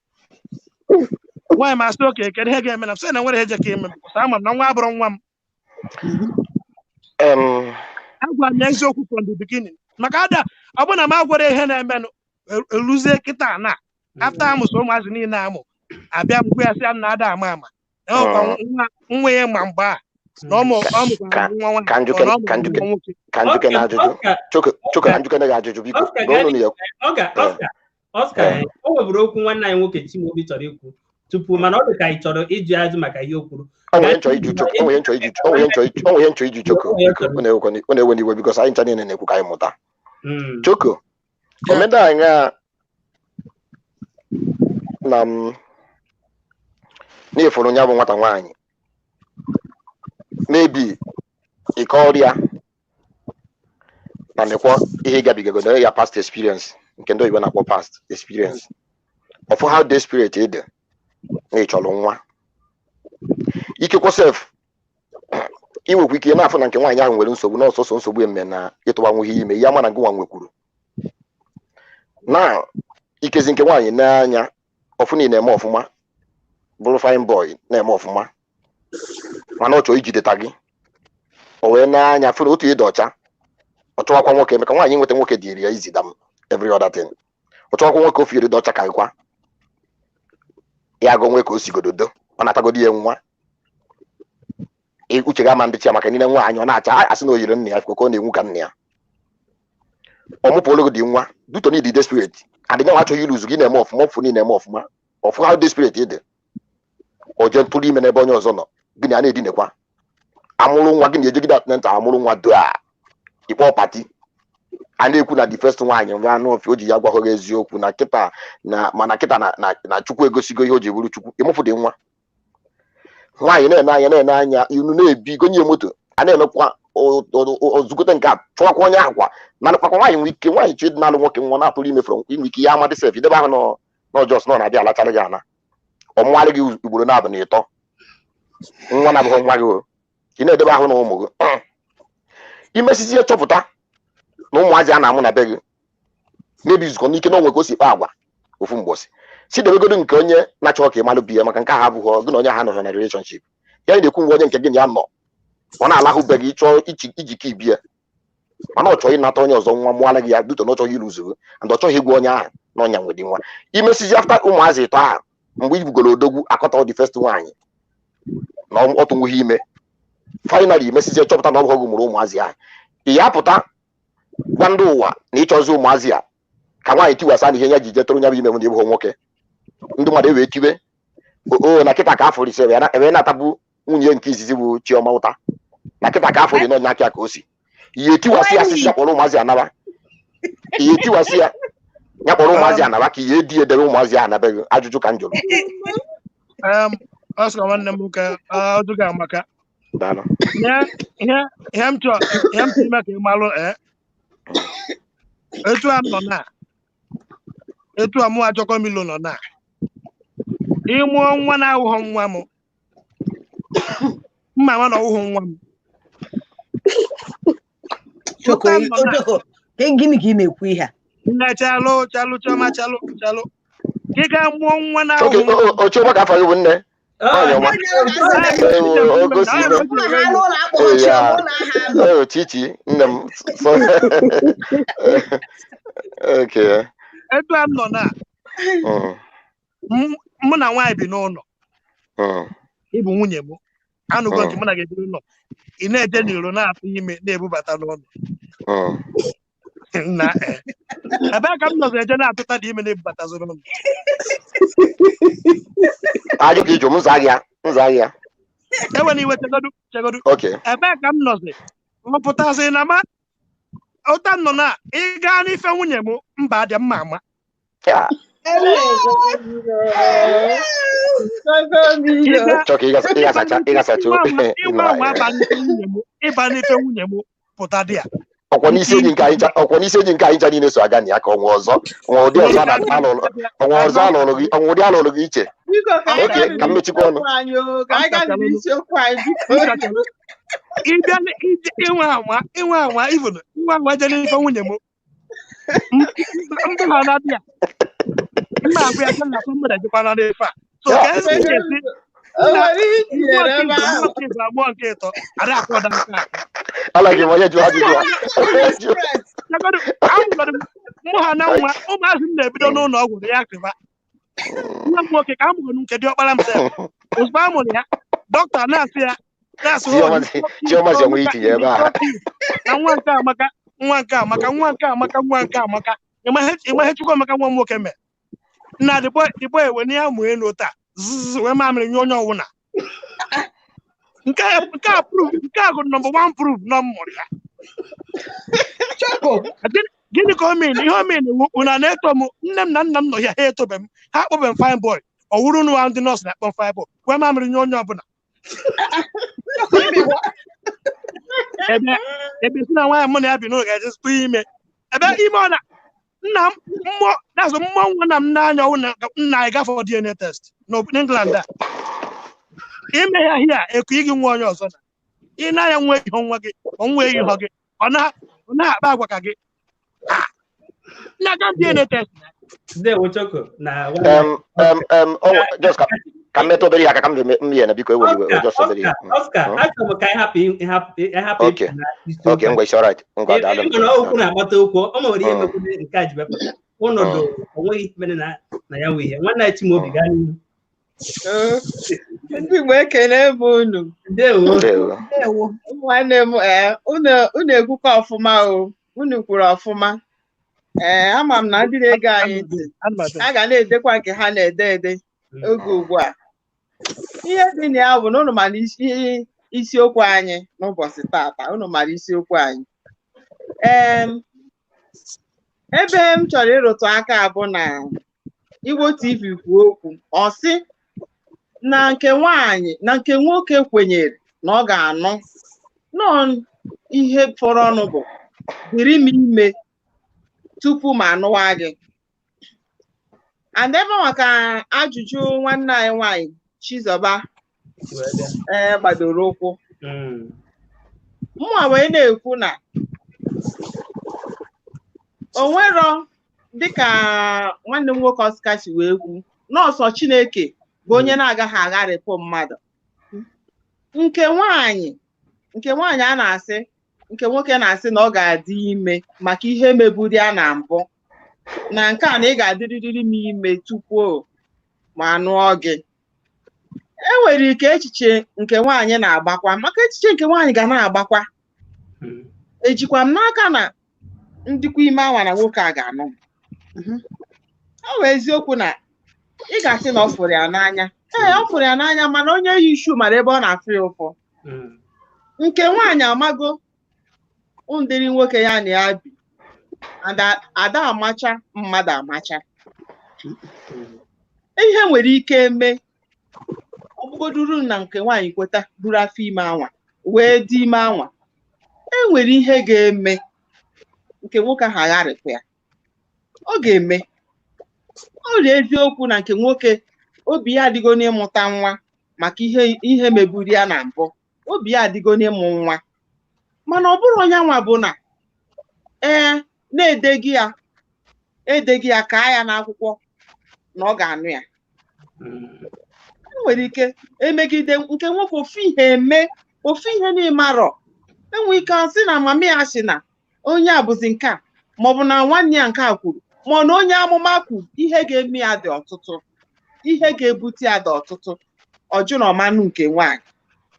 nwaanyị m asị oke, kedu ihe ga-eme na m sị na nwere ihe je ka ime m kwụsị, ama m na nwa abụrụ nwa m. Agwa m ya eziokwu from the beginning, maka ada ọ bụ na m agwara ihe na-emenụ eluzie kịta na after amụsị ụmụazị niile amụ abịa m gwa ya, sị ya nna, ada ama ama enwekwa nwa ya ma mgbe a na ọ mụkwara nwa nwaanyị Ka ọ na ọ ka mụkwara nwa nwoke. Ka njukene ajụjụ. Oscar, Choko choko, ka njukene gị ajụjụ, biko. Oscar, na ọnụ ya. Oscar, Oscar, Oscar, o nweburu okwu nwanne anyị nwoke Chimaobi chọrọ ikwu. Tupu mana ọ dị ka ị chọrọ ịjụ ajụ maka ihe o kwuru. O nwere nchọ iju choko, o nwere nchọ iju, o nwere nchọ iju, o nwere nchọ iju choko. Biko, ọ na-ewe n'iwe because anyị ncha niile na-ekwu ka anyị mụta. Choko, omeda anya na m n'ifuru ya bụ nwata nwaanyị maybe ike ọrịa na nekwa ihe gabigago na ya past experience nke ndị oyibo na-akpọ past experience of how desperate ị dị na ị chọrọ nwa. Ikekwe sef ị nwekwa ike na-afụ na nke nwaanyị ahụ nwere nsogbu na ọsọsọ nsogbu eme na ịtụwa nwughị ime ya, mana gụnwa nwekwuru na ikezi nke nwaanyị n'anya ọfụ na ị na-eme ọfụma, bụrụ fine boy na-eme ọfụma, mana ọ chọrọ ijideta gị, o wee n'anya fụ na otu ịdị ọcha, ọ chọwakwa nwoke maka nwaanyị nweta nwoke dịrị ya izi than every other thing. Ọ chọwakwa nwoke ofe iri dị ọcha ka gịkwa ya agụ nwe ka o sigododo ọ natagodi ya nwa. Uche ga-ama ndị chi ya maka niile nwaanyị ọ na-acha asị na o yiri nna ya ka ọ na-enwu ka nna ya. Ọ mụpụrụ gị dị nwa duto na ịdị desperate adị nyanwa achọghị iluzu gị na-eme ọfụma, ọfụ niile eme ọfụma, ọfụ how desperate ị dị, o jee ntụrụ ime n'ebe onye ọzọ nọ, gị na ya na-edinekwa, amụrụ nwa gị na-ejegide atịnenta, amụrụ nwa doa ikpọ party a na-ekwu na the first nwaanyị nwa anụ ọfịa o ji ya gwahụghị eziokwu na kịta na mana kịta na na na Chukwu egosigo ihe o ji bụrụ Chukwu. Ịmụfụ dị nwa nwaanyị na-ene anya na-ene anya inu na-ebi gonye moto a na-emekwa ozugote nke a chọwakwa onye ahụ kwa na nakwa nwaanyị nwere ike nwaanyị chọ ịdị na-alụ nwoke nwa na-atụrụ ime from inwe ike ya amadị sef idebe ahụ nọ n'ọjọs nọ na-abịa alacharị gị ana ọmụgharị gị ugboro na-abụ na ịtọ nwa na-abụghị nwa gị o ị na-edebe ahụ na ụmụ gị imesizie chọpụta na ụmụazị a na-amụ na be gị mebi zukọ n'ike na onwe ka o si kpa agwa ofu mgbọsị si debegodo nke onye na-achọ ka ị malụ bi ya maka nke ahụ abụghị gị na onye ahụ nọrọ na relationship ya na-ekwu ngwa onye nke gị na ya nọ ọ na-alahụ be gị chọọ iji ka ibie mana ọ chọghị ịnata onye ọzọ nwa mụọla gị ya duto na ọ chọghị ịlụzu gị and ọ chọghị ịgwa onye ahụ na ọnya nwedị nwa. Imesizi after ụmụazị ịtọ ahụ mgbe i bugoro odogwu akọta the first nwaanyị na ọ tụnwughị ime, finally imesizie chọpụta na ọ bụghị gị mụrụ ụmụazị ahụ, ị ya pụta gwa ndị ụwa na ịchọzi ụmụazị a ka nwaanyị tiwasa na ihe ya ji je tụrụ nya bụ ime m na ịbụghị nwoke, ndị mmadụ ewee tibe o na kịta ka afọ ise ewee na-atabu nwunye nke izizi bụ Chioma ụta na kịta ka afọ dị n'ọnya aka ka o si ihe tiwasị ya sisi ya kpọrọ ụmụazị anaba, ihe tiwasị ya ya kpọrọ ụmụazị anaba ka ihe di edebe ụmụazị a anabeghị. Ajụjụ ka m jụrụ. Ọ sịrị nwanne m nwoke ọdụ gị amaka. Daalụ. Ihe ihe m chọrọ ihe m chọrọ ime ka ị malụ etu a m nọ na etu a mụ achọkọ m ilo nọ na ịmụọ nwa na-awụghọ nwa m mma ma na ọwụghọ nwa m. Choko, Ụta m nọ na Choko, gịnị ka ị na-ekwu ihe a? Nne chalụ chalụ Chioma chalụ chalụ gị ga mụọ nwa Oke na-awụghọ nwa m. o Chioma ka afọ gị bụ nne nwaanyị ọma. Ewo, o gosi Ọ bụrụ ha n'ụlọ akpọghọ Ee, Chioma, ya. ụlọ aha anọ. Oh, Chichi nne m. So okay. Etu a m nọ na mụ na nwaanyị bi n'ụlọ ịbụ nwunye m anụgo nke mụ na gị bi n'ụlọ ị na-eje n'iro na-atụ ime na-ebubata n'ụlọ na ebee ka m nọzọ eje na-atụta dị ime na-ebubatazi n'ụlọ. Ajụ ka ịjụ m nza gị ya nza gị ya. Enwere iwe chegodu chegodu. Okay. Ebee ka m nọzi mụpụtazi na ma ụta m nọ na ị gaa n'ife nwunye m mba dị mma ama. Ya. Ị gaa Chọ ka ịgasacha ịgasacha ịnwa anwa aba n'ife nwunye m ịba n'ife nwunye m pụta dị ya. Ọkwọ n'isi enyi nke anyị ncha ọkwọ n'isi enyi nke anyị ncha niile so aga na ya ka ọnwa ọzọ ọnwa ụdị ọzọ a na-alụrụ ọnwa ọzọ alụrụ gị ọnwa ụdị alụrụ gị iche. Biko ka anyị Oke gaa ka m mechikwa ọnụ. n'isiokwu anyị o, ka anyị gaa n'isiokwu anyị biko. Ịbịa ịnwa anwa ịnwa anwa even nwa anwa je n'ife nwunye m mba ha na-adị ya mma agwa ya sị na mmadụ ejekwana n'ife a so ka esi esi O nwere ihe i mmụọ tinyere nke ebe ịbụ ahụ. mmụọ nke ịbụ mmụọ nke ịtọ ada akọda nke a. Ala gị ma onye jụrụ ajụjụ a. Onye jụrụ. Chegodu, amụgodu m mụ ha na nwa ụmụazị m na-ebido n'ụlọ ọgwụ ya akịba nwa m nwoke ka amụgodu nke diọkpara m sef ozugbo a mụrụ ya dọkịta na-asị ya na-asị Chioma Chioma si onwe itinye ebe a. na nwa nke amaka nwa nke amaka nwa nke amaka nwa nke amaka ịma ihe Chukwuemeka nwa m nwoke mee na the boy ewe na ya mụ elu taa. Zzz, wee mamịrị nye onye ọwụna. Nke a nke a proof, nke a bụ number one proof na m mụrụ ya. Choko. Gịnị ka o mean? Ihe o mean wụ unu na-eto m, nne m na nna m nọ ya, ha etobe m, ha akpọbe m fine boy. Ọ wụrụ unu ndị nọọsụ na-akpọ m fine boy, wee mamịrị nye onye ọbụla. Choko, ime Ebe ebe si na nwaanyị mụ na ya bi n'ụlọ ga-eje tụọ ime, ebe ime ọ na nna m mmụọ na-azụ mmụọ nwa na m n'anya ọwụ na nna anyị gafọ DNA test n'England a ime ya hia eku gị nwa onye ọzọ na ị na-anya nwa ihe nwa gị, ọ nwa ihe gị, ọ na-akpa agwa ka gị na-aga DNA test. Ndewo, Choko na Just ka m metụ obere ihe aka ka m m ya na, biko, ewe iwe, just obere ihe. Oscar, achọrọ m ka anyị hapụ ịhapụ. Okay. Okay, ngwa, it's alright. Ngwa, daalụ. Ịma na okwu na-agbata okwu, ọ nwere ihe mekwuru nke a ji wepụta ọnọdụ onweghị mere na na ya wụ ihe nwanne anyị Chimaobi gaa n'ihu. Ndị Igbo, ekele m unu. Ndewo. Ndewo. Ndewo. Nwanne m, ee, unu ekwukwa ọfụma o, unu kwuru ọfụma. Ee, ama m na ndị na-ege anyị ntị a ga na-edekwa nke ha na-ede ede oge ugbu a. Ihe dị na ya bụ na unu mara isi isiokwu anyị n'ụbọchị tata, unu mara isiokwu anyị. Ee, ebe m chọrọ ịrụtụ aka bụ na Igbo TV kwuo okwu, ọ sị na nke nwaanyị na nke nwoke kwenyere na ọ ga-anụ nọọ, ihe fọrọ ọnụ bụ dịrị m ime tupu m anụwa gị. And ebe maka ajụjụ nwanne anyị nwaanyị Chizọba ee gbadoro ụkwụ, mụnwa wee na-ekwu na o nwero dịka nwanne m nwoke Oscar si wee kwu, nọọsụ Chineke bụ onye na-agaghị agharịpụ mmadụ. Nke nwaanyị a na-asị nke nwoke na-asị na ọ ga-adị ime maka ihe meburu ya na mbụ, na nke a na ị ga-adịrịrị m ime tupu ma nụọ gị. E nwere ike echiche nke nwaanyị na-agbakwa, maka echiche nke nwaanyị ga na-agbakwa, ejikwa m n'aka na ndịkwa ime anwa na nwoke a ga-anụ m. Ọ bụ eziokwu na ị ga-asị na ọ fụrụ ya n'anya. Ee, ọ fụrụ ya n'anya, mana onye yi ishu mara ebe ọ na-afụ ya ụfụ. Nke nwaanyị amago ndịrị nwoke ya na ya bi, ada amacha mmadụ amacha ihe nwere ike eme. Ọ bụgoduru na nke nwaanyị kweta buru afọ ime anwa wee dị ime anwa, e nwere ihe ga-eme nke nwoke ahụ agharịpụ ya. Ọ ga-eme ọ dị eziokwu na nke nwoke obi ya adịgo n'ịmụta nwa maka ihe meburu ya na mbụ, obi ya adịgo n'ịmụ nwa, mana ọ bụrụ onye nwa bụ na ee na-edeghị ya edeghị ya kaa ya n'akwụkwọ na ọ ga-anụ ya. E nwere ike emegide nke nwoke ofu ihe eme, ofu ihe n'ịmarọ, enwe ike sị na mama ya sị na onye a bụzi nke a, maọbụ na nwanne ya nke a kwuru, ma ọ na onye amụma kwuru. Ihe ga-eme ya dị ọtụtụ, ihe ga-ebute ya dị ọtụtụ. Ọjụ na ọmanụ nke nwaanyị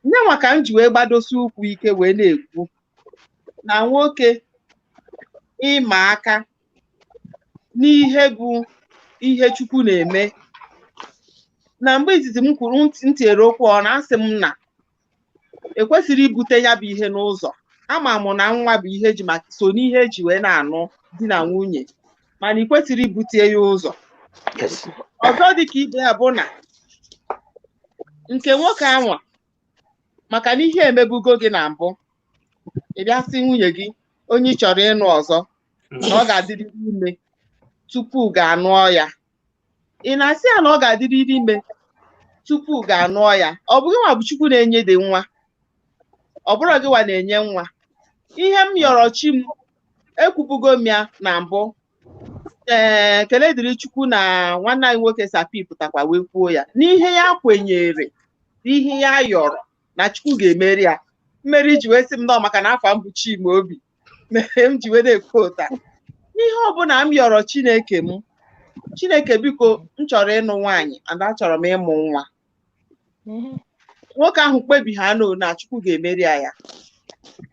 nyenwa ka m ji wee gbadosi ụkwụ ike wee na-ekwu na nwoke ịma aka n'ihe bụ ihe Chukwu na-eme. Na mgbe izizi m kwuru ntinyere okwu, ọ na-asị m na ekwesịrị ibute ya bụ ihe n'ụzọ. Ama m na nwa bụ ihe eji maka so n'ihe eji wee na-anụ di na nwunye, mana ị kwesịrị ibute ya ụzọ. Ọzọ dịka ibe ya bụ na nke nwoke anwa, maka na ihe emebugo gị na mbụ, ị bịa sị nwunye gị onye ị chọrọ ịnụ ọzọ na ọ ga-adịrịrị ime tupu ga-anụọ ya. Ị na-asị ya na ọ ga-adịrịrị ime tupu ga-anụọ ya? Ọ bụ gị nwa bụ Chukwu na-enye dị nwa? Ọ bụrụ gị nwa na-enye nwa? Ihe m yọrọ chi m, ekwubugo m ya na mbụ. Ee, kele dịrị Chukwu na nwanne anyị nwoke Sapi pụtakwa wee kwuo ya n'ihe ya kwenyere, n'ihe ya yọrọ na Chukwu ga-emeri ya mmeri. Ji wee sị m nọọ maka na afọ m bụ Chimaobi mere m ji wee na-ekwu ụta n'ihe ọbụla m yọrọ Chineke m. Chineke, biko, m chọrọ ịnụ nwaanyị and achọrọ m ịmụ nwa. Nwoke ahụ kpebi ha no na Chukwu ga-emeri ya. Ya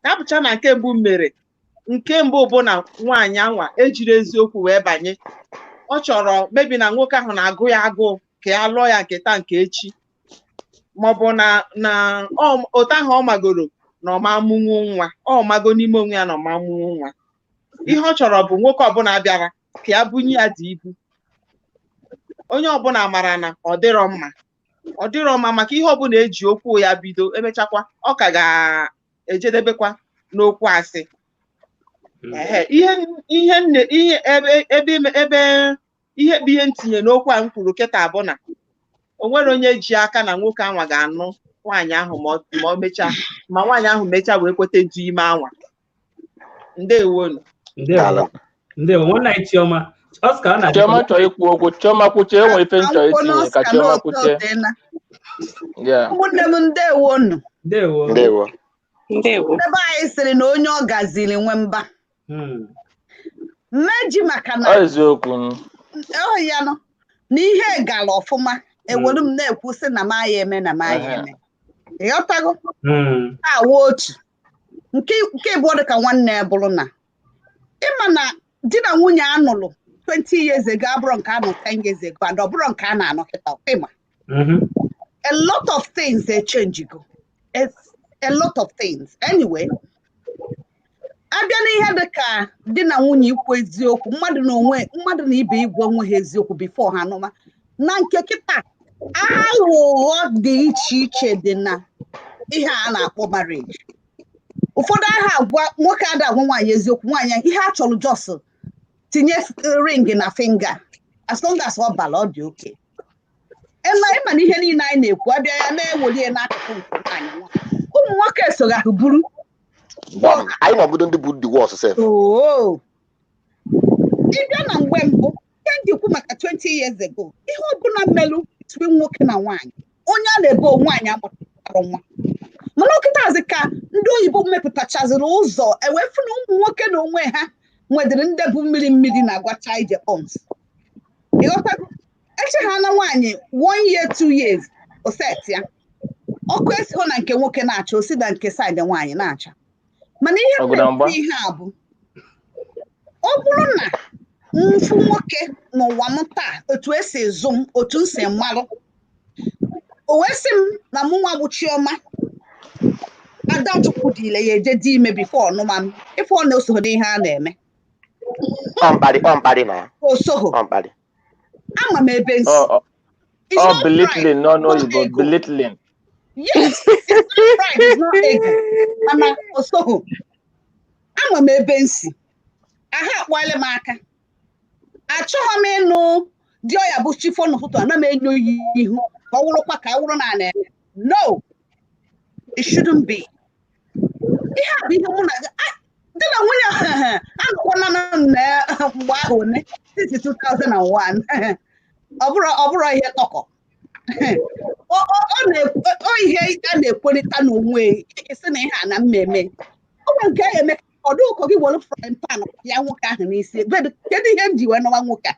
ya na nke mbụ mere, nke mbụ bụ na nwaanyị anwa ejiri eziokwu wee banye. Ọ chọrọ mebi na nwoke ahụ na-agụ ya agụụ. ka ya lụọ ya nke taa nke echi, maọbụ na na otu ahụ ọ magoro na ọma amụnwu nwa, ọ mago n'ime onwe ya na ọma amụnwu nwa. Ihe ọ chọrọ bụ nwoke ọbụla bịara ka ya bunye ya dị ibu. Onye ọbụla mara na ọ dịrọ mma, ọ dịrọ mma, maka ihe ọbụla eji okwu ya bido, emechakwa ọ ka ga-ejedebekwa n'okwu asị. Ehe, ihe ihe nne ihe ebe ebe ebe ihe bụ ihe ntinye n'okwu a m kwuru kịta bụ na o nwere onye ji aka na nwoke anwa ga-anụ nwaanyị ahụ ma ọ mechaa, ma nwaanyị ahụ mechaa wee kweta dị ime anwa. Ndewonu. Ndewo. Daalụ. Ndewo nwanne anyị Chioma. Oscar, ọ na-adị Chioma chọrọ ikwu okwu. Chioma kwuchie, e nwere ife m chọrọ itinye ka Chioma kwuchie. Yeah. Ụmụnne m, ndewonu. Ndewo. Ndewo. Ndewo. Ebe anyị sịrị na onye ọ gaziri nwe mba mmeji maka na Ọ eziokwu. Ọ ya nọ na ihe gara ọfụma, ewere m na-ekwu sị na m aya eme na m aya eme, ịghọtago? Awa otu nke ịbụọ dị ka nwanne ya bụrụ na ịma na di na nwunye anụlụ 20 years ago abụrụ nke anụ 10 years ago, and ọ bụrụ nke a na-anụ kịta, ịma? A lot of things they change go. It's a lot of things. Anyway, abịa n'ihe dị ka di na nwunye ikwu eziokwu, mmadụ na onwe mmadụ na ibe igwe onwe ha eziokwu before ha anụma, na nke kịta aghụghọ dị iche iche dị na ihe a na-akpọ marriage. Ụfọdụ aha agwa nwoke ada agwa nwaanyị eziokwu, nwaanyị ihe a chọrọ just tinye ring na finger, as long as ọ bara, ọ dị oke. Ema ịma na ihe niile anyị na-ekwu abịa ya na-ewelie n'akụkụ nke nwaanyị nwa, ụmụ nwoke soghị ahụ buru. Gbam. Anyị nwagodo ndị bụ the worst sef. Oo, ịbịa na mgbe mbụ, ihe m ji kwu maka 20 years ago, ihe ọbụla mmelụ between nwoke na nwaanyị, onye a na-ebo nwaanyị amụtara nwa, mana ọkịtazi ka ndị oyibo mepụtachaziri ụzọ ewefu na ụmụ nwoke na onwe ha nwedịrị ndị bụ mmiri mmiri na-agwacha ije pọms, ịghọtago? Eche ha na nwaanyị one year, 2 years, oset ya ọkụ esighị na nke nwoke na-acha, osi na nke side nwaanyị na-acha. Mana ihe m Ọgụ na mgba. na-ekwu ihe a bụ, ọ bụrụ na mfu nwoke n'ụwa m taa, otu esi zụ m, otu m si marụ, o wee sị m na mụ nwa bụ Chioma Adachukwu dị ile ya eje dị ime before ọnụma m, ife ọ na-eso n'ihe a na-eme. Ọ mkparị, ọ mkparị na Osoho. Ọ mkparị. Ama m ebe nsi. Ọ It's ọ not pride, belittling n'ọnụ not oyibo. ego. Belittling. Yes, it's not pride, it's not ego, mana osoho. Ama m ebe nsi ahụ akpọọla m aka. Achọghị m ịnụ di ọya bụ chifo n'ụtụtụ ana m enyo ya ihu ka ọ wụrụkwa ka ọ wụrụ na ana eme. No, it shouldn't be. Ihe a bụ ihe mụ na di na nwunye anọkwana na mgbe ahụ one since 2001. Ọ bụrụ ihe tọkọ ọ ihe a na-ekwerịta n'onwe isi na ihe a na mmemme ọ nwere nke a eme ọdụ ụkọ gị were frying pan ya nwoke ahụ n'isi. Kedu ihe m ji wee nọwa nwoke a?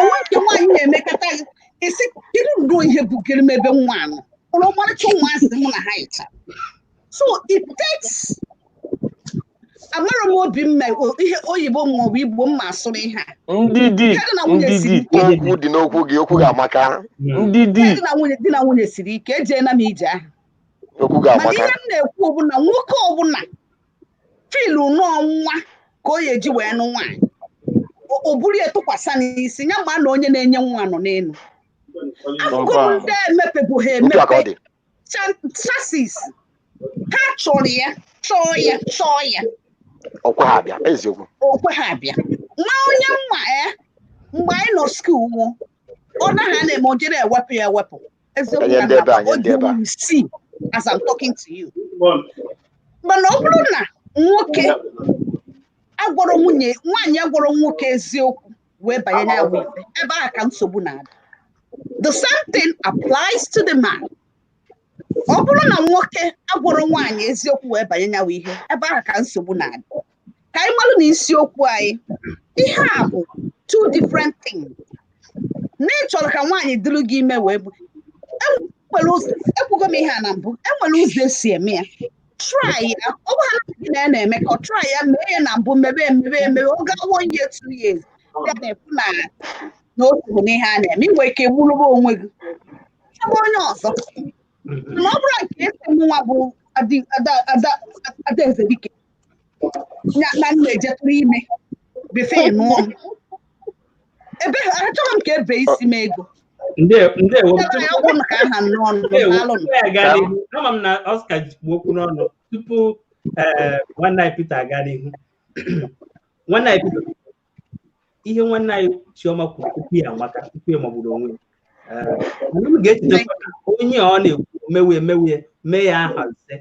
Onwe nke nwaanyị na-emekọta gị isi, kedu ndo ihe bugere m ebe nwa anọ ụlọ ọmarịcha ụmụazị mụ na ha yicha? So it takes, amara m obi m ihe oyibo maọbụ Igbo mma asụrụ ihe a. Ndị di Nke dị na nwunye ndị siri di ike. Okwu dị n'okwu gị, okwu gị amaka. Ndị di. Di na nwunye siri ike, ejeela m ije ahụ. Okwu gị Mana amaka. ihe m na-ekwu bụ na nwoke ọbụla filu nọọ nwa ka ọ ya eji wee nụ nwaanyị, o buru ya tụkwasị n'isi ya, ma na onye na-enye nwa nọ n'elu. Afụgo m ndị emepebụghị Otu a ka ọ emepe dị. Chassis ha chọrọ ya, chọọ ya, chọọ ya. Ọkwa ha abịa, eziokwu. Okwe ha abịa nwa onye mma e mgbe anyị nọ school wụ ọ naghị a na-eme o jere ewepụ ya ewepụ, eziokwu. Enye Ya ndị ebe a, na nye o ndị ji ebe a. isii as I'm talking to you. Mana ọ bụrụ na nwoke agwọrọ nwunye, nwaanyị agwọrọ nwoke eziokwu wee banye na ya bụ ife, ebe ahụ ka nsogbu na-adị. The same thing applies to the man. Ọ bụrụ na nwoke agwọrọ nwaanyị eziokwu wee banye ya bụ ihe, ebe ahụ ka nsogbu na-adị. Ka anyị malụ na isiokwu anyị ihe a bụ two different things. Na ị chọrọ ka nwaanyị dịrị gị ime wee bụ enwere ụzọ, ekwugo m ihe a na mbụ, enwere ụzọ esi eme ya. Try ya, ọ bụ ha na gị na ya na-emekọ, try ya, mee ya na mbụ, mebe emebe emebe, ọ gaa one year, 2 years, ya na-ekwu na Na o soghị n'ihe a na-eme, ị nwere ike gburuba onwe gị, chọba onye ọzọ. Mana ọ bụrụ nke esi mụnwa bụ Adaeze Dike na nna ejetụrụ ime before nụọ m, ebe achọghị m ka ebe isi m ego. Ndewo. Ebe anyị ọgwụ ka aha n'ọnụ. Ndewo. Daalụnụ. Tupu ya gaa n'ihu, ama m na Oscar ji okwu n'ọnụ tupu ee nwanne anyị Peter aga n'ihu. Nwanne anyị Peter, ihe nwanne anyị Chioma kwuru, okwu ya amaka, okwu ya magburu onwe ya. Mana unu ga-echetakwa na onye ọ na-ekwu emewe emewe mee ya aha 5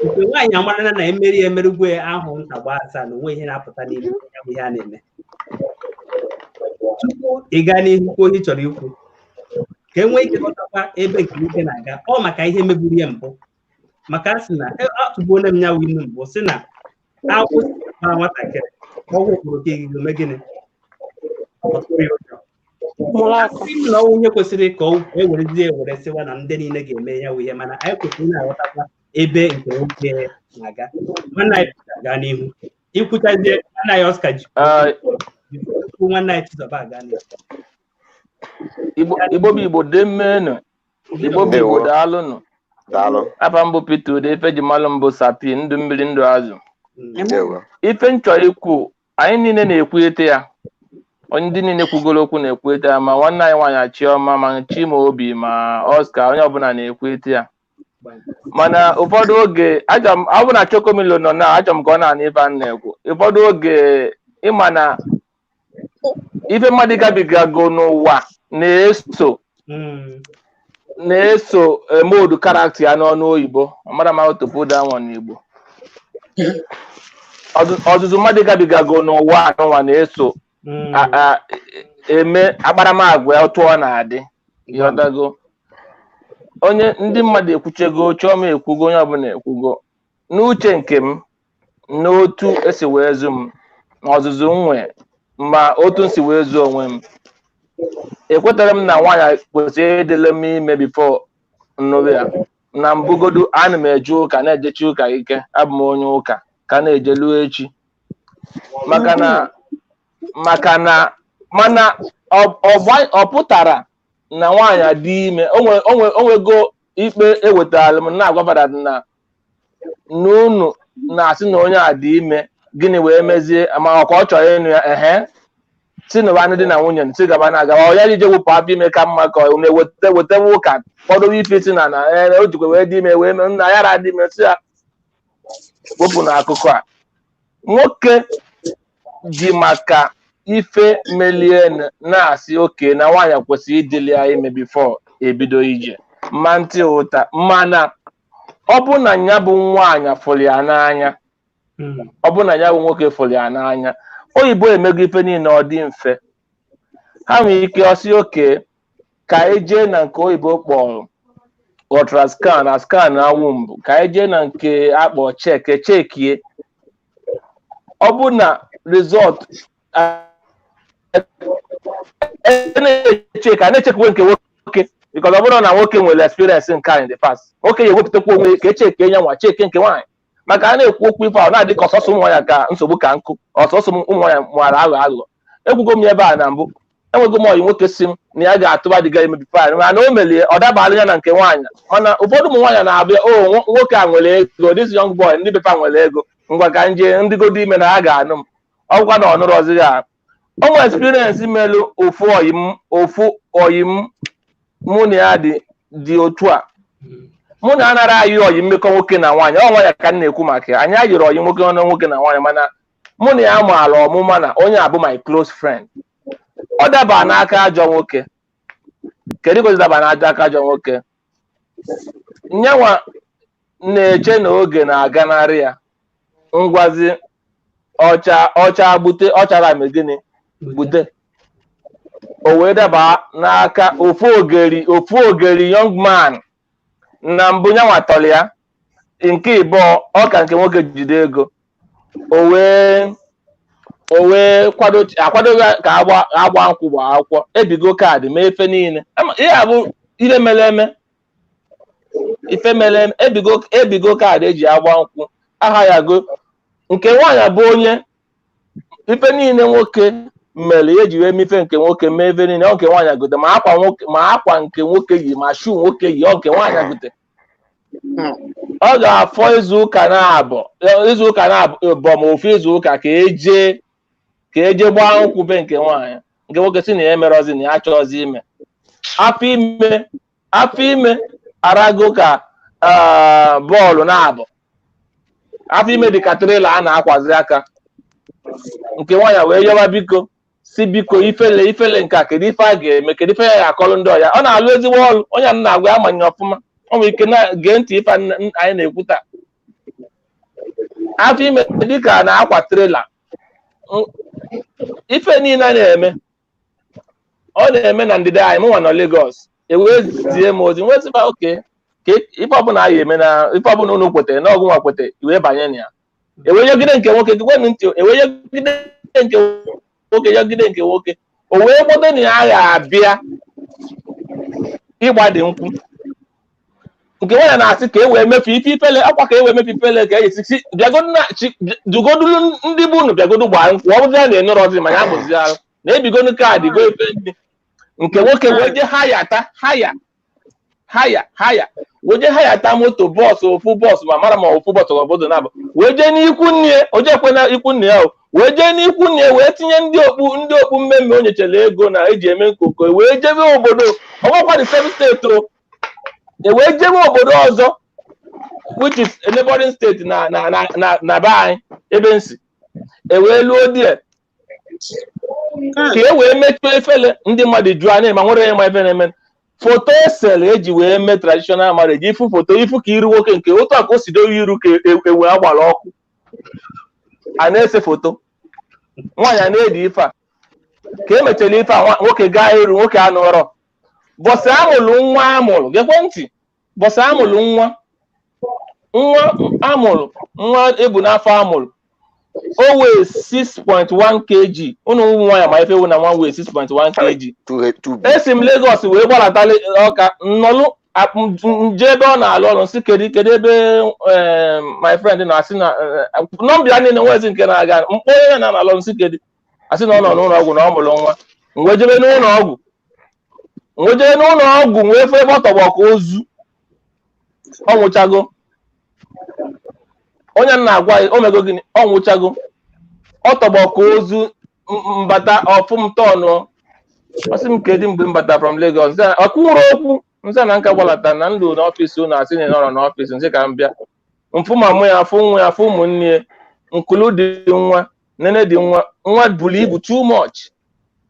nke nwaanyị amarana na emeri emerugwe ahụ nta gba 7 na onwe ihe na-apụta n'ime ya bụ ihe a na-eme. Tupu ị gaa n'ihu kwuo ihe ị chọrọ ikwu, ka e nwee ike ghọtakwa ebe nke nwoke na-aga, ọ maka ihe meburu ya mbụ, maka a sị na atụgbuola m ya wụ inu mbụ sị na akwụsị gbara nwatakịrị ọgwụ okporo ka egige ome gịnị, ọ tụrụ ya ụjọ. Mụrụ akọ. Asị m na ọ ihe kwesịrị ka o ewerezie ewere sịwa na ndị niile ga-eme ya wụ ihe, mana anyị kwesịrị na-aghọtakwa ebe nke nwoke na-aga. Nwanne anyị Peter, gaa n'ihu ikwuchazie. Nwanne anyị Oscar ji tupu nwanne anyị Chizoba aga n'ihu. Igbo, Igbo bụ Igbo, demmenu. Igbo bụ Igbo. Ndewo. Daalụnụ. Daalụ. Afa mbụ Peter Ude, ife ji malụ mbụ Sapi, ndụ mmiri ndụ azụ. Ndewo. Ife m chọrọ ikwu, anyị niile na-ekwuete ya, onye ndị niile kwugoro okwu na-ekwuete ya, ma nwanne anyị nwaanyị Chioma, ma Chimaobi, ma Oscar, onye ọbụla na-ekwuete ya. Mana ụfọdụ oge achọ m, ọ bụ na Chokomilo nọ na, achọ m ka ọ na-anụ ife a m na-ekwu. Ụfọdụ oge, ịma na ife mmadụ gabigago n'ụwa na-eso na-eso mould character ya n'ọnụ oyibo. Amara m how to put that one n'Igbo. Ọzụzụ mmadụ gabigago n'ụwa anụnwa na-eso eme akparamagwa ya otu ọ na-adị. Ịghọtago? Onye ndị mmadụ ekwuchego, Chioma ekwugo, onye ọbụla ekwugo. N'uche nke m, n'otu esi wee zụ m na ọzụzụ m nwe, ma otu m si wee zụ onwe m, ekwetara m na nwaanyị kwesịrị ịdịle m ime before nnụrụ ya. Na mbụgodu, ana m eje ụka, na-ejechi ụka ike, abụ m onye ụka ka na-eje luo echi, maka na mana ọ pụtara na nwaanyị dị ime onwego ikpe ewetara m na-agwa fada na n'unu na-asị na onye a dị ime, gịnị wee mezie? Ma ọkwa ọ chọrọ ịnụ ya, ehe, si nụba anụ di na nwunye, si gaba na agaba, ọ ya ije wepụ afọ ime ka mma ka ọ na-eweta wetawa ụka kwadobe ife si na ee, o jikwa wee dị ime wee mee nna ya ra dị ime, si ya wepụ n'akụkọ a. Nwoke ji maka ife melie na-asị oke na nwaanyị kwesịrị ịdịli ya ime before ebido ije mma ntị ụta, mana ọ bụ na ya bụ nwaanyị fụrụ ya n'anya, ọ bụ na ya bụ nwoke fụrụ ya n'anya, oyibo emego ife niile ọ dị mfe. Ha nwere ike ọsị oke ka anyị jee na nke oyibo kpọrọ ultrascan na scan na womb, ka anyị jee na nke akpọ check chekie. Ọ bụ na result na-eche ka na-echekwa nke nwoke, because ọ bụrụ na nwoke nwere experience nke a in the past, nwoke ya ewepụtakwa onwe ka echeke ya nwa cheke nke nwaanyị, maka a na-ekwu okwu ife ahụ na-adị ka ọsọsọ ụmụ nwaanyị ka nsogbu ka nkụ, ọsọsọ ụmụ nwaanyị mara aghọ aghụghọ. Ekwugo m ya ebe a na mbụ, enwego m ọyị nwoke si m na ya ga-atụba dịga ime before, mana o melie ọ dabala ya na nke nwaanyị. Mana ụfọdụ ụmụ nwaanyị na-abịa, o nwoke a nwere ego, this young boy, ndị bepa nwere ego, ngwa ka nje ndị godo ime na ha ga-anụ m. Ọ bụkwa na ọ nụrụ ọzọ ya o nwere experience melu ofu ọyị m, ofu ọyị m mụ na ya dị otu a, mụ na anara ayị ọyị mmekọ nwoke na nwaanyị. Ọ nwaanyị ka m na-ekwu maka ya. Anyị ayịrị ọyị nwoke ọnụ nwoke na nwaanyị, mana mụ na ya maara ọmụma na onye a bụ my close friend. Ọ daba n'aka ajọ nwoke. Kedu ka o si daba n'aka aka ajọ nwoke? Nyanwa na-eche na oge na-aganarị ya, ngwazi ọcha ọcha gbute ọchara me gịnị gbute, o wee daba n'aka ofu ogeri, ofu ogeri young man. Na mbụ nyanwa tọrọ ya, nke ịbụọ ọ ka nke nwoke jide ego, o wee kwado akwadoghị ka agba nkwụ, gba akwụkwọ, ebigo kaadị, mee ife niile. Ihe a bụ ihe mere eme, ife mere eme. Ebigo kaadị eji agba nkwụ, aha ya go nke nwaanyị bụ onye ife niile nwoke Mere ihe ji wee mefe nke nwoke mee ebe niile, ọ nke nwaanyị gote ma akwa nwoke, ma akwa nke nwoke yi, ma shuu nwoke yi, ọ nke nwaanyị gote. Ọ ga-afọ izu ụka na-abọ, izu ụka na-abọ, ma ofu izu ụka ka eje gbaa nkwụ be nke nwaanyị. Nke nwoke si na ya emerọzi, na ya achọghịzi ime afọ ime arago ka bọọlụ na-abọ. Afọ ime dị ka trela a na-akwazi aka. Nke nwaanyị wee yọba biko, si biko, ifele nke a, kedu ife a ga-eme, kedu ife ya ga-akọlụ ndị ọya. Ọ na-alụ ezigbo ọrụ, onye a na-agwa ya amanye ọfụma, ọ nwere ike na-gee ntị ife anyị na-ekwu taa. Afọ ime dịka na-akwa trela, ife niile a na-eme, ọ na-eme na ndịda anyị. Mụnwa nọ Lagos, ewee zie m ozi, nwezịba oke ka ife ọbụla anyị eme na ife ọbụla unu kwetere na ọgụ nwa kwete wee banye na ya. Ewee yọgide nke nwoke, gwenụ ntị, ewee yọgide nke nwoke, yọgide nke nwoke, o wee kwado na ya ga-abịa ịgbadị nkwụ. Nke nwaanyị na-asị ka e wee mefu ife ifele akwa, ka e wee mefu ifele, ka e esi dugodulu ndị bụ unu bịagodu gbaa nkwụ. Ọ bụzi ya na-enọrọzi ma ya bụzi arụ na ebigonu kaadị go efe ndị nke nwoke wee jee haya wee jee hayata moto bọọsụ, ofu bọọsụ, ma mara ma ofu bọọsụ obodo na-abụ, wee jee n'ikwu nne, o jekwe na ikwu nne ya, o wee jee n'ikwu nne, wee tinye ndị okpu mmemme o nyechara ego na eji eme nkoko, wee jebe obodo ọgbakwa the same steeti, o wee jebe obodo ọzọ, which is a neighboring state na na na na na be anyị ebe nsi. E wee lụọ die ka e wee mechie efele, ndị mmadụ jụọ anya ma nwere onye ma ife na-eme. Foto esere eji wee mee traditional marriage, ifu foto, ifu ka iru nwoke nke otu a ka o si dowe iru ka ewe agbara ọkụ, a na-ese foto nwaanyị a na-edi ife a. Ka emechara ife a, nwoke gaa iru nwoke anụrọ. Bọsị amụlụ nwa, amụlụ, gekwe ntị, bọsị amụlụ nwa, nwa amụlụ, nwa ebu n'afọ amụlụ, o wee 6.1 kg. Unu nwa ya ma ife ewu na nwa wee 6.1 kg. Esi m Lagos wee gbalata Ọka, nnọlụ nje ebe ọ na-alụ ọrụ, nsị kedu ebe my friend na-asị na nọmba ya niile nwezi nke na-aga mkpọ onye na na-alụ, nsị kedu, asị na ọ nọ n'ụlọ ọgwụ na ọ mụrụ nwa. Wee jebe n'ụlọ ọgwụ, wee jebe n'ụlọ ọgwụ, wee fụ ebe ọ tọgbọ ka ozu, ọ nwụchago. Onye na-agwa ya o mego gịnị, ọ nwụchago, ọ tọgbọ ka ozu. Mbata ọfụm tọnụ, ọ sị m kedu mgbe m bata from Lagos, ọkwụrụ okwu nsị na nka gbalata na ndụ n'ọfịs ụnụ, asị na nọrọ n'ọfịs, nsị ka m bịa mfụ ma mụ ya afụ nwa ya, afụ ụmụnne ya, nkulu dị nwa, nene dị nwa, nwa buru ibu too much,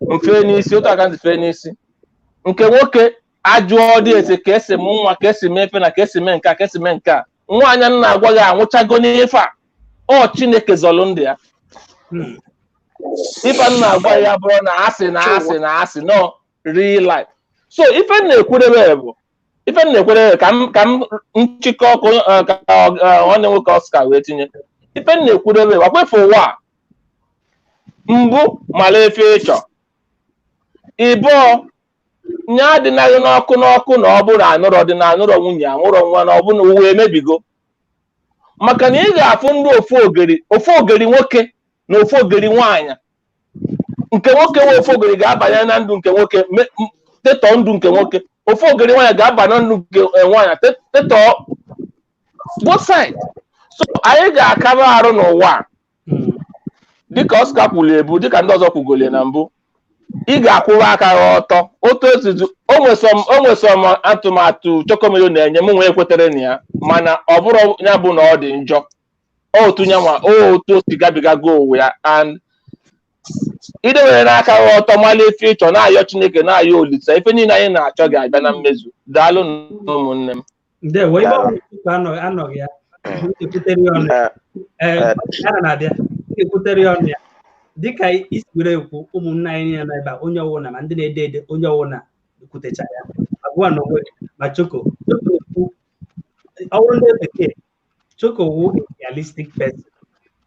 mfe n'isi otu aka ntị fee n'isi. Nke nwoke ajụọ dị ese ka esi m nwa, ka esi mee efe, na ka esi mee nke a, ka esi mee nke a. Nwaanyị nna agwa gị anwụchago n'ife a, ọ Chineke zọlụ ndụ ya. Ife nna agwa ya bụrụ na asị na asị na asị no real life. So ife na-ekwudebe bụ ife na-ekwudebe ka m nchịkọ ọkụ ka nwanne nwoke Oscar wee tinye. Ife na-ekwudebe wakwefu ụwa mbụ mara efe ịchọ ịbụọ nya adịnaghị n'ọkụ n'ọkụ, na ọ bụrụ anụrọ dị na anụrọ nwunye amụrọ nwa, na ọ bụ na uwe emebigo. Maka na ị ga-afụ ndị ofu ogeri nwoke na ofu ogeri nwaanyị. Nke nwoke nwe ofu ogeri ga-abanye na ndụ nke nwoke tetọọ ndụ nke nwoke, ofu ogeri nwaanyị ga-aba na ndụ nke nwaanyị tetọọ, both sides. So anyị ga-akaba arụ n'ụwa dịka Oscar kwuru ebu, dịka ndị ọzọ kwugolie na mbụ, ị ga-akwụwa aka gị ọtọ. Otu esi o nwesom atụmatụ Chokomilo na-enye m nwee kwetere na ya, mana ọ bụrụ ya bụ na ọ dị njọ otu nyanwa otu o si gabigago onwe ya. And idewere n'aka gị ọtọ, mala ife ịchọ, na-ayọ Chineke, na-ayọ Olisa, ife niile anyị na-achọ ga-abịa na mmezu. Daalụ ụmụnne m. Ndewo. Ebe ọ anọghị ya ekwutere ya ọnụ ya dịka isi were ekwu. Ụmụnne anyị niile nọ ebe a, onye ọwụna, ma ndị na-ede ede, onye ọwụna ekwutecha ya abụọ na onwe ma Choko ekwu ọwụrụ ndị bekee, Choko wu realistic person.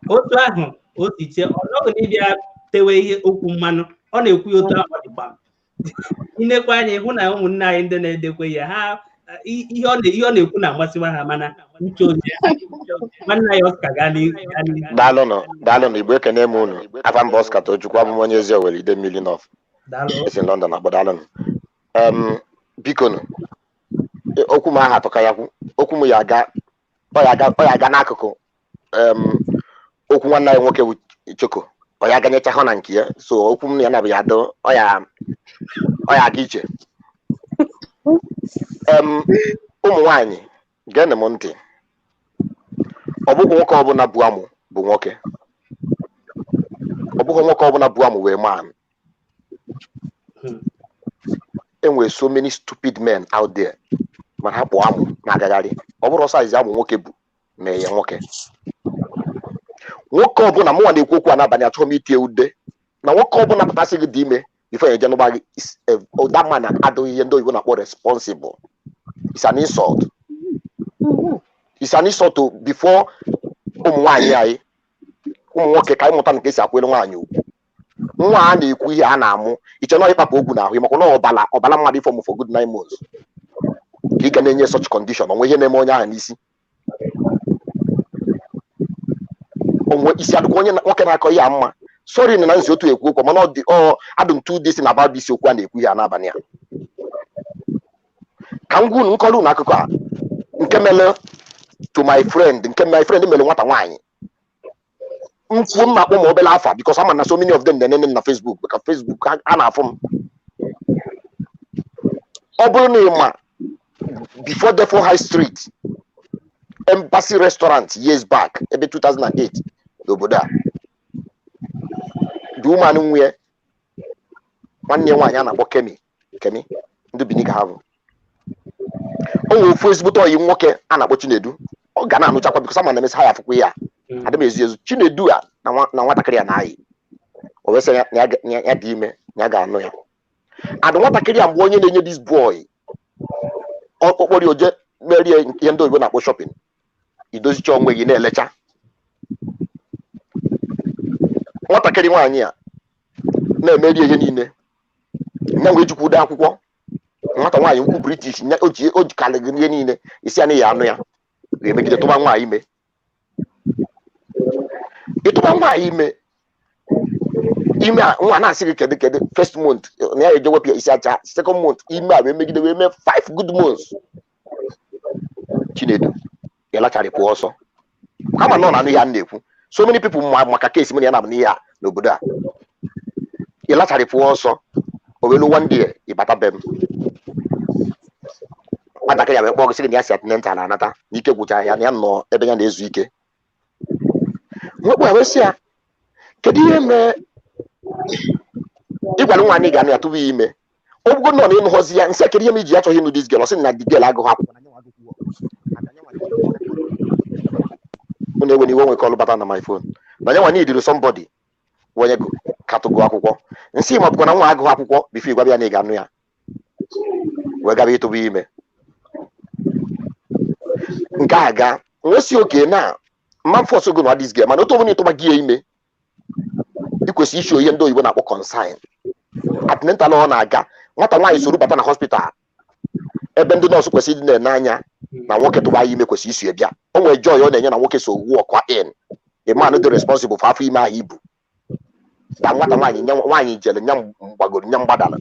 Otu ahụ o si chee ọ nọghị n'ịbịa tewe ihe okwu mmanụ, ọ na-ekwu ya otu ahụ ọ dịkwa. Inekwa anya ịhụ na ụmụnne anyị ndị na-edekwe ya ha Ihe ọ na-ekwu na-amasịwa ha, mana uche onye nwanne ya Oscar gaa n'ihu. Daalụnụ, Igbo, ekene m unu. Afa mba Oscar Tochukwu, abụ m onye ezi Owere Idemmili North. Daalụ. Esi London akpọ. Daalụnụ. Bikonu, okwu m aha atọka ya kwu okwu m ya aga, ọ ya aga n'akụkụ okwu nwanne anyị nwoke bụ Choko. Ọ ya aganyecha hụ na nke ya, so okwu m ya na ya adụ, ọ ya aga iche. Ụmụ nwanyị, geenụ m ntị. Ọ bụghị nwoke ọbụla bụ amụ bụ nwoke. Ọ bụghị nwoke ọbụla bụ amụ wee man. Enwere so many stupid men out there, mana ha kpụ amụ na-agagharị. Ọ bụrụ size amụ nwoke bụ mee ya nwoke. Nwoke ọbụla, mụnwa na-ekwu okwu a n'abalị, achọghị m itie ude na nwoke ọbụla pụtasị gị dị ime before ya eje n'ụgba gị that man adịghị ihe ndị oyibo na-akpọ responsible. It's an insult. It's an insult to before ụmụ nwaanyị anyị. Ụmụ nwoke, ka anyị mụta nke esi akwere nwaanyị ugwu. Nwa a na-ekwu ihe a na-amụ iche na ịkpapụ ogwu n'ahụ, maka na ọbala mmadụ ifọm for good 9 months ka ị ga na-enye such condition. Onwe ihe na-eme onye ahụ n'isi, onwe isi adịkwa onye nwoke na-akọ ihe a mma. Sorry na nzi otu ekwu okwu, mana ọ dị ọ adụ m two days na about this okwu a na-ekwu ihe a n'abalị a. Ka m gwa unu, nkọrọ unu akụkọ a nke mere to my friend, nke my friend mere nwata nwaanyị. M kwuo m akpọ ma obere afa, because ama na so many of them na-enene m na Facebook, maka Facebook a na-afụ m. Ọ bụrụ na ị ma before Defo High Street Embassy Restaurant years back, ebe 2008 n'obodo a, the woman nwunye nwanne ya nwaanyị a na-akpọ Kemi. Kemi ndị Benin ka ha bụ. O nwere ofu ezigbote ọyị nwoke a na-akpọ Chinedu. Ọ ga na-anụchakwa, because ama na-emesi ha ya afụkwa ya. Adị m ezu ezu. Chinedu a na nwatakịrị a na-ayị, o wee sị ya na ya dị ime, na ya ga-anụ ya. And nwatakịrị a, mgbe onye na-enye this boy okpori oje merie ihe ndị oyibo na-akpọ shopping, idozicha onwe gị na-elecha nwatakịrị nwaanyị a na-emeri ihe niile nya wee jikwa ude akwụkwọ. Nwata nwaanyị ukwu British nya o ji kalị gị ihe niile isi ya na ya anụ ya ga-emegide tụba nwaanyị ime. Ịtụba nwaanyị ime, ime a nwa na-asị gị kedu first month na ya eje wepụ ya isi acha, second month ime a wee megide wee mee 5 good months. Chinedu ịlacharịpụ ọsọ kama nọ na anụ ya na-ekwu. So many people ma maka case m na ya na n'ihe a n'obodo a. Ịlacharịpụ ọsọ, o welu one day ịbata be m. Nwatakịrị a wee kpọọ gị, sị gị na ya si antenatal anata, na ike gwụcha ya, na ya nọ ebe ya na-ezu ike. Nwekpọ ya wee sị ya, kedu ihe mee ịgwara nwaanyị ga-anụ ya tupu ya ime? Ọ bụgo nọ na ịnụghọzi ya nsị, kedu ihe m iji ya chọghị ịnụ this girl? Ọ sị na the girl agụghị akwụkwọ. Unu ewe n'iwe, nwe call bata na my phone. Na nyanwa need somebody onye katụgụ akwụkwọ. Nsị ma bụkwa na nwa agụghị akwụkwọ before ịgwa ya na ị ga-anụ ya wee gaba ịtụba ime. Nke a ga nwesị oke na mma force go na this girl, mana otu ọbụla ịtụba gị ya ime, ị kwesịrị isho ihe ndị oyibo na-akpọ concern. Antenatal ọ na-aga, nwata nwaanyị soro bata na hospital ebe ndị nọọsụ kwesịrị ịdị na-ene anya na nwoke tụba ya ime kwesịrị iso ya bịa. O nwere joy ọ na-enye na nwoke so work in the man dị responsible for afọ ime ahụ ibu na nwata nwaanyị nya nwaanyị jere nya mgbagoro nya mgbadara.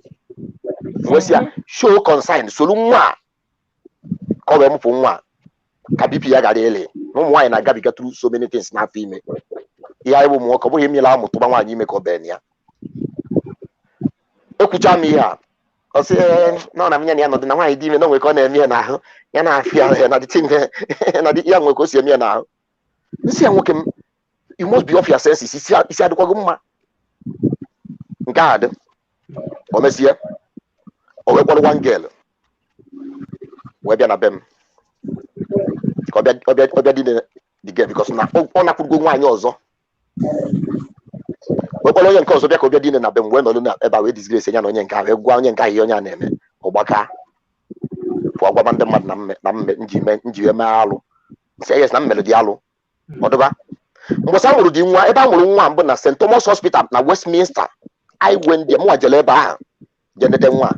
Nwesị ya show concern, soro nwa a ka ọ wee mụpụ nwa a, ka BP ya gara ele na ụmụ nwaanyị na-agabiga through so many things n'afọ ime. Ihe anyị bụ ụmụ nwoke, ọ bụghị emela amụ tụba nwaanyị ime ka ọ bee na ya. Ekwucha m ihe a, ọ sị, "Ee, na ọ na ya na ya nọdụ na nwaanyị dị ime na onwe ka ọ na-eme ya n'ahụ ya na-afịa ya na dịtị na dị ya nwe ka o si eme ya n'ahụ." Nsị ya, nwoke m, you must be off your senses. Isi adịkwago mma. Nke a dị o mesie, o wee kpọrọ one girl wee bịa na be m ka ọ bịa dị the girl, because na ọ nakwurugo nwaanyị ọzọ, wee kpọrọ onye nke ọzọ bịa ka ọ bịa dine na be m, wee nọrọ na ebe a wee disgrace ya na onye nke a, wee gwa onye nke ahụ ihe onye a na-eme. Ọgbaka pụọ gwaba ndị mmadụ na mme na mme nji mee nji wee mee alụ. Sị yes, na m mere dị alụ. Ọdụba mgbọsị a mụrụ dị nwa, ebe a mụrụ nwa mbụ na St. Thomas Hospital na Westminster. I went there, mụnwa jere ebe ahụ jee nete nwa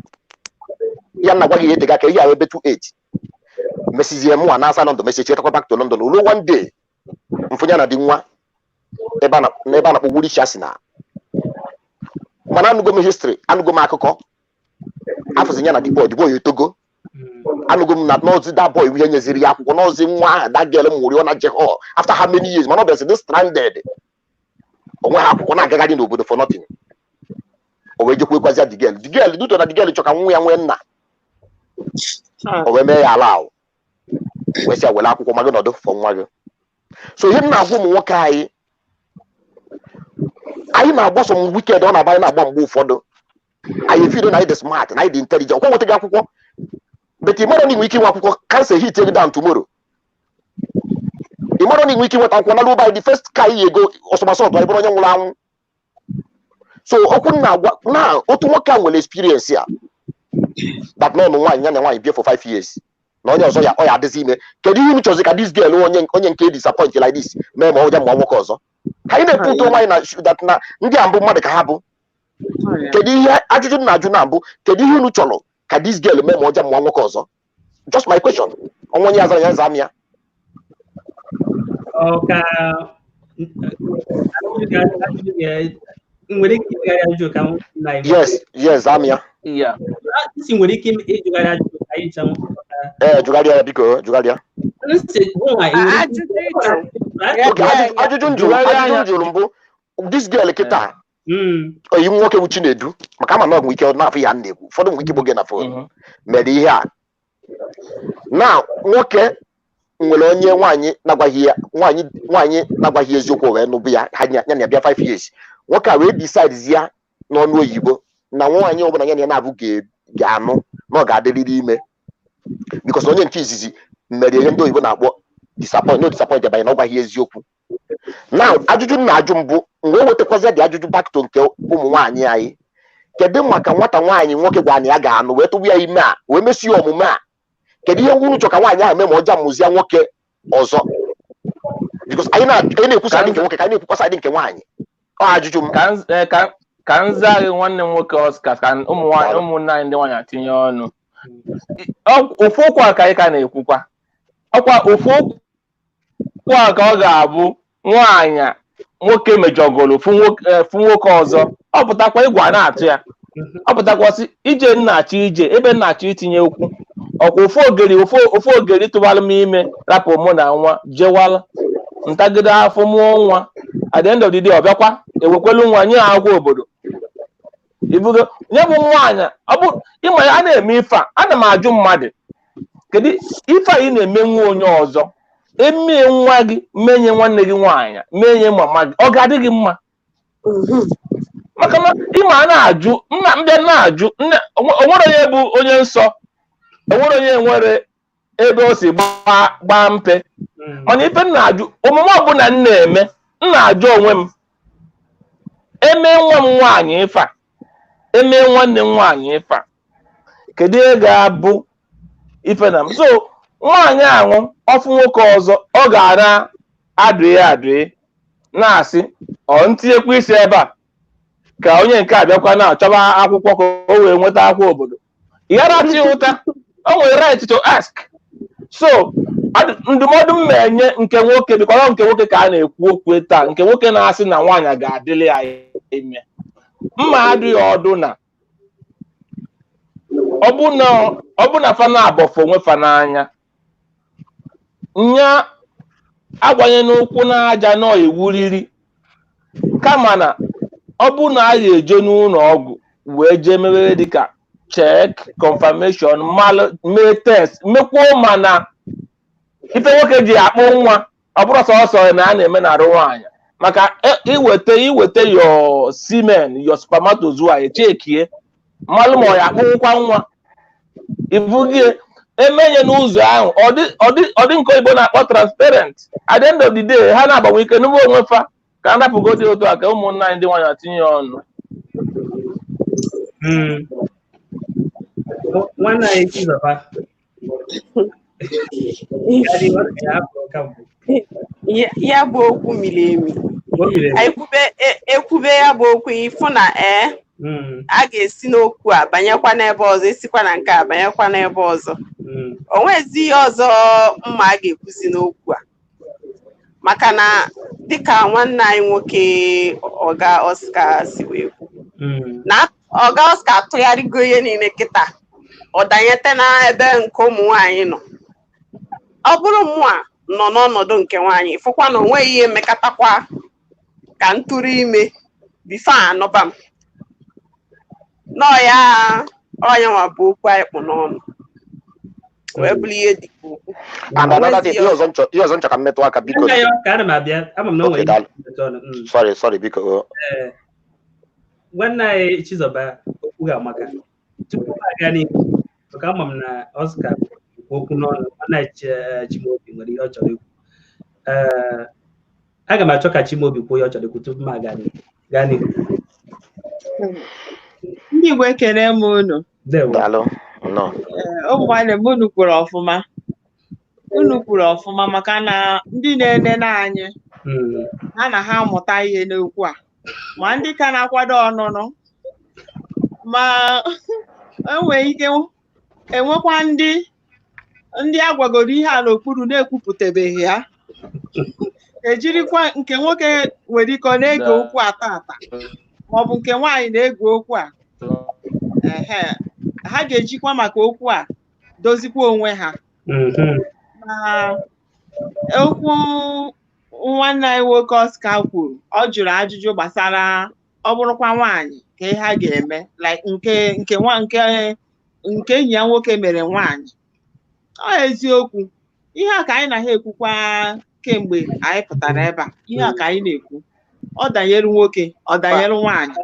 ya. Na gwa gị ihe dịga ka ihe ahụ ebe 28 Mesizie mụnwa na asa London, mesi chetakwa back to London. Ruo one day mfụnya na di nwa ebe a n'ebe a na-akpọ Woolwich Arsenal. Mana anụgo m history, anụgo m akụkọ afụzi ya na the boy, the boy etogo. Anụgo m na n'ozi that boy ihe nyeziri ya akwụkwọ n'ozi nwa ahụ, that girl mụrụ ọ na jeho after how many years, mana ọ bịazi dị stranded, onwe ha akwụkwọ na-agagharị n'obodo for nothing. O wee jekwa gwazia the girl, the girl duto na the girl chọ ka nwa ya nwee nna. O wee mee ya ala ahụ, wee sị ya were akwụkwọ ma gị nọdụ for nwa gị. So ihe m na-agwa ụmụ nwoke anyị, anyị na-agbaso m weekend, ọ na-agba anyị na-agba mgbe ụfọdụ anyị feel na anyị dị smart, na anyị dị intelligent, ọkwa nweta gị akwụkwọ, but ị mara na ị nwere ike inwe akwụkwọ, cancer hit you down tomorrow. Ị mara na ị nwere ike inweta akwụkwọ na by the first car iyi ego ọsọmasọ ọtọ, ị bụrụ onye nwụrụ anwụ. So okwu m na-agwa na otu nwoke a nwere experience a, that nọ nwaanyị ya na nwaanyị bie for 5 years na onye ọzọ ya ọ ya adịzi ime. Kedu ihe unu chọzi ka this girl, onye nke disappoint like this, mee ma ọ ja mụọ nwoke ọzọ? Ka anyị na-epu ụtọ nwaanyị na that na ndị a mbụ mmadụ ka ha bụ. Kedu ihe ajụjụ m na-ajụ na mbụ, kedu ihe unu chọrọ ka this girl mee ma ọ ja mụọ nwoke ọzọ? Just my question. Ọnwa onye azara ya zaa m ya. Ọ ka nwere ike ịjụgharị ajụjụ ka m na Yes, zaa m ya. Yeah. Isi nwere ike ịjụgharị ajụjụ ka anyị ncha. Ee, jụgharịa ya, biko, jụgharịa. Nsị hụ nwa ị nwere ike Ajụjụ ịjụ. Okay, ajụjụ m jụrụ, Jụgharịa ajụjụ ya. m jụrụ mbụ, this girl kịta, oyi nwoke bụ Chinedu, maka ama na ọ nwere ike ọ na-afụ ya na-ekwu, ụfọdụ nwere ike igbo gị na phone, mere ihe a na nwoke nwere onye nwaanyị na-agwaghị ya, nwaanyị na-agwaghị eziokwu, wee nụbụ ya, ha ya na ya bịa 5 years. Nwoke a wee decide ya n'ọnụ oyibo na nwaanyị ọbụla ya na ya na-abụ ga-anụ na ọ ga-adịrịrị ime, because onye nke izizi mere ihe ndị oyibo na-akpọ disappoint, no disappoint banye na ọ gwaghị eziokwu. Now ajụjụ m na-ajụ mbụ, mgbe o wetakwazi dị ajụjụ back to nke ụmụ nwaanyị anyị, kedu maka nwata nwaanyị nwoke gwara na ya ga-anụ, wee tụgbu ya ime a, wee mesie ya omume a? Kedu ihe unu chọ ka nwaanyị ahụ mee ma ọ ja mụzie nwoke ọzọ? Because anyị na-ekwusa dị nke nwoke, ka anyị na-ekwukwasa dị nke nwaanyị. Ọ ajụjụ m. Ka m zaa gị, nwanne m nwoke Oscar, ka ụmụ nwaanyị, ụmụnne anyị ndị nwaanyị atinye ọnụ. Ofu okwu a ka anyị ka na-ekwukwa, ọkwa ofu okwu a ka ọ ga-abụ nwaanyị a nwoke mejọgoro fụ nwoke ọzọ, ọ pụtakwa igwe a na-atụ ya, ọ pụtakwa sị ije nna-achọ ije ebe nna-achọ itinye okwu, ọkwa ofu ogeri, ofu ogeri tụwara m ime, rapụ mụ na nwa jewala ntagide afọ mụọ nwa. At the end of the day, ọ bịakwa ewekwelu nwa nye akwụkwọ obodo ibugo nye bụ nwaanyị. Ọ bụ ịma ya a na-eme ife a, ana m ajụ mmadụ, kedu ife a ị na-eme nwa onye ọzọ, emie nwa gị, menye nwanne gị nwaanyị, menye mama gị, ọ ga-adị gị mma? Maka na ịma a na-ajụ nna mbịa na-ajụ nne, onwere onye bụ onye nsọ, onwere onye nwere ebe o si gbaa mpe. Mana ife m na-ajụ, omume ọbụla m na-eme, m na-ajụ onwe m, eme nwa m nwaanyị ife a, eme nwanne m nwaanyị ife a, kedu ihe ga-abụ ife na m? So nwaanyị ahụ ọfụ nwoke ọzọ, ọ ga-ara adụghị adụghị na-asị ọ ntinyekwa isi ebe a ka onye nke a bịakwa na-achọba akwụkwọ ka o wee nweta akwụkwọ obodo yara atụ ya ụta. O nwere right to ask. So ndụmọdụ m na-enye nke nwoke, bikọ nke nwoke ka a na-ekwu okwu taa, nke nwoke na-asị na nwaanyị ga-adịrị ya ime, mma adịghị ọdụ na ọ bụ na fa na-abọfọ onwe fa n'anya, nya agbanye n'ụkwụ n'aja nọ ewuriri, kama na ọ bụ na a ga-eje n'ụlọ ọgwụ wee jee mewere dịka check, confirmation, malụ, mee test, mekwuo. Mana ife nwoke ji akpụ nwa, ọ bụrụ sọsọ na a na-eme n'arụ nwaanyị, maka iweta your semen, your spermatozoa, echekie mmalụ ma ọ ya akpụnwụkwa nwa ibugie emenye n'ụzọ ahụ. Ọ dị nke oyibo na-akpọ transparent. At the end of the day, ha na-agbanwe ike n'ugbo onwe fa ka a napụgo dị otu a, ka ụmụnna anyị ndị nwaanyị atinye ya ọnụ. Nwanne anyị Chizọba. Ya bụ ka mbụ. Ya bụ okwu miri emi. O miri emi. Ekwube ya bụ okwu, ịfụ na ee, a ga-esi n'okwu a banyekwa n'ebe ọzọ, esikwa na nke a banyekwa n'ebe ọzọ. O nwezi ihe ọzọ mma a ga-ekwuzi n'okwu a, maka na dịka nwanne anyị nwoke Ọga Oscar si wee kwu, na Ọga Oscar atụgharịgo ihe niile kịta, ọ danyete n'ebe nke ụmụ nwaanyị nọ. Ọ bụrụ mụa nọ n'ọnọdụ nke nwaanyị, fụkwa na onweghị ihe mekatakwa ka m tụrụ ime before anụba m nọọ ya. Ọya nwa bụ okwu anyị kpụ n'ọnụ wee bụrụ ihe dị ka okwu. And another thing, ihe ọzọ nchọ ka m metụ aka, biko. Nna ya ka ana m abịa, ama m na o nwere Okay, ihe daalụ. mmetụ ọnụ. Sorry, sorry, biko. Ee, nwanne anyị Chizọba, okwu ga-amaka. Tupu m aga n'ihu, maka ama m na Oscar kwu okwu n'ọnụ, nwanne anyị Chimaobi nwere ihe ọ chọrọ ikwu. Ee, aga m achọ ka Chimaobi kwuo ihe ọ chọrọ ikwu tupu m aga n'ihu. Gaa n'ihu. Ndị Igbo, ekene m unu. Ndewo. Daalụ, nnọọ. Ee, ụmụ nwanne m, unu kwuru ọfụma, unu kwuru ọfụma, maka na ndị na-enene anyị ha na ha amụta ihe n'okwu a, ma ndị ka na-akwado ọnụnụ, ma enwee ike enwekwa ndị agwagoro ihe a n'okpuru na-ekwupụtabeghị ya, ejirikwa nke nwoke nwere ike ọ na-ege okwu a tata, maọbụ nke nwaanyị na-ege okwu a. Ehe, ha ga-ejikwa maka okwu a dozikwa onwe ha. Na okwu nwanne anyị nwoke Oscar kwuru, ọ jụrụ ajụjụ gbasara ọ bụrụkwa nwaanyị ka ihe ha ga-eme, like nke nwa nke enyi ya nwoke mere nwaanyị. Ọ eziokwu, ihe a ka anyị na ha ekwukwa kemgbe anyị pụtara ebe a. Ihe a ka anyị na-ekwu, ọ danyere nwoke, ọ danyere nwaanyị.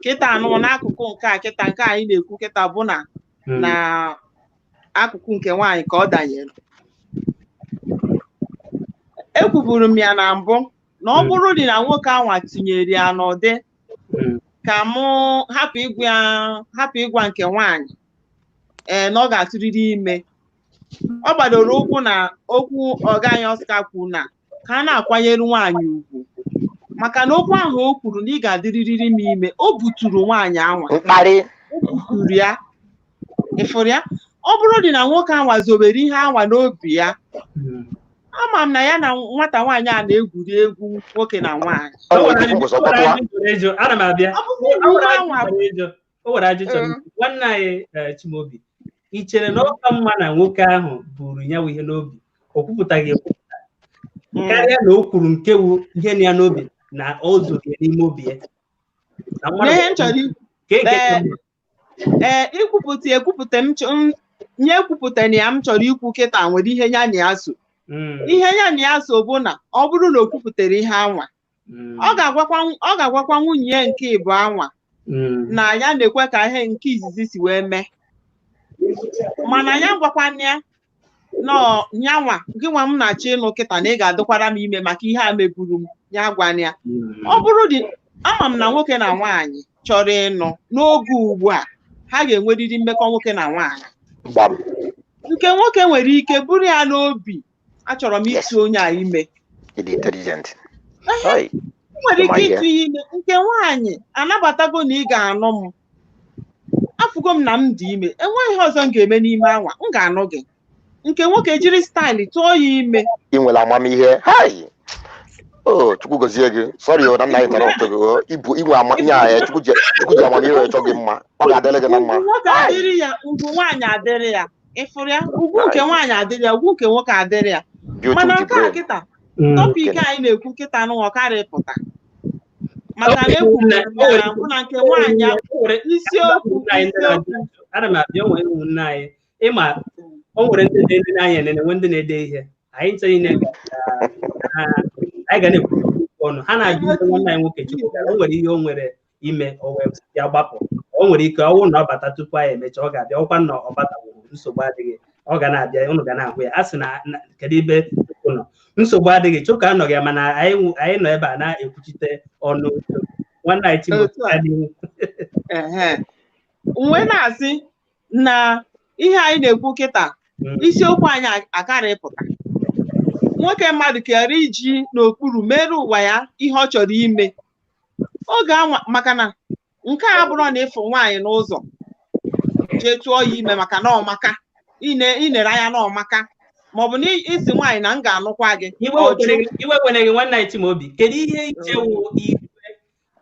Kịta anụ n'akụkụ nke a kịta, nke anyị na-ekwu kịta bụ na na akụkụ nke nwaanyị ka ọ danyere. Ekwuburu m ya na mbụ na ọ bụrụ dị na nwoke anwa tinyere ya n'ụdị ka mụ hapụ ịgwa, hapụ ịgwa nke nwaanyị, ee, na ọ ga-atụrịrị ime. Ọ gbadoro ụkwụ na okwu ọga anyị Oscar kwuru na ka a na-akwanyere nwaanyị ugwu, maka na okwu ahụ o kwuru na ị ga-adịrịrị m ime, o buturu nwaanyị anwa mkparị. O buturu ya, ịfụrụ ya. Ọ bụrụ dị na nwoke anwa zobere ihe anwa n'obi ya, ama m na ya na nwata nwaanyị a na-egwuri egwu nwoke na nwaanyị. Ọ nwere ike kwụsị O nwere ọkpọtụwa. ajụjụ chọrọ ịjụ, ana m abịa. Ọ bụrụ O nwere na ajụjụ anwa chọrọ ịjụ. O nwere ajụjụ chọrọ ịjụ. Nwanne anyị Chimaobi, ị chere na ọ ka mma na nwoke ahụ buru ya wụ ihe n'obi, o kwupụtaghị ekwupụta, karịa na o kwuru nke wu ihe na ya n'obi na o zoro ya n'ime obi ya? Na mmadụ N'ihe m chọrọ ikwu, nke ka ee, mma? Ee, ikwupụta ekwupụta m nye ekwupụta na ya m chọrọ ikwu kịta nwere ihe ya na ya so. Ihe ya na ya so bụ na ọ bụrụ na o kwupụtara ihe anwa, ọ ga-agwakwa nwunye ya nke ịbụ anwa na ya na-ekwe ka ihe nke izizi si wee mee, mana ya gwakwana ya nọọ nyanwa gị nwa m na-achọ ịnụ kịta na ị ga-adịkwara m ime maka ihe a meburu m. Ya gwana ya. Ọ bụrụ dị ama m na nwoke na nwaanyị chọrọ ịnụ n'oge ugbu a, ha ga-enwerịrị mmekọ nwoke na nwaanyị. Gbam. Nke nwoke nwere ike bụrụ ya n'obi, achọrọ m ịtụ onye a ime. Ịdị intelligent. Hey. Nwere ike Ịma ihe. ịtụ ya ime. Nke nwaanyị anabatago na ị ga-anụ m, afụgo m na m dị ime, enweghị ihe ọzọ m ga-eme n'ime anwa, m ga-anụ gị. Nke nwoke jiri style tụọ ya ime. Ị nwere amamihe. Hai, o Chukwu gozie gị. Sorry o, na nna anyị tọrọ ụtọ gị o. Ibu inwe ama nye ya. Chukwu ji amamihe wee chọọ gị mma. Ọ ga-adịrị gị na mma. Ugwu nwoke adịrị ya, ugwu nwaanyị adịrị ya. Ịfụrụ ya, ugwu nke nwaanyị adịrị ya, ugwu nke nwoke adịrị ya. Beauty Mana with the nke a brain. kịta, topic anyị na-ekwu kịta nụwa karị pụta maka na ekwuru m ya na mbụ na nke nwaanyị isiokwu isiokwu. Ana m abịa. O nwere ụmụnne anyị, ịma, o nwere ndị na-enene anyị enene, nwe ndị na-ede ihe. Anyị nche niile anyị ga na-ekwu okwu ọnụ. Ha na-ajụ ihe nwanne anyị nwoke Chukwu gara. O nwere ihe o nwere ime, o wee ya gbapụ. O nwere ike ọ bụrụ na ọ bata tupu anyị emechaa, ọ ga-abịa. Ọkwa na ọ bataworo, nsogbu adịghị, ọ ga na-abịa, unu ga na-ahụ ya. A sị na kedu ebe Chukwu nọ? Nsogbu adịghị, Chukwu anọghị ya, mana anyị nọ ebe a na-ekwuchite ọnụ nwanne anyị Timothy. Otu a. Ehe. Mgbe na-asị na ihe anyị na-ekwu kịta, isiokwu anyị akarị pụta, nwoke mmadụ kere iji n'okpuru mere ụwa ya ihe ọ chọrọ ime oge anwa, maka na nke a bụrụ na ịfụ nwaanyị n'ụzọ jee tụọ ya ime maka na ọ maka. Inere anya na ọmaka maọbụ na isi nwaanyị na m ga-anụkwa gị. Iwe were gị nwanne anyị Chimaobi, kedu ihe ichewu iwe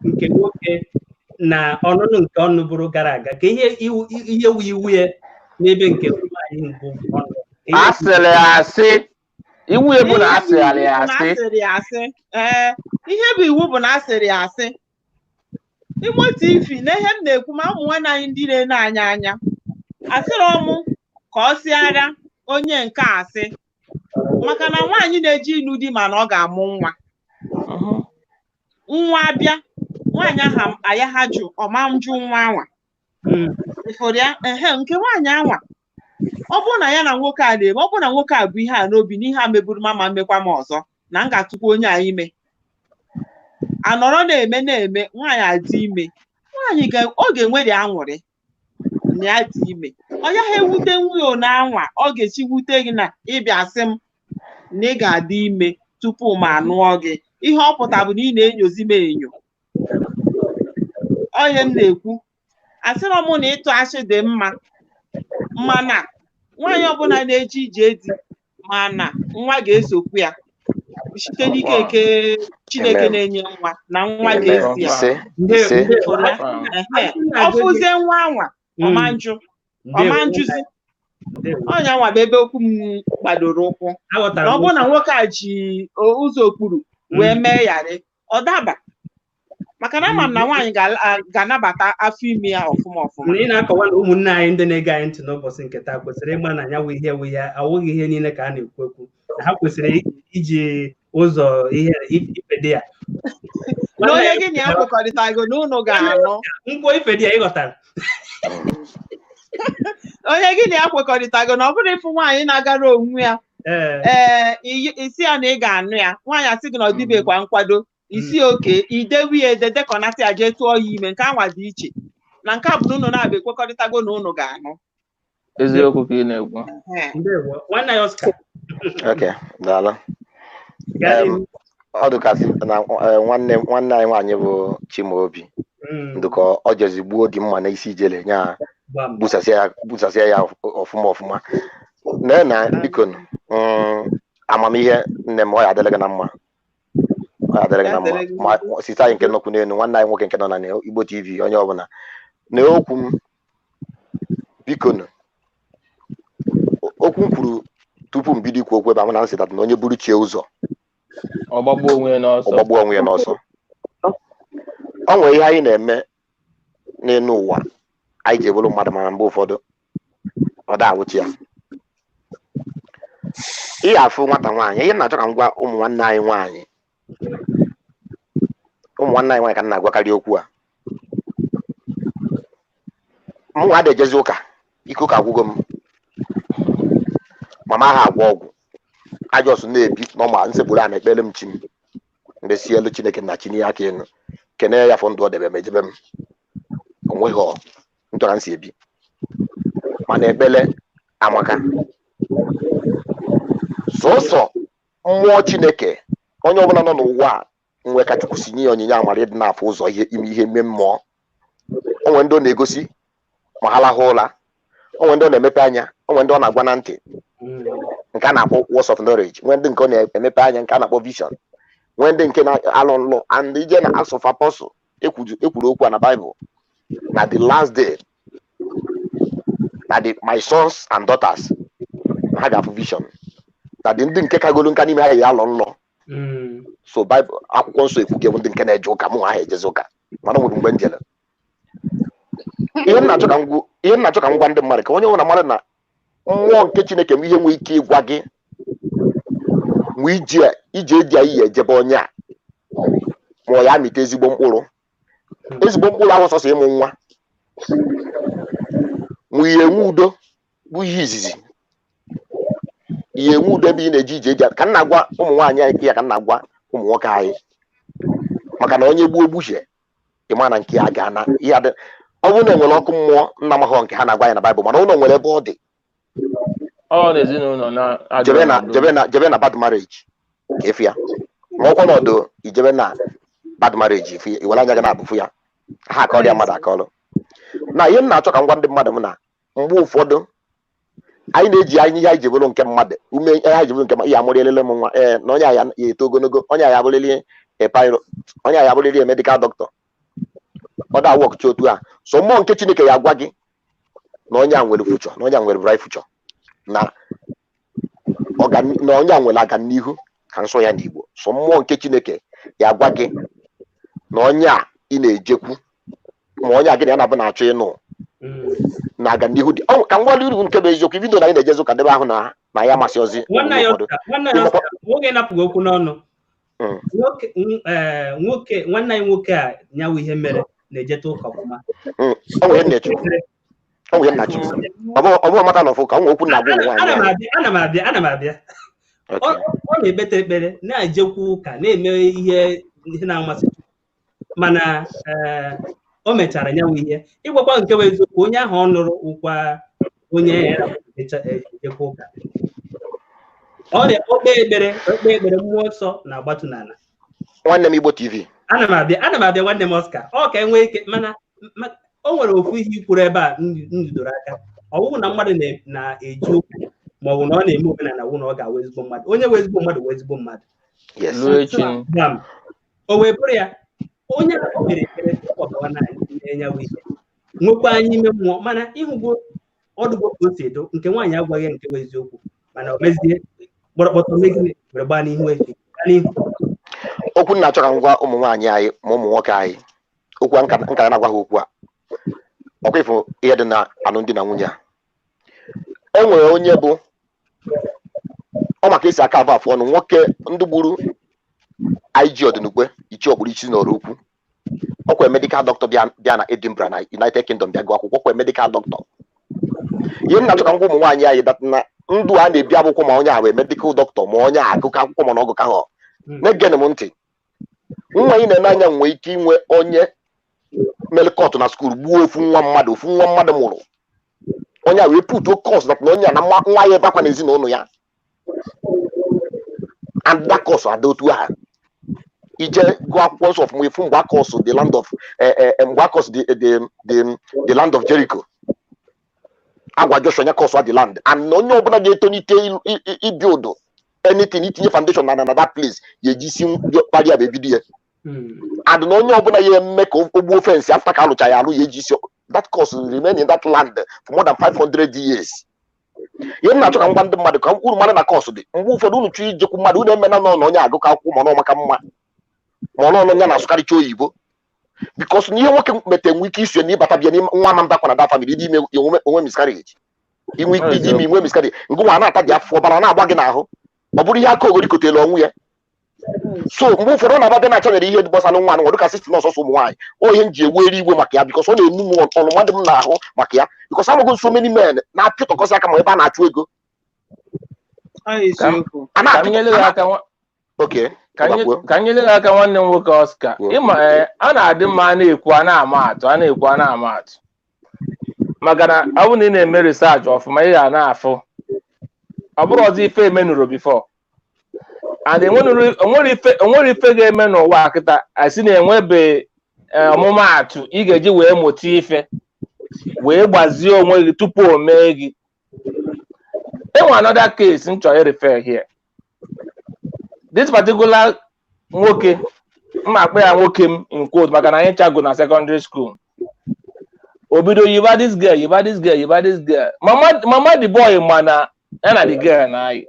nke nwoke na ọnụnụ nke ọnụ bụrụ gara aga, ka ihe wu iwu ya n'ebe nke nwaanyị mbụ ọnụ? Asịrị asị, iwu ya bụ na asịrị asị. Ee, ihe bụ iwu bụ na asịrị asị. Imo TV na ihe m na-ekwu ma ụmụ nwanne anyị ndị na-ene anyị anya, asịrị ọmụ ka ọ sịara onye nke asị, maka na nwaanyị na-eji ịlụ di mana ọ ga-amụ nwa. Nwa bịa, nwaanyị ahụ aya ha jụ ọma njụ nwa anwa. Ịfụrụ ya? Ehe, nke nwaanyị anwa, ọ bụrụ na ya na nwoke a na-eme, ọ bụrụ na nwoke a bụ ihe a n'obi n'ihe a meburu mama mmekwa m ọzọ na m ga-atụkwa onye a ime. Anọrọ na-eme na-eme, nwaanyị adị ime, nwaanyị ọ ga-enweri aṅụrị na ya dị ime. Ọ yaghị ewute nwunye na anwa, ọ ga-esi wute gị na ịbịa sị m na ị ga-adị ime tupu m anụọ gị. Ihe ọ pụtara bụ na ị na-enyozi m enyo. Onye m na-ekwu, asịrọ m na ịtụ asị dị mma, mana nwaanyị ọbụla na-eji ije di mana nwa ga-esokwu ya site n'ike nke Chineke na-enye nwa na nwa ga-esi ya. Ọ fụzie nwa anwa ọma njụzi. Ọnya nwa bụ ebe okwu m gbadoro ụkwụ. Na ọ bụrụ na nwoke a ji ụzọ okpuru wee mee yarị, ọ daba, maka na ama m na nwaanyị ga-anabata afọ ime ya ọfụma ọfụma. Ị na-akọwa na ụmụnne anyị ndị na-ege anyị ntị n'ụbọchị nke taa kwesịrị ịma na ya wụ ihe wụ ya, awụghị ihe niile ka a na-ekwu ekwu, na ha kwesịrị iji ụzọ ihe ife dị ya. Na onye gị na ya kwekọrịtago na unu ga-anụ. Ngwa ife dị ya, ịghọtara. Onye gị na ya kwekọrịtago na ọ bụrụ ịfụ nwaanyị na-agara onwe ya, ee, isi ya na ị ga-anụ ya, nwaanyị asị gị na ọ dịbekwa nkwado, isi oke idewe ya ede dekọnata ya jee tụọ ya ime, nke anwa dị iche na nke a bụ na unu na-abịa ekwekọrịtago na unu ga-anụ. Eziokwu ka ị na-ekwu. Nwanne ya Oscar. Okay, daalụ. Ọ dụkasị na nwanne anyị nwaanyị bụ Chimaobi ndụkọ ọ jezi gbuo dị mma na isi ijele nya busasịa ya ọfụma ọfụma. Nee na biko amamihe nne m, ọ ya adịla gị na mma, ọ ya adịla gị na mma. Ma site anyị nke nọkwu n'elu, nwanne anyị nwoke nke nọ na Igbo TV, onye ọbụla na okwu m biko, okwu m kwuru tupu m bido ikwu okwu ebe ahụ na nsị dat na onye buru chie ụzọ ọgbagbuo onwe ya n'ọsọ. Ọ nwere ihe anyị na-eme n'elu ụwa anyị ji ebulu mmadụ, mana mgbe ụfọdụ ọ da awụchi ya. Ihe afụ nwata nwaanyị, ihe na-achọ ka m gwa ụmụ nwanne anyị nwaanyị, ụmụ nwanne anyị nwaanyị ka m na-agwakarị okwu a. Mụ nwa ada ejezi ụka, ike ụka agwụgo m, mama ha agwọ ọgwụ ajọs na-ebi n'ọma nsekpuru a na-ekpere m chi m mgbe si elu Chineke na chi n'ihe aka elu kene ya fọ ndụ ọ debe m ejebe m onweghị ntọra nsi ebi, mana ekpere amaka. Sọsọ mmụọ Chineke onye ọbụla nọ n'ụwa a nwe ka Chukwu si nye ya onyinye amara ịdị na-afụ ụzọ ihe ime ihe ime mmụọ. Onwe ndị ọ na-egosi ma ha lahụ ụra, onwe ndị ọ na-emepe anya, onwe ndị ọ na-agwa na ntị nke a na-akpọ words of knowledge, nwee ndị nke ọ na-emepe anya nke a na-akpọ vision, nwee ndị nke na-alụ nlụ. And ije na Acts of Apostle ekwuru okwu a na Bible na the last day na the my sons and daughters na ha ga-afụ vision, na the ndị nke kagolu nka n'ime ha ya alọ nlọ. So Bible akwụkwọ nsọ ekwughị ndị nke na-eje ụka, mụ ha ejezi ụka, mana nwere mgbe m jere. Ihe m na-achọ ka m gwa ndị mmadụ ka onye ọbụla mara na mmụọ nke Chineke m ihe nwee ike ịgwa gị nwe ije eji anyị ejebe onye a ma ọ ya amịta ezigbo mkpụrụ, ezigbo mkpụrụ ahụ sọsọ ịmụ nwa nwe ihe enwe udo bụ ihe izizi, ihe enwe udo ebe ị na-eje ije eji ka m na-agwa ụmụ nwaanyị anyị ya ka m na-agwa ụmụ nwoke anyị, maka na onye gbuo gbuchie ịma na nke ya ga-ana ihe adị. Ọ bụrụ na enwere ọkụ mmụọ nna mahọ nke ha na-agwa anyị na Baịbụl, mana ụlọ nwere ebe ọ dị. Jebe na bad marriage ka efu ya, ma ọkwa n'ọdụ ijebe na bad marriage efu ya, iwere anya gị na-abụfu ya ha akọrọ ya mmadụ akọrọ. Na ihe m na-achọ ka m gwa ndị mmadụ m na mgbe ụfọdụ Anyị na-eji anyị ihe anyị ji bụrụ nke mmadụ ume, ihe anyị ji bụrụ nke mmadụ, ya amụrụ elele m nwa, ee, na onye a ya ya eto ogologo, onye a ya abụrịrị a pilot, onye a ya abụrịrị a medical doctor. Ọ da work chi otu a. So mmụọ nke Chineke ya agwa gị na onye a nwere future, na onye a nwere bright future, na na onye a nwere aganihu, ka nsọ ya n'Igbo. So mmụọ nke Chineke ya agwa gị na onye a ị na-ejekwu, ma onye a gị na ya na-abụ na-achọ ịnụ, na aganihu dị. Ọ ka m gwa uru nke bụ eziokwu, ibido na anyị na-ejezi ụka debe ahụ na ya amasị ozi Nwanne ya ụfọdụ. Oscar, nwanne ya Oscar, nwoke napụghị okwu n'ọnụ. Nwoke, nwanne anyị nwoke a nyawu ihe mere na-ejeta ụka ọfụma. Ọ nwere ihe m na-eche, ọ nwere ihe m na-achọ. Ọ bụghị maka na ọfụ ka ọ nwere okwu na-agwa ụmụ nwaanyị Ana m anyị. abịa, ana m abịa, ana m abịa. Ọ na-ekpete ekpere, na-ejekwu ụka, na-eme ihe na-amasị Chukwu. Mana o mechara nyanwụ ihe. Ịgwakwa nke bụ eziokwu, onye ahụ ọ nụrụ ụkwa onye ya ejekwa ụka, ọ na-okpe ekpere, okpe ekpere, mmụọ nsọ na-agbatu n'ala. Nwanne m, Igbo TV. Ana m abịa, ana m abịa, nwanne m Oscar. Ọ ka enwee ike, mana o nwere ofu ihe i kwuru ebe a m jidoro aka. Ọ bụrụ na mmadụ na-eji okwu ma ọ bụ na ọ na-eme omenala, wụ na ọ ga-awụ ezigbo mmadụ. Onye wụ ezigbo mmadụ wụ ezigbo mmadụ. Yes. Ruo echi. Gbam. O wee bụrụ ya, onye ahụ kpere ekpere ọgawa na na-enyewa ihe, nwekwa anya ime mmụọ, mana ịhụgwo ọdụgwo ka o si edo nke nwaanyị agwaghị ya nke bụ eziokwu, mana o mezie kpọrọkpọtọ megide were gbaa n'ihu efi, gaa n'ihu. Okwu m na-achọ ka m gwa ụmụ nwaanyị anyị ma ụmụ nwoke anyị, okwu a nka na-agwa ha, okwu a ọkwa ịfụ ihe dị na alụmdi na nwunye a, e nwere onye bụ ọ maka esi aka abụ afụ ọnụ nwoke ndị gburu IG Ọdịnugbe ichie okpuru isi n'ọrụ ukwu, ọkwa medical doctor bịa na Edinburgh na United Kingdom bịa gụọ akwụkwọ, ọkwa medical doctor. Ihe m na-achọ ka m gwa ụmụ nwaanyị anyị that na ndụ a na-ebi akwụkwọ, ma onye a wee medical doctor, ma onye a agụkọ akwụkwọ, ma na ọgụkọ ahụ, na-ege m ntị, nwa ị na-ene anya nwee ike inwe onye mere cut na school gbuo ofu nwa mmadụ, ofu nwa mmadụ mụrụ, onye a wee put curse that na onye a na nwa ya ebe akwa n'ezinụlọ ya, and that curse ada otu ahụ. Ije gụọ akwụkwọ nsọ ọfụma, efu mgbe a curse the land of mgbe a curse the land of Jericho, agwa Joshua nya curse the land, and onye ọbụla ga-etonite ibuild anything, itinye foundation na that place, ya eji isi kparịa bụ ebido ya, and na onye ọbụla ya eme ka o gbuo fence after ka alụcha ya alụ, ya eji isi. That curse will remain in that land for more than 500 years. Ihe m na-achọ ka m gwa ndị mmadụ, ka uru mmadụ na curse dị. Mgbe ụfọdụ unu chọọ ijekwu mmadụ, unu emena nọ na onye agụkọ akwụkwọ, ma ọ maka mma, ma ọ nọ ya na-asụkarịcha oyibo, because na ihe nwoke mete nwe ike iso na ịbata bịa n'ime nwa ama mbakwa na that family ịdị ime onwe miscarriage, inwe ike iji ime inwe miscarriage, ngụ nwa na-ata gị afọ, ọbara na-agba gị n'ahụ, ọ bụrụ ihe aka ogori kotere ọnwụ ya. So mgbe ụfọdụ ọ na-abịa na-achọnyere ihe gbasara nwa anụ dịka sister nọọsụ ụmụ nwaanyị, ọ ihe m ji ewu eri igwe maka ya, because ọ na-enu m ọnụma dị m n'ahụ maka ya, because amago so many men na-apịtọkọsị aka ma ebe a na-achụ ego. Ọ eziokwu. A Ka m nyere gị aka Okay. Ka m nyere gị aka, nwanne m nwoke Oscar. Kwuo. Ịma, a na-adị mma a na-ekwu a na-ama atụ, a na-ekwu a na-ama atụ, maka na ọ bụrụ na ị na-eme research ọfụma, ị ga na-afụ ọ bụrụ ọzọ ife emenụrụ before, and onwere ife ga-eme n'ụwa a kịta asị na enwebe ọmụmaatụ ị ga-eji wee mụta ife wee gbazie onwe gị tupu o mee gị. Enwe another case m chọrọ refer here. This particular nwoke, mma akpọ ya nwoke m in quote, maka na anyị chago na secondary school, o bido yiba this girl, yiba this girl, yiba this girl. Mama the boy, mana ya na the girl na-ayị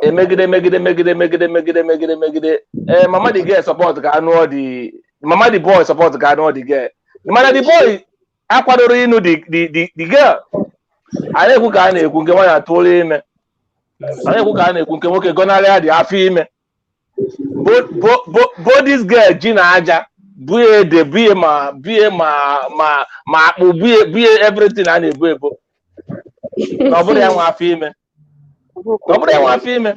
emegide, megide, megide, megide, megide, megide, megide. Ee, mama the girl support ka anụọ the mama the boy support ka anụọ the girl, mana the boy akwadoro ịnụ the girl. A na-ekwu ka a na-ekwu, nke nwaanyị atụọla ime. A na-ekwu ka a na-ekwu, nke nwoke gọnarị dị afọ ime. Bo this girl ji na aja buye ede, buye ma buye ma akpụ, buye buye everything a na-ebu ebo, na ọ bụrụ ya nwa afọ ime, na ọ bụrụ ya nwa afọ ime.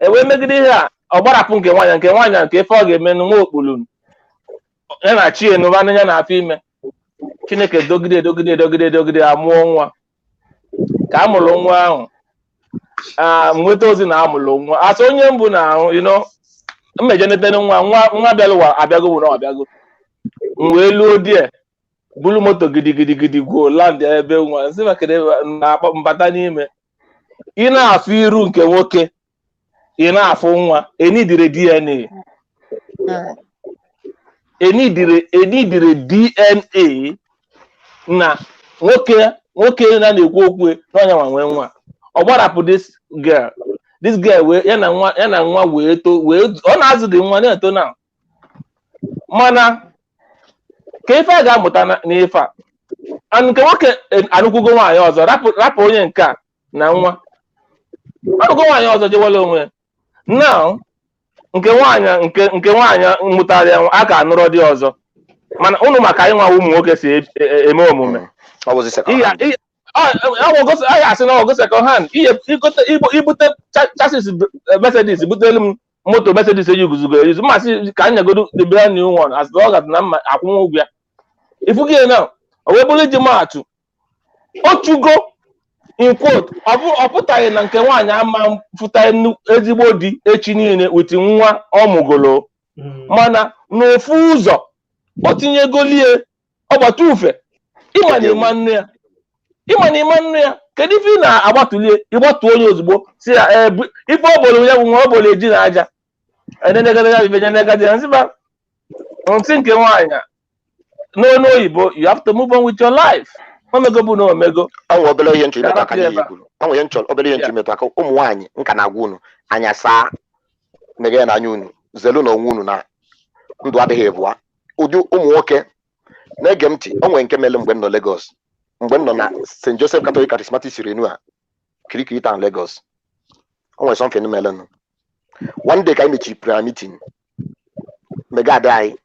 E wee megide ihe a, ọ gbarapụ nke nwaanyị, nke nwaanyị nke ife ọ ga-eme nwa okpulu ya na chi enụba ya na afọ ime. Chineke dogide, dogide, dogide, dogide, amụọ nwa. Ka a mụrụ nwa ahụ, a nweta ozi na amụrụ nwa, asị onye mbụ na ahụ mmeje netene nwa. Nwa bịara ụwa abịago, bụ na ọ bịago, m wee luo die. Bulu moto gidigidi gwuo land ya ebe nwa nsị maka na-akpọ mbata n'ime. Ị na-afụ iru nke nwoke, ị na-afụ nwa, enidire DNA. Enidire DNA na nwoke nwoke na na-ekwu okwu n'ọnya nwa nwee nwa. Ọ gbarapụ this girl. This girl wee ya na nwa wee too, wee ọ na-azụ dị nwa na-eto na mana ka ife a ga-amụta n'ife a and nke nwoke anụkwugo nwaanyị ọzọ, rapụ rapụ onye nke a na nwa, anụgo nwaanyị ọzọ jewela onwe ya. Now nke nwaanyị nke nwaanyị mụtara ya a ka anụrọ di ọzọ, mana ụnụ maka anyị nwa ụmụ nwoke si eme omume. Ọ bụzi second hand. A ga-asị na ọgụ second hand ihe igote ibute chassis Mercedes, butelu m moto Mercedes eji guzogo eyuzu, mmasị ka anyị nyagodo the brand new one as long as na mma akwụnwụ ụgwọ ya. Ifu gị na o wee bụrụ iji maatụ ochugo in quote, ọ pụtaghị na nke nwaanyị ama fụta ezigbo di echi niile with nwa ọ mụgolo, mana n'ofu ụzọ o tinyegolie ọgbata ufe ịma na ịma nne ya, ịma na ịma nne ya. Kedu ife ị na-agbatulie ịgbatu onye ozugbo si ya ee ife ọ bụrụ ya bụ nwa ọ bụrụ eji na aja enenegede ya ife nyenegede ya nsịba nsị nke nwaanyị n'onu oyibo, you have to move on with your life. Omego bụ na omego. Ọ nwere obere ihe nchọ imetụ aka Ka n'ihe ebe a. kwuru. Ọ nwere ihe nchọ, obere ihe nchọ imetụ aka. Ụmụ nwaanyị nka na-agwa unu anya saa meghe n'anya unu, zelu na onwe unu na ndụ adịghị ebụa. Ụdị ụmụ nwoke na-ege m ntị, o nwere nke mere mgbe m nọ Lagos, mgbe m nọ na St. Joseph Catholic Charismatic Renewal, Kirikiri Town, Lagos. O nwere something merenụ one day ka anyị mechiri prayer meeting, megade anyị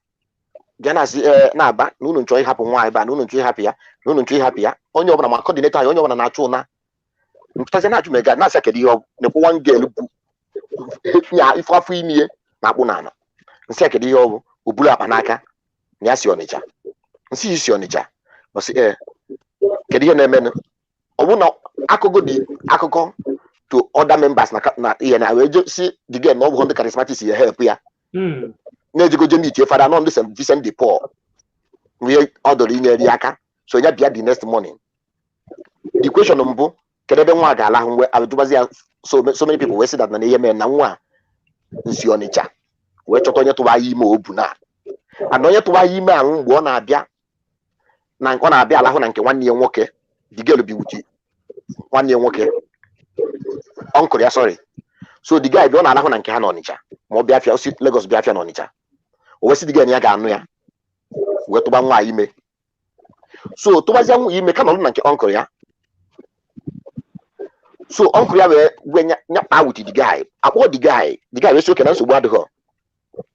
bịa na-asị ee na-aba na unu nchọ ịhapụ nwaanyị ba, na unu nchọ ịhapụ ya, na unu nchọ ịhapụ ya. Onye ọbụla ma coordinator anyị, onye ọbụla na-achụ ụna mpụtazi na-achụ megade, na-asị kedu ihe ọ bụ na-ekwu. One girl bụ nya ife afọ ime na-akpụ n'ala, nsị a kedu ihe ọ bụ, o buru akpa n'aka na ya si Ọnịcha. Nsị ya si Ọnịcha, ọ sị ee, kedu ihe na-emenụ? Ọ bụ na akụkọ dị akụkọ to other members na ihe na wee si the girl na ọ bụ ndị charismatics ya help ya na-ejegoje meet fada nọ ndị St. Vincent de Paul wee ọ dọrọ inyere ya aka. So ya bịa the next morning, the question mbụ, kedu ebe nwa ga-alahụ? Mgbe ajụbazi ya, so many people wee sị that na ihe mere na nwa a nsi Ọnịcha wee chọta onye tụba ya ime o bu na and onye tụba ya ime ahụ mgbe ọ na-abịa na ọ na-abịa alahụ na nke nwanne ya nwoke. The girl bi with nwanne ya nwoke, uncle ya, sorry. So the guy bịa, ọ na-alahụ na nke ha n'Ọnịcha, ma ọ bịa afịa, o si Lagos bịa afịa n'Ọnịcha, o wee sị the girl na ya ga-anụ ya, wee tụba nwa ime. So tụbazie nwa ime ka nọrọ na nke uncle ya. So uncle ya wee nya kpaa with the guy, akpọ the guy. The guy wee sị oke na nsogbu adịghọ,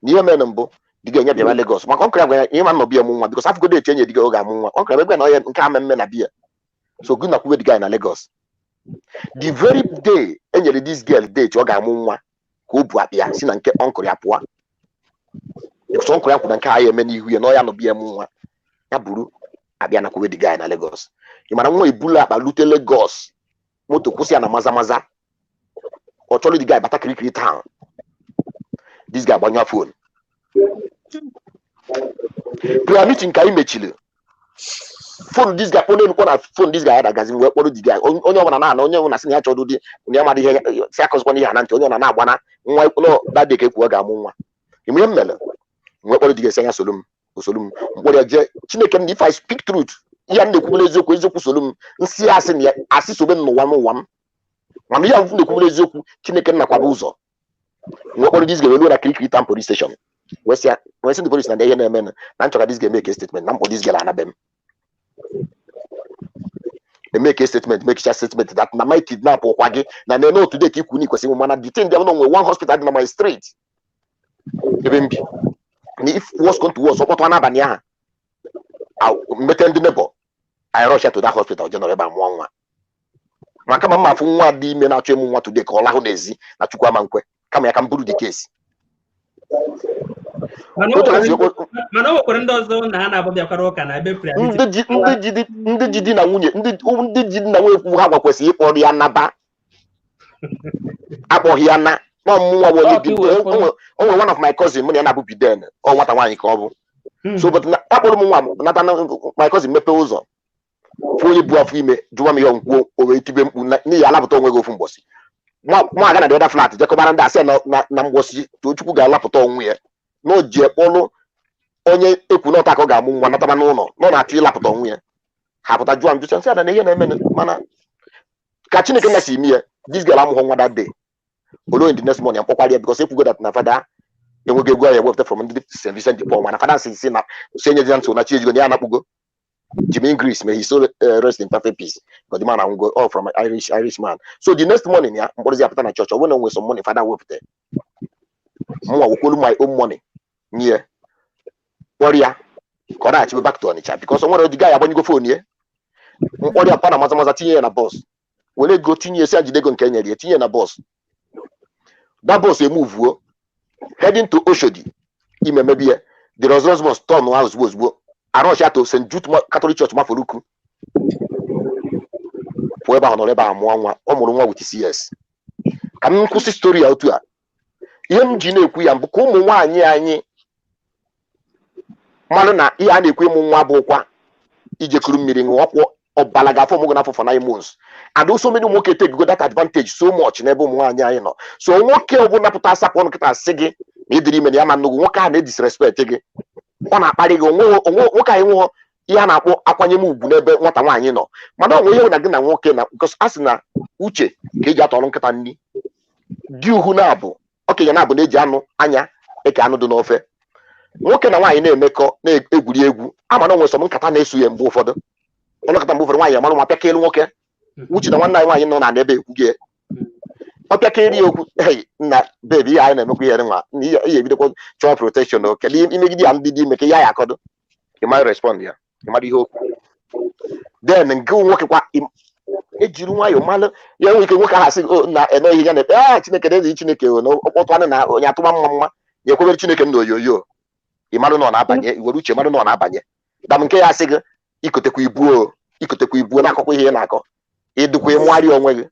na ihe mere mbụ the guy nya bịara Lagos maka uncle ya gwara ya ihe ma nọ biya mụ nwa, because afụgodo etu enye the guy oge amụ nwa. Uncle ya wee gwa na onye nke ama mme na biya, so gị nakwuwe the guy na Lagos. The very day enyere this girl date ọ ga-amụ nwa ka o bu akpa ya si na nke uncle ya pụọ, because uncle ya kwuru na nke a ya eme n'ihu ya na ọ ya nọ biya mụ nwa, ya buru abịa nakwuwe the guy na Lagos. Ị mara nwa ebulu akpa lute Lagos, moto kwụsị ya na maza maza, ọ chọrọ the guy bata Kirikiri Town. This guy gbanyụọ phone. Prayer meeting ka anyị mechiri, phone this guy kpọrọ elu kpọ na phone this guy adagazi. Wee kpọrọ the guy, onye ọbụla na-ana, onye ọbụla sị na ya chọrọ ụdị na ya mara ihe si akọzikwana ihe a na ntị, onye ọbụla na-agbana nwa nọ that ka ekwu ọ ga-amụ nwa. Ime ihe m mere, wee kpọrọ the guy sị ya soro m, osoro m mkpọrọ ya jee. Chineke m, if I speak truth, ihe m na-ekwubere eziokwu, eziokwu soro m. Nsị asị na ya asị sobe m n'ụwa n'ụwa m, mana ihe m na-ekwubere eziokwu. Chineke m nakwaba ụzọ. Wee kpọrọ this guy wee ruo na Kirikiri Town police station, wee sị ya, wee sị ndị police na ndị ihe na-eme na nchọka this guy make a statement na mkpọ this girl anabe m eme statement, make statement that na my kidnap ụkwa gị na na-eme otu day ka ikwu na ikwesịrị, mana the thing dị na nwe one hospital dị na my street ebe m bi, na if worst come to worst, ọkpọtụ n'abalị ahụ mmete ndị neighbor, I rush to that hospital je nọrọ ebe a mụọ nwa. Ma kama mma afụ nwa dị ime na-achọ ịmụ nwa today ka ọ lahụ n'ezi na Chukwu ama nkwe, kama ya ka m buru the case. Mana o nwekwara ndị ọzọ na ha na-abụ bịakwara ụka na ebe prayer. Ndị ji di na nwunye, ndị ji di na nwunye kwu ha gwa kwesịrị ịkpọrọ ya naba, akpọghị ya na n'ọmụnwa bụ onye bi. O nwere one of my cousin mụ na ya na-abụ biden, ọ nwata nwaanyị ka ọ bụ. So but akpọrọ m nwa m nata na my cousin mepee ụzọ fụ onye bu afọ ime, jụwa m ihe nkwuo, o wee tibe mkpu n'ihi alapụta onwe gị ofu mbọsị. Nwa aga na the other flat jekọbara ndị asị na mgbọsị Tochukwu ga-alapụta onwe ya, na o ji ekpọlụ onye ekwu n'ọta ka ọ ga-amụ nwa nataba n'ụlọ, na ọ na-achọ ịlapụta onwe ya. Ha pụta jụọ m jụcha nsị ada na ihe na-eme, mana ka Chineke na si ime ya, this girl amụghọ nwa that day. Olo in the next morning mkpọkwara ya, because ekwugo that na fada enweghị ego ya ewepụta from ndị St. Vincent de Paul, mana fada si na si enye ya ntụ na chi ejigo na ya anakpugo. Jimmy Ingris, may he so rest in perfect peace, because the man go all from Irish man. So the next morning ya mkpọrọzi ya pụta na church, ọ bụrụ na onwe some money fada wepụta, mụnwa wekwolu my own money nye kpọrọ ya ka ọ na-achịbe back to Onitsha, because o nwere odiga ya agbanyego phone ya. Mkpọrọ ya pụta na maza maza, tinye ya na bus, were ego tinye, si jide ego nke enyere ya, tinye na bus. That bus emuvuo heading to Oshodi ime mebi ya. The Rolls Royce bus turn ahụ ozugbo ozugbo arọcha to St. Jude Catholic Church Maforuku, pụọ ebe ahụ, nọrọ ebe ahụ mụọ nwa. Ọ mụrụ nwa with CS. Ka m kwụsị story ya otu a. Ihe m ji na-ekwu ya mbụ ka ụmụ nwaanyị anyị mmanụ na ihe a na-ekwu ịmụ nwa bụ ụkwa ijekuru mmiri ṅụọ ọkwụ ọbala ga-afọ ọmụgwọ n'afọ for 9 months. And also many nwoke take go that advantage so much n'ebe ụmụ nwaanyị anyị nọ. So nwoke ọbụla pụta asapụ ọnụ kịta asị gị na ịdịrị ime na ya ma nnukwu, nwoke ahụ na-edisrespect gị, ọ na-akparị gị. Nwoke anyị nwụọ ihe a na-akpọ akwanye m ugwu n'ebe nwata nwaanyị nọ, mana ọ nwere ihe na gị na nwoke na, because a sị na uche ka eji atọrọ nkịta nri dị uhu na-abụ okenye na-abụ na-eji anụ anya eke anụ dị n'ofe. Nwoke na nwaanyị na-emekọ, na-egwuri egwu, ama na onwe sọm nkata na-eso ya. Mgbe ụfọdụ ọnọkọta, mgbe ụfọdụ nwaanyị amara ma pịakelu nwoke uche na nwanne anyị nwaanyị nọ na ebe ekwu gị, ọ pịakeri ya okwu, "Hey, nna baby, ihe anyị na-emekwa ihe nwa na ihe ebidokwa chọọ protection o kedu imegide ya ndị dị ime ka ihe anyị akọdo." Ị mara respond ya, ị mara ihe okwu. Then nke nwoke kwa ejiri nwayọọ malụ ya, nwere ike nwoke ahụ asị, "O na eme ihe ya na-ekpe a Chineke na ezi Chineke o na ọkpọtụ anụ na onye atụma mma mma ya ekwebere Chineke m na onyonyo." Ị marụ na ọ na-abanye, i were uche marụ na ọ na-abanye dam nke ya asị gị ikotekwa ibuo o, ikotekwa ibuo na-akọkwa ihe ị na-akọ, ịdụkwa ịmụgharị onwe gị.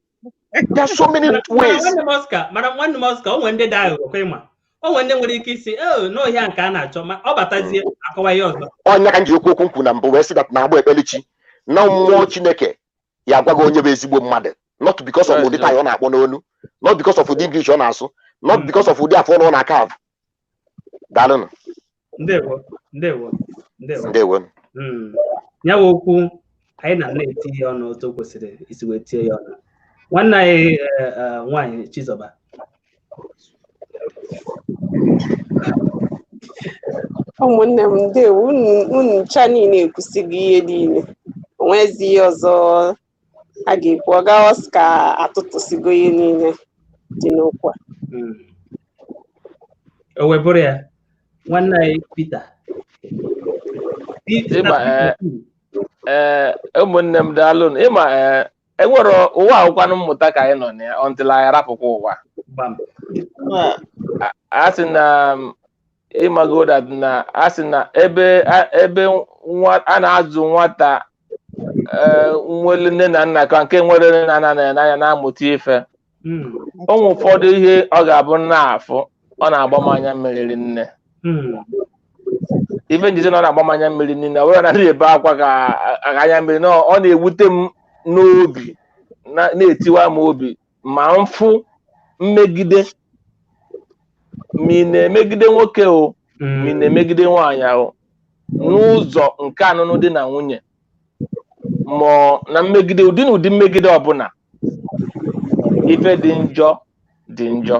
There are so many ways. Nwanne m Oscar, mana nwanne m Oscar, o nwere ndị dị aghụghọ kwa ịma. O nwere ndị nwere ike isi e n'ọhịa nke a na-achọ, ma ọ batazie akọwa ihe ọzọ. Ọnya ka m ji okwu okwu nkwu na mbụ wee sị that na agba ekpelichi na mmụọ Chineke ya agwa gị onye bụ ezigbo mmadụ, not because of ụdị taị ọ na-akpọ n'onu, not because of ụdị English ọ na-asụ, not because of ụdị afọ ọ na-aka avụ. Daalụnụ. Ndewo, ndewo, ndewo. Ndewo. Ya bụ okwu anyị na na-eti ya ọnụ otu o kwesịrị isi wee tie ya ọnụ. Nwanne anyị nwaanyị Chizoba. Ụmụnne m, ndewo unu ncha niile ekwusigo ihe niile, onwezi ihe ọzọ a ga-ekwu. Ọ ga Oscar atụtụsigo ihe niile dị n'okwu a. O wee bụrụ ya, nwanne anyị Peter. Ịma, ee, ụmụnne m, daalụ. Ịma, ee, enwere ụwa akwụkwanụ mmụta ka anyị nọ na ya until anyị arapụkwa ụwa. Gbam. A sị na ịmago that na a sị na ebe nwa a na-azụ nwata, nwere nne na nna ka nke nwere nne na nna na-anya na-amụta ife. Ụmụ ụfọdụ ihe ọ ga-abụ na-afụ, ọ na-agba m anya mmiri nne. Ife njizi na ọ na-agba m anya mmiri nne, ọ bụrụ na ndị ebe akwa ka anya mmiri na ọ na-ewute m n'obi, na-etiwa m obi ma mfụ mmegide, ma ị na-emegide nwoke o, ma ị na-emegide nwaanyị ahụ n'ụzọ nke anụnụ dị na nwunye, ma na mmegide ụdị na ụdị mmegide ọbụla, ife dị njọ dị njọ.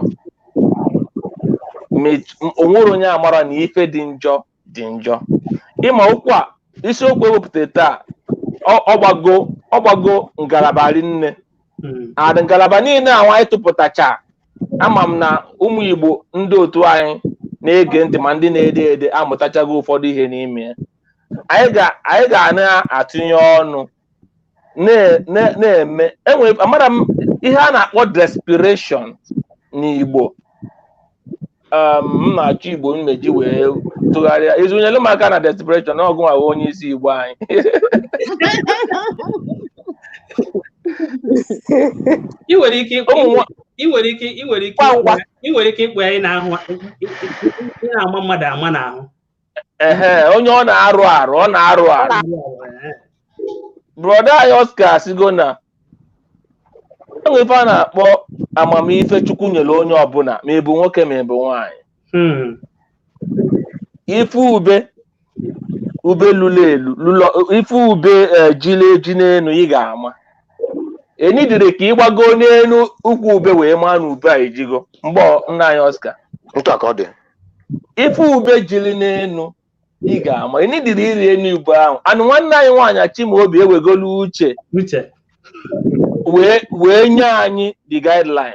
O nwere onye amara na ife dị njọ dị njọ. Ịma okwu a, isiokwu ewepụtara taa, ọgbago ngalaba rinne and ngalaba niile ahụ anyị tụpụtacha. Ama m na ụmụ Igbo ndị otu anyị na-ege ntị ma ndị na-ede ede amụtachago ụfọdụ ihe n'ime ya. Anyị ga na-atụnye ọnụ na-eme enwere amara m ihe a na-akpọ desperation n'Igbo. M na-achọ Igbo mmeji wee tụgharịa ezunyelu m aka na desperation na ọgụ nwa onye isi Igbo anyị. Ị nwere ike ịkpọ anyị na-ahụ ị na-ama mmadụ ama n'ahụ. Ehe, onye ọ na-arụ arụ, ọ na-arụ arụ. Brother anyị Oscar asigo na enwe ife a na-akpọ amamife Chukwu nyere onye ọbụla, ma ị bụ nwoke ma ị bụ nwaanyị. Ife ube ube lụrụ elu lụlọ, ife ube jili eji n'elu, ị ga-ama enidiri ka ị gbago n'elu ukwu ube wee maa na ube a ejigo. Mgbe nna anyị Oscar, Otu a ka ọ dị. Ife ube jili n'elu, ị ga-ama enidiri iri enu ube ahụ. Anụ nwanne anyị nwaanyị Chimaobi ewegolu uche uche wee nye anyị the guideline,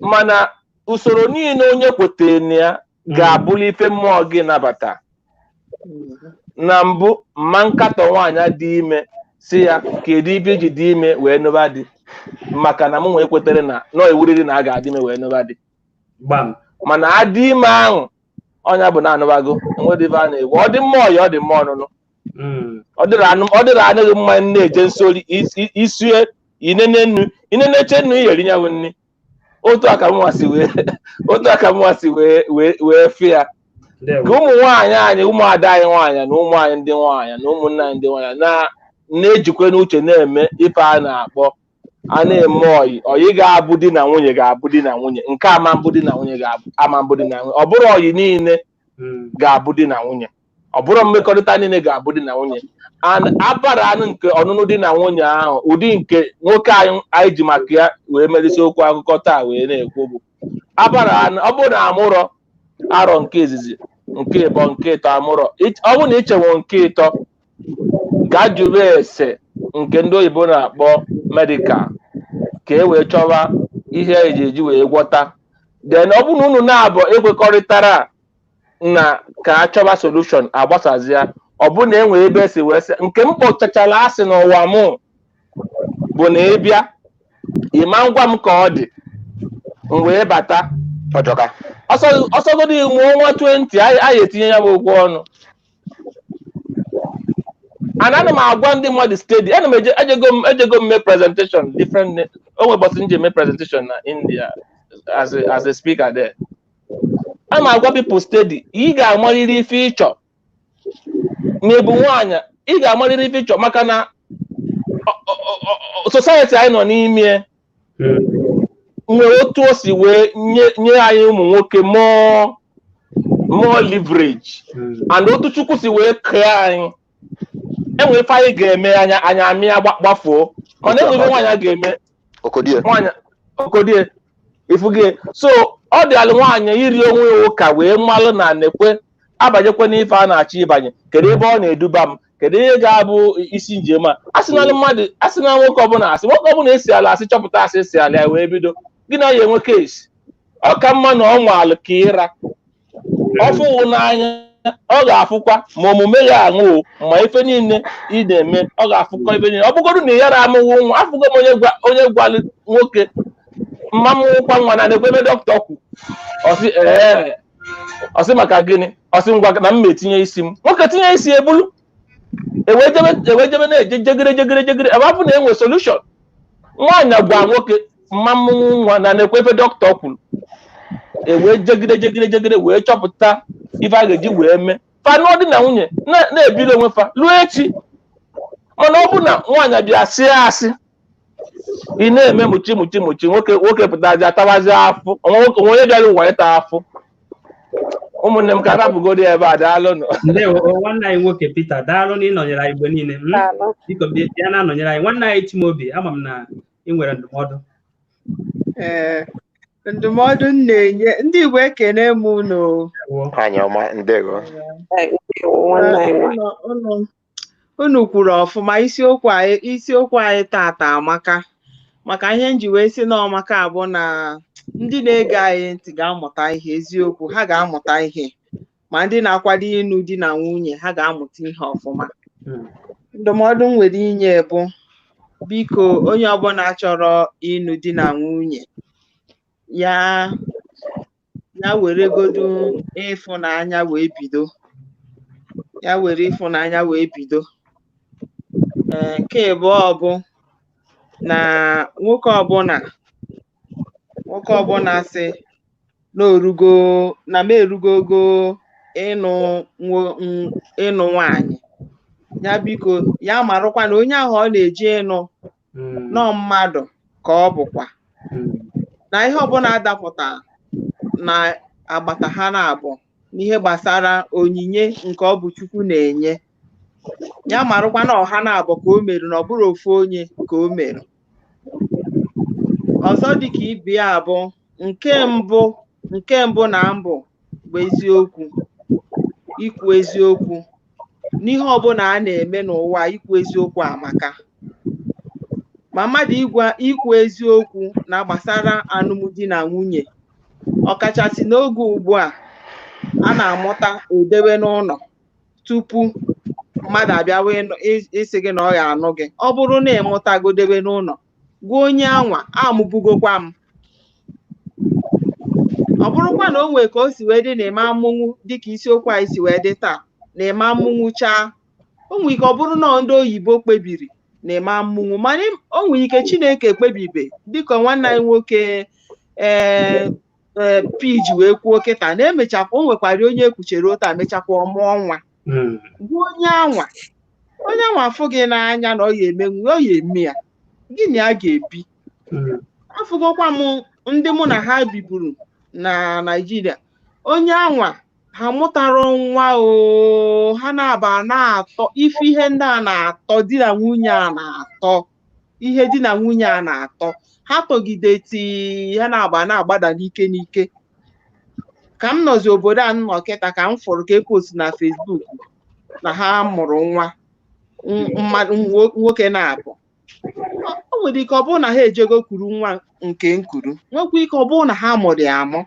mana usoro niile onye kwetere na ya ga-abụrụ ife mmụọ gị nabata. Na mbụ, mma nkatọ nwaanyị dị ime si ya kedu ibe iji dị ime wee nụba di, maka na m nwee kwetere na nọ ewuriri na a ga-adị ime wee nụba di. Gbam. Mana adị ime ahụ, ọnya bụ na anụbago, enwere ife a na-egwu. Ọ dị mma ọyị, ọ dị mma ọnụnụ. Ọ dịrị anụghị mma na-eje nsori isie inene nnu ineneche nnu iyeri nyanwụ nni. Otu aka mwa si wee fịa ka ụmụ nwaanyị anyị, ụmụada anyị nwaanyị, na ụmụ anyị ndị nwaanyị, na ụmụnna anyị ndị nwaanyị na-ejikwa n'uche na-eme ife a na-akpọ a na-eme ọyị. Ọyị ga-abụ di na nwunye, ga-abụ di na nwunye nke ama mbụ di na nwunye ga-abụ ama mbụ di na nwunye. Ọ bụrụ ọyị niile ga-abụ di na nwunye, ọ bụrụ mmekọrịta niile ga-abụ di na nwunye. Abara anụ nke ọnụnụ di na nwunye ahụ, ụdị nke nwoke anyị ji maka ya wee merisi okwu akụkọ taa wee na-ekwu bụ abara anụ. Ọ bụrụ na amụrọ arọ nke izizi, nke ịbọ, nke ịtọ amụrọ, ọ bụrụ na ịchenwo nke ịtọ, gaa jụrụ ese nke ndị oyibo na-akpọ medical ka e wee chọwa ihe eji eji wee gwọta. Then ọ bụrụ na unu na-abụ ekwekọrịtara na ka a chọba solution agbasazịa, ọ bụ na enwere ebe esi wee sị nke m kpọchachara asị n'ụwa mụ bụ na ịbịa ịma ngwa m ka ọ dị m wee bata. Ọjọka. Ọsọgodi mụọ nwa 20, anyị etinye ya bụ okwu ọnụ. And ana m agwa ndị mmadụ steady, ana m eje ejego m mee presentation different, o nwere ụbọchị m ji eme presentation na India as a speaker there. Ana m agwa people steady, ị ga-amarịrị ife ịchọ ma ị bụ nwaanyị, ị ga-amarịrị ife ịchọ, maka na society anyị nọ n'ime nwere otu o si wee nye anyị ụmụ nwoke more leverage, and otu Chukwu si wee kee anyị, enwere ife anyị ga-eme anya anya amịa gbafuo, mana enwere ife nwaanyị ga-eme. Okodie. Nwaanyị okodie ifugie. So ọ dị alụ nwaanyị iri onwe ya ụka wee mmalụ na nekwe abanyekwe n'ife a na-achọ ịbanye, kedu ebe ọ na-eduba m, kedu ihe ga-abụ isi njem a. Asị na mmadụ, asị na nwoke ọbụla, asị nwoke ọbụla esi ala asị chọpụta asị esi ala ya wee bido gị na ya enwe kesi. Ọ ka mma na ọ nwalụ ka ịra ọfụwụ n'anya, ọ ga-afụkwa ma omume ya aṅụ ma ife niile ị na-eme, ọ ga-afụkọ ife niile. Ọ bụgodu na ị yara amụwụ nwa, afụgo m onye gwalụ nwoke mma mụwụkwa nwa na na-ekwe ebe dọkịta kwu, ọsị ee, ọsị maka gịnị, ọsị ngwa na m ma etinye isi m. Nwoke tinye isi ebulu ewee jebe na-eje jegere jegere jegere ebe afụ na enwe solution. Nwaanyị gwa nwoke mma mụnwụ nwa na na-ekwe ebe dọkịta kwuru, ewee jegide jegide jegide wee chọpụta ife a ga-eji wee mee fa nụọ di na nwunye na-ebiri onwe fa ruo echi. Mana ọ bụ na nwaanyị bịa sịa asị, ị na-eme mụchi mụchi mụchi, nwoke pụtazi atawazi afụ onwe onye bịara ụwa ịta afụ. Ụmụnne m, ka arapụgodi ebe a, daalụnụ. Ndewo nwanne anyị nwoke Peter, daalụ na ịnọnyere anyị mgbe niile. Biko bịa na-anọnyere anyị. Nwanne anyị Chimaobi, ama m na ị nwere ndụmọdụ. Ee, ndụmọdụ m na-enye ndị Igbo, ekene m unu. Anyị ọma, ndewo. Unu kwuru ọfụma. Isiokwu anyị tata amaka, maka ihe nji wee sị na ọmaka abụ na ndị na-ege anyị ntị ga-amụta ihe. Eziokwu, ha ga-amụta ihe, ma ndị na-akwado ịnụ di na nwunye, ha ga-amụta ihe ọfụma. Ndụmọdụ m nwere inye bụ, biko, onye ọbụla chọrọ ịnụ di na nwunye, ya weregodu ịfụnanya wee bido, ya were ịfụnanya wee bido. Nke abụọ bụ na nwoke ọbụla sị na orugo na m erugo ogo ịnụ nwaanyị, ya biko ya marụkwa na onye ahụ ọ na-eje ịnụ nọ mmadụ ka ọ bụkwa, na ihe ọbụla adapụta na agbata ha na-abụ n'ihe gbasara onyinye nke ọ bụ Chukwu na-enye, ya marụkwa na ọha na-abụ ka o merụ, na ọ bụrụ ofu onye ka o merụ. Ọzọ dịka ibe ya bụ nke mbụ na mbụ bụ eziokwu, ikwu eziokwu n'ihe ọbụla a na-eme n'ụwa. Ikwu eziokwu amaka, ma mmadụ ikwu eziokwu na gbasara alụmdi na nwunye, ọkachasị n'oge ugbu a a na-amụta edewe n'ụlọ tupu mmadụ abịawa ịsị gị na ọ ga-anụ gị. Ọ bụrụ na ịmụtagodebe n'ụlọ, gwa onye anwa amụbugokwa m. Ọ bụrụkwa na o nwee ka o si wee dị na-eme amụnwụ, dịka isiokwu anyị si wee dị taa, na-eme amụnwụ chaa, o nwee ike ọ bụrụ na ndị oyibo kpebiri na-eme amụnwụ, mana o nwee ike Chineke kpebibe, dịka nwanne anyị nwoke piji wee kwuo kịta na emechakwa o nwekwara onye ekwuchere ụta mechakwa ọ mụọ nwa. Gwa onye anwa, onye anwa afụ gị n'anya na ọ ya emenwu, ọ ya eme ya, gị na ya ga-ebi. Afụgokwa m ndị mụ na ha biburu na Naịjirịa, onye anwa ha mụtara nwa, o ha na-aba na-atọ ife ihe ndị a na-atọ di na nwunye a na-atọ ihe di na nwunye a na-atọ, ha tọgide tii ha na-agba na-agbada n'ike n'ike. Ka m nọzi obodo a nọ kịta, ka m fụrụ ka e post na Facebook na ha mụrụ nwa mmadụ nwoke na-abụ. O nwere ike ọ bụrụ na ha ejego kuru nwa nke nkuru, nwekwa ike ọ bụrụ na ha mụrụ ya amụ,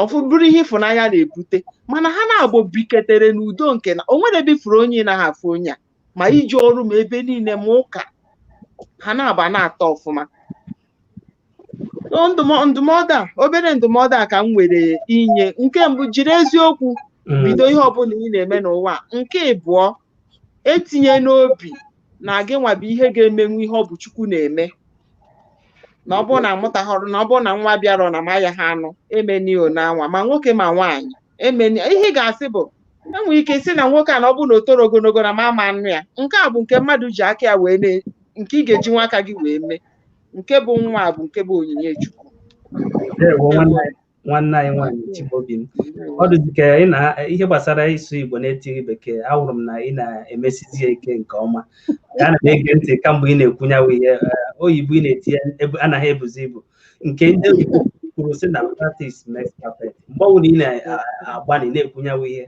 ọfụ bụrụ ihe ịfụnanya na-ebute, mana ha na-abụ biketere n'udo nke na o nwere ebe ifuru onye na ha afụ onye a, ma iji ọrụ ma ebe niile ma ụka ha na-agba na-atọ ọfụma. Ndụmọdụ a, obere ndụmọdụ a ka m nwere inye. Nke mbụ, jiri eziokwu bido ihe ọbụla ị na-eme n'ụwa. Nke ịbụọ, etinye n'obi na gị nwa bụ ihe ga-emenwu ihe ọ bụ Chukwu na-eme, na ọ bụrụ na amụtaghọrọ, na ọ bụrụ na nwa bịara na ma ya ha anụ emenio na anwa, ma nwoke ma nwaanyị emeni. Ihe ị ga-asị bụ enwere ike sị na nwoke a na ọ bụ na o toro ogologo na ma ama anụ ya. Nke a bụ nke mmadụ ji aka ya wee na nke ị ga-eji nwa aka gị wee mee. Nke bụ nwa bụ nke bụ onyinye Chukwu. Nwanne anyị nwaanyị Chimaobi m, ọ dịzị ka ị na ihe gbasara ịsụ Igbo na-etighị bekee, ahụrụ m na ị na-emesizi ya ike nke ọma. Ana m ege ntị kamgbe ị na-ekwunyawo ihe oyibo ị na-etinye anaghị ebuzi ibu, nke ndị oyibo kwuru sị na practice makes perfect. Mgbe ọbụla ị na-agbalị na-ekwunyawo ihe,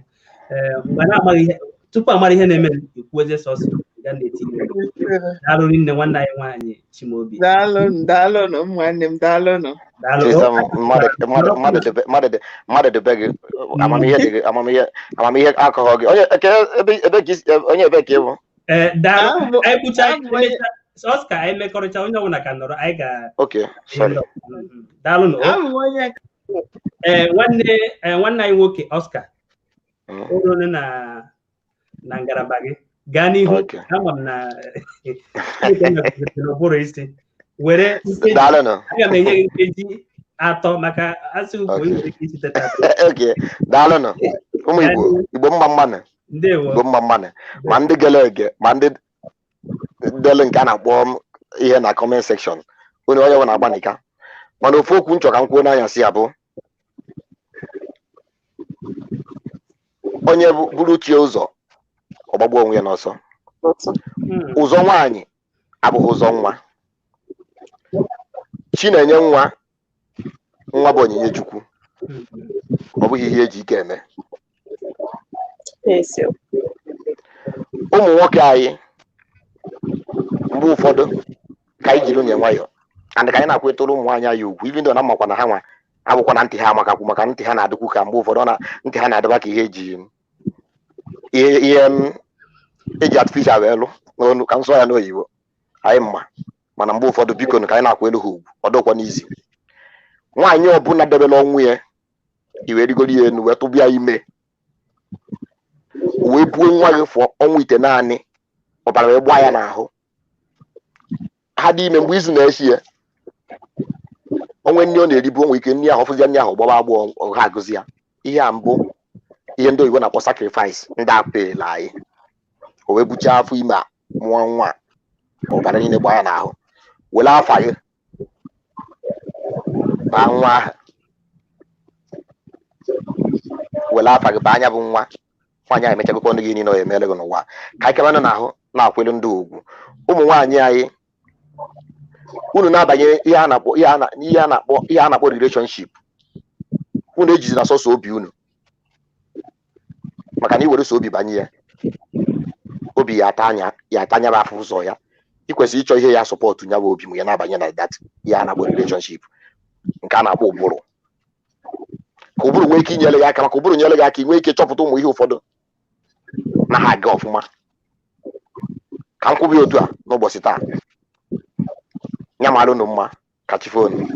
mgbe na-amaghị ihe tupu amara ihe na-eme, ikwuozie sọsọ ga na-etinye. Daalụ nne nwanne anyị nwaanyị Chimaobi. Daalụ nwanne m, daalụ. Mmadụ debe gị amamihe dị gị, amamihe akọghọ gị. Onye ebe ka ị bụ? Daalụ. Oscar, anyị mekọrịcha onye ọbụla ka nọrọ anyị ga. Okay, sorry. Daalụ. Nwanne anyị nwoke Oscar, o na ngalaba gị gaa n'ihu. Ama m na n'ụbụrụ isi were nkeji, aga m enye gị nkeji 3 maka asị ukwu nwere ike isi teta. Daalụnụ ụmụ Igbo, Igbo mma mmanụ, Igbo mma mmanụ, ma ndị gere ege ma ndị dele nke a na-akpọ ihe na comment section, onye onye na-agbanika. Mana ofu okwu nchọ ka m kwuo n'anya si ya bụ onye buru chie ụzọ ọgbagbuo onwe ya n'ọsọ. Ụzọ nwaanyị abụghị ụzọ nwa. Chi na-enye nwa, nwa bụ onyinye Chukwu, ọ bụghị ihe eji ike eme. Ụmụ nwoke anyị mgbe ụfọdụ ka anyị jiri nwunye nwayọọ, and ka anyị na-akwetụrụ ụmụ nwaanyị anyị ugwu, even though na makwa na ha nwa abụkwa na ntị ha amakakwu, maka ntị ha na-adịkwu ka mgbe ụfọdụ na ntị ha na-adịba ka ihe eji ihe eji artificial wee lụ n'onu ka nsọ ya n'oyibo anyị mma. Mana mgbe ụfọdụ biko ka anyị na-akwụ elu ha ugwu, ọ dịkwa n'izi. Nwaanyị ọbụla debere ọnwụ ya iwe rigoro ya enu wee tụbịa ime wee buo nwa gị fụọ ọnwa ite naanị, ọbara wee gbaa ya n'ahụ, ha dị ime mgbe izu na-echi ya onwe nri ọ na-eribu onwe ike nri ahụ ọfụzi nri ahụ gbọba agbọ ọha agụzi ya. Ihe a mbụ Ihe ndị oyibo na-akpọ sacrifice ndị apịla anyị, o wee buchaa afọ ime a, mụọ nwa a, ọbara niile gbaa ya n'ahụ, were afa gị baa nwa ahụ, were afa gị baa anya bụ nwa nwaanyị ahụ, emechagokwa ọnụ gị niile ọ emere gị n'ụwa. Ka anyị kebanụ n'ahụ na-akwelu ndị ugwu. Ụmụ nwaanyị anyị, unu na-abanye ihe a na-akpọ ihe a na-akpọ relationship, unu ejizi na sọsọ obi unu, maka na i were so obi banye ya, obi ya ata anya ya ata anya bụ afọ ụzọ ya. Ị kwesịrị ịchọ ihe ya support nya bụ obi ma ya na-abanye na that ihe a na-akpọ relationship nke a na-akpọ ụbụrụ, ka ụbụrụ nwee ike inyere gị aka, maka ụbụrụ nyere gị aka, ị nwee ike chọpụta ụmụ ihe ụfọdụ na ha aga ọfụma. Ka m kwubi otu a n'ụbọchị taa, ya mara unu mma, ka chi fonu.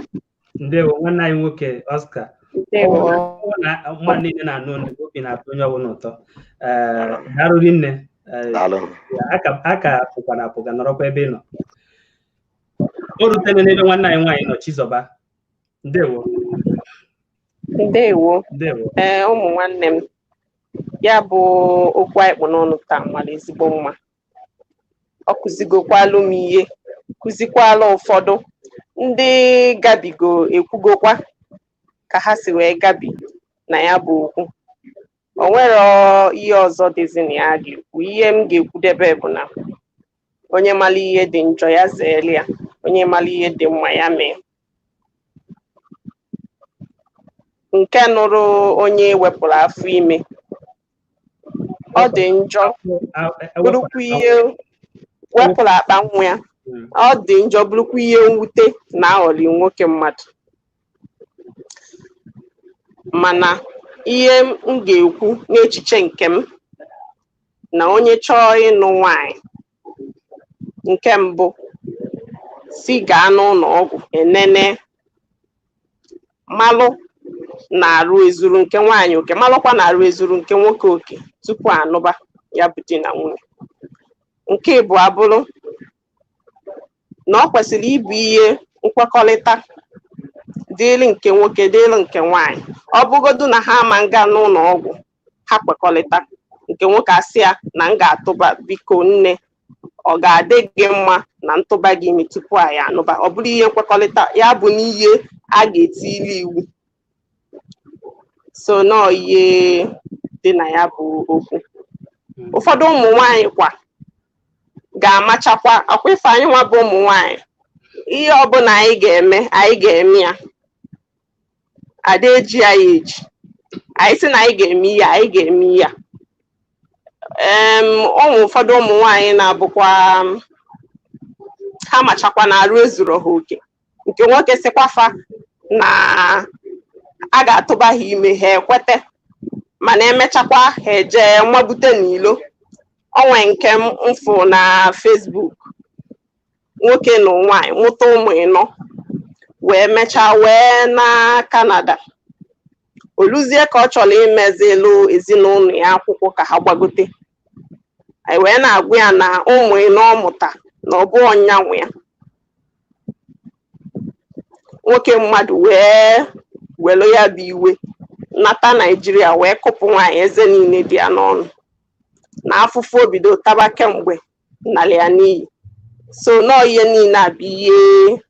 Ndewo, nwanne anyị nwoke Oscar. Ndewo. Ọ na mmadụ niile na-anụ olu, obi na-atọ onye ọbụla ụtọ. Ee, daalụ rinne. Ee, Daalụ. Aka pụkwa na apụga, nọrọkwa ebe ị nọ. O rutene n'ebe nwanne anyị nwaanyị nọ, Chizọba. Ndewo. Ndewo. Ndewo. Ee, ụmụ nwanne m, ya bụ okwu anyị kpụ n'ọnụ taa mara ezigbo mma. Ọ kụzigokwalụ m ihe, kụzikwala ụfọdụ ndị gabigo ekwugokwa ka ha si wee gabi na ya bụ okwu. O nwere ihe ọzọ dịzi na ya ga-ekwu. Ihe m ga-ekwudebe bụ na onye mara ihe dị njọ ya zeere ya, onye mara ihe dị mma ya mee. Nke nụrụ onye wepụrụ afọ ime, ọ dị njọ, bụrụkwa ihe wepụrụ akpa nwa ya, ọ dị njọ, bụrụkwa ihe mwute na aghọrị nwoke mmadụ. Mana ihe m ga-ekwu n'echiche nke m, na onye chọọ ịnụ nwanyị, nke mbụ si gaa n'ụlọ ọgwụ enene malụ na-arụ ezuru nke nwaanyị oke, malụkwa na-arụ ezuru nke nwoke oke tupu anụba ya bụ di na nwunye. Nke ịbụọ abụrụ na ọ kwesịrị ịbụ ihe nkwekọrịta dịịrị nke nwoke dịịrị nke nwaanyị. Ọ bụgodu na ha ama nga n'ụlọ ọgwụ, ha kwekọrịta, nke nwoke asị ya na m ga-atụba, biko nne, ọ ga-adị gị mma na ntụba gị ime tupu anyị anụba. Ọ bụrụ ihe nkwekọrịta, ya bụ na ihe a ga-etili iwu so nọọ ihe dị na ya bụ okwu. Ụfọdụ ụmụ nwaanyị kwa ga-amachakwa ọkwa ife anyị nwa bụ ụmụ nwaanyị, ihe ọbụla anyị ga-eme anyị ga-eme ya, ada eji anyị eji, anyị sị na anyị ga-eme ihe, anyị ga-eme ya. Ụmụ ụfọdụ ụmụ nwaanyị na-abụkwa ha machakwa na arụ ezuru ha oke, nke nwoke sịkwafa na a ga-atụba ha ime, ha ekwete, mana emechakwa ha eje nwabute n'ilo. Onwe nke mfụ na Facebook, nwoke na nwaanyị mụta ụmụ ịnọ wee mechaa wee na Canada, oluzie ka ọ chọrọ imezilu ezinụlọ ya akwụkwọ ka ha gbagote, anyị wee na-agwa ya na ụmụ ịnọ ọ mụta na ọ bụ ọnyanwụ ya. Nwoke mmadụ wee welu ya bụ iwe nata Naijiria wee kụpụ nwaanyị eze niile dị ya n'ọnụ, na afụfụ obido taba kemgbe nalị ya n'iyi. So nọọ ihe niile a bụ ihe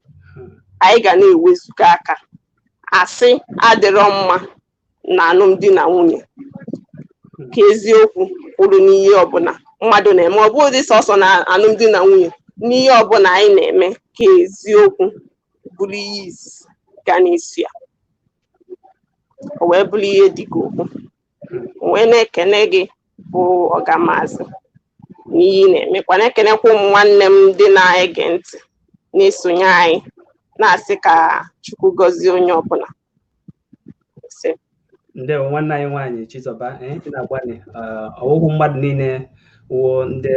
anyị ga na-ewezuga aka. Asị adịrọ mma na alụmdi na nwunye, ka eziokwu kwuru n'ihe ọbụla mmadụ na-eme, ọ bụghị sọsọ na alụmdi na nwunye, n'ihe ọbụla anyị na-eme, ka eziokwu bụrụ ihe izizi ga n'isi ya, o wee bụrụ ihe dị ka okwu. O wee na-ekene gị bụ ọgamaazị n'ihe ị na-emekwa, na-ekenekwa ụmụ nwanne m ndị na-ege ntị na-esonye anyị, na-asị ka Chukwu gọzie onye ọbụla. Ndewo nwanne anyị nwaanyị Chizọba, ị na-agbalị. Ọwụhụ mmadụ niile wụ ndị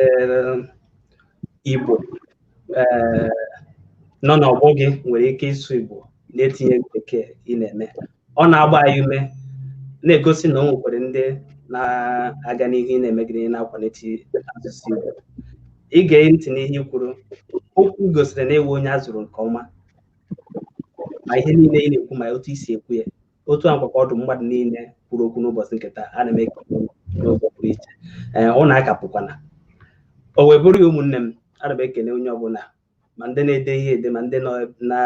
Igbo nọ n'ọgbọ gị nwere ike ịsụ Igbo na-etinye bekee ị na-eme. Ọ na-agba anyị ume, na-egosi na o nwekwara ndị na-aga n'ihu ị na-emegide na-akwalite asụsụ Igbo. Ige ntị n'ihe i kwuru, okwu gosiri na ewu onye a zụrụ nke ọma, ma ihe niile ị na-ekwu ma otu isi ekwu ya. Otu a nkwa ọdụ mmadụ niile kwuru okwu n'ụbọchị nke taa, ana m ekele unu n'ụzọ pụrụ iche. Ee, ụnụ akapụkwana. O wee bụrụ ya ụmụnne m, ana m ekele onye ọbụla, ma ndị na-ede ihe ede, ma ndị nọ na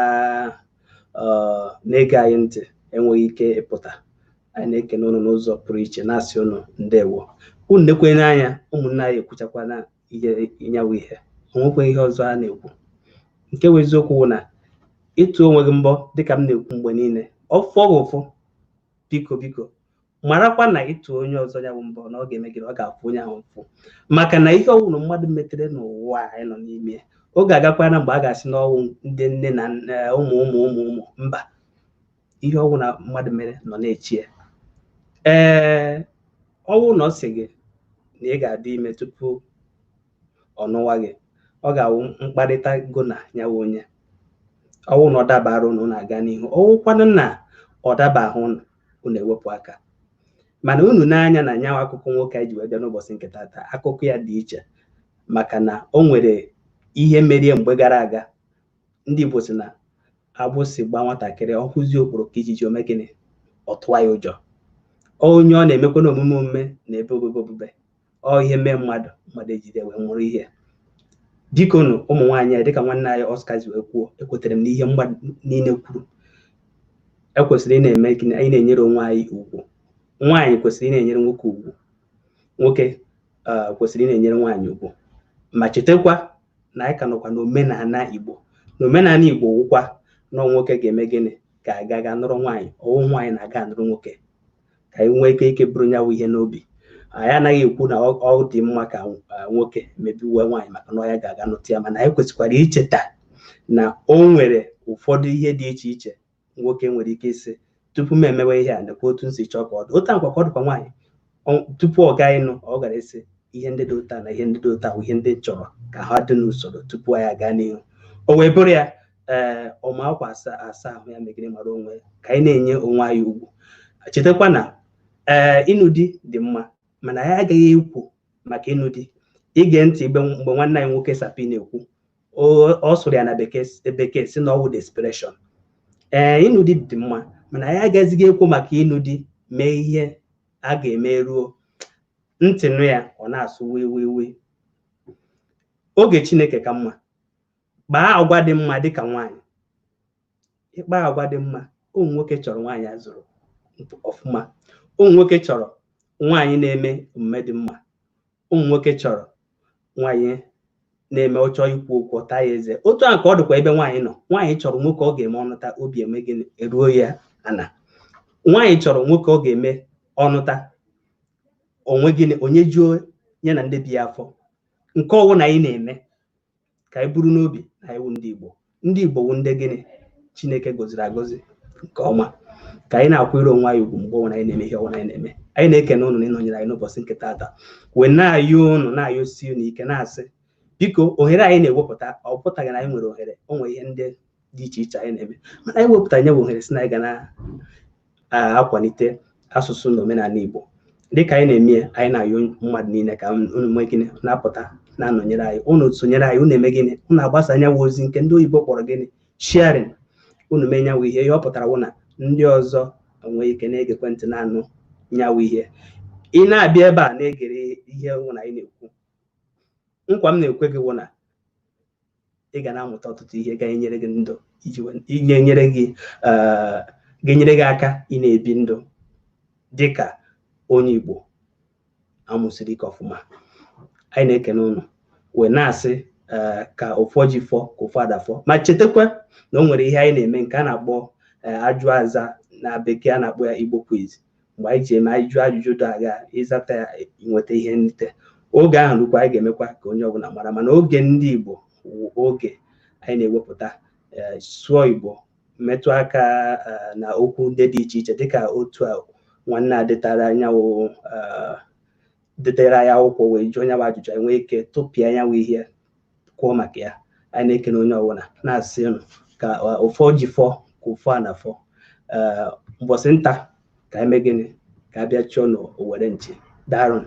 na-ege anyị ntị enweghị ike ịpụta. Anyị na-ekele unu n'ụzọ pụrụ iche, na-asị unu ndewo. Unu nekwe n'anya, ụmụnne anyị ekwuchakwana ihe ịnyawu ihe, o nwekwa ihe ọzọ a na-ekwu. Nke bụ eziokwu wụ na ịtụ onwe gị mbọ, dịka m na-ekwu mgbe niile, ọ fụọ gị ụfụ, biko biko marakwa na ịtụ onye ọzọ ya bụ mbọ na ọ ga-eme gị, ọ ga-afụ onye ahụ ụfụ, maka na ihe ọwụrụ mmadụ metere n'ụwa anyị nọ n'ime, oge agakwana mgbe a ga-asị na ọwụ ndị nne na ụmụ ụmụ ụmụ ụmụ mba, ihe ọwụ na mmadụ mere nọ na-echi ya. Ee, ọwụ na ọ sị gị na ị ga-adị ime tupu ọ nụwa gị, ọ ga-awụ mkparịta go na nyawa onye ọwụ na ọ dabara unu na-aga n'ihu, ọwụkwanụ na ọ dabahụ unu, unu ewepụ aka. Mana unu n'anya na nyawa akụkọ nwoke anyị ji wee bịa n'ụbọchị nke taata, akụkọ ya dị iche, maka na o nwere ihe merie mgbe gara aga. Ndị Igbo sị na agbụsị gbaa nwatakịrị, ọ hụzie okporoko ijiji, ome gịnị, ọ tụwa ya ụjọ. Onye ọ na-emekwa n'omume omume na ebe obube obube, ọ ihe mee mmadụ, mmadụ ejide wee nwụrụ ihe. Biko nụ ụmụ nwaanyị anyị, dịka nwanne anyị Oscar si wee kwuo, ekwetere m n'ihe mmadụ niile kwuru. Ekwesịrị ị na-eme gịnị? Anyị na-enyere onwe anyị ugwu. Nwaanyị kwesịrị ị na-enyere nwoke ugwu, nwoke kwesịrị ị na-enyere nwaanyị ugwu. Ma chetakwa na anyị ka nọkwa n'omenala Igbo. N'omenala Igbo wụkwa na nwoke ga-eme gịnị, ga-aga ga nụrụ nwaanyị, ọwụ nwaanyị na-aga anụrụ nwoke. Ka anyị nwee ike ike bụrụ nyawu ihe n'obi. Anyị anaghị ekwu na ọ dị mma ka nwoke mebiwe nwaanyị maka na ọ ya ga-aga nụta ya, mana anyị kwesịkwara icheta na o nwere ụfọdụ ihe dị iche iche nwoke nwere ike isi tupu m emewe ihe a, nekwa otu m si chọọ ka ọ dị. Otu a nkwa ka ọ dịkwa nwaanyị, tupu ọ gaa ịnụ, ọ gara esi ihe ndị dị ụta na ihe ndị dị ụta bụ ihe ndị chọrọ ka ha dị n'usoro tupu anyị aga n'ihu. O wee bụrụ ya, ee, ọma akwa asa asa ahụ ya megide mara onwe, ka anyị na-enye onwe anyị ugwu. Chetakwa na ee, ịnụ di dị mma, mana anyị agaghị ekwu maka ịnụ di. Ige ntị mgbe nwanne anyị nwoke Sapi na-ekwu, ọ sụrụ ya na bekee si na ọ wụ desperation. Ee, ịnụ di dị mma, mana anyị agazighị ekwu maka ịnụ di mee ihe a ga-eme ruo ntị nụ ya, ọ na-asụ wee wee wee. Oge Chineke ka mma. Kpaa agwa dị mma dịka nwaanyị. Ịkpa agwa dị mma, ụmụ nwoke chọrọ nwaanyị a zụrụ ọfụma, ụmụ nwoke chọrọ nwaanyị na-eme omume dị mma, ụmụ nwoke chọrọ nwaanyị na-eme ọ chọọ ikwu okwu ọta ya eze. Otu a ka ọ dịkwa ebe nwaanyị nọ. Nwaanyị chọrọ nwoke ọ ga-eme ọnụta obi eme gịnị, eruo ya ana. Nwaanyị chọrọ nwoke ọ ga-eme ọnụta onwe gịnị, onye juo ya na ndị bi ya afọ. Nke ọwụ na anyị na-eme ka anyị buru n'obi na anyị wụ ndị Igbo. Ndị Igbo wụ ndị gịnị, Chineke gọziri agọzi nke ọma. Ka anyị na-akwanyere onwe anyị ugwu mgbe ọbụla anyị na-eme ihe ọbụla anyị na-eme. Anyị na-ekene unu na ịnọnyere anyị n'ụbọchị nke taata, wee na-ayọ unu, na-ayọsi unu ike, na-asị biko ohere anyị na-ewepụta, ọ pụtaghị na anyị nwere ohere, o nwere ihe ndị dị iche iche anyị na-eme, mana anyị wepụtara nye bụ ohere si na anyị ga na-akwalite asụsụ na omenala Igbo. Dịka anyị na-eme, anyị na-ayọ mmadụ niile ka unu mee gịnị, na-apụta na-anọnyere anyị, unu sonyere anyị, unu eme gịnị, unu agbasa anyanwụ ozi nke ndị oyibo kpọrọ gịnị, sharing. Unu mee nyanwụ ihe, ihe ọ pụtara wụ na ndị ọzọ enwee ike na-egekwe ntị na-anụ nyanwụ ihe. Ị na-abịa ebe a na-egere ihe wụ na anyị na-ekwu, nkwa m na-ekwe gị wụ na ị ga na-amụta ọtụtụ ihe ga-enyere gị ndụ, iji ga-enyere gị aka ị na-ebi ndụ dịka onye Igbo amụsiri ike ọfụma. Anyị na-ekene unu wee na-asị ka ụfọ ji fọ ka ụfọ adafọ, ma chetakwa na o nwere ihe anyị na-eme nke a na-akpọ ajụ aza na bekee a na-akpọ ya Igbo quiz. Mgbe anyị ji eme ajụjụ ajụjụ dị agha, ịzata ya nweta ihe nrite. Oge ahụ rukwa, anyị ga-emekwa ka onye ọbụla mara. Mana oge ndị Igbo wụ oge anyị na-ewepụta sụọ Igbo, metụ aka na okwu ndị dị iche iche, dịka otu a nwanne a detara anyanwụ detere anyị akwụkwọ wee jụọ onye ajụjụ, anyị nwee ike tụpịa anyanwụ ihe kwuo maka ya. Anyị na-ekene onye ọbụla, na-asị unu ka ụfọ ji fọ ka ụfọ a na-afọ. Mbọsị nta ka anyị mee gịnị, ka a bịa chụọ n'Owere nchi. Daalụ.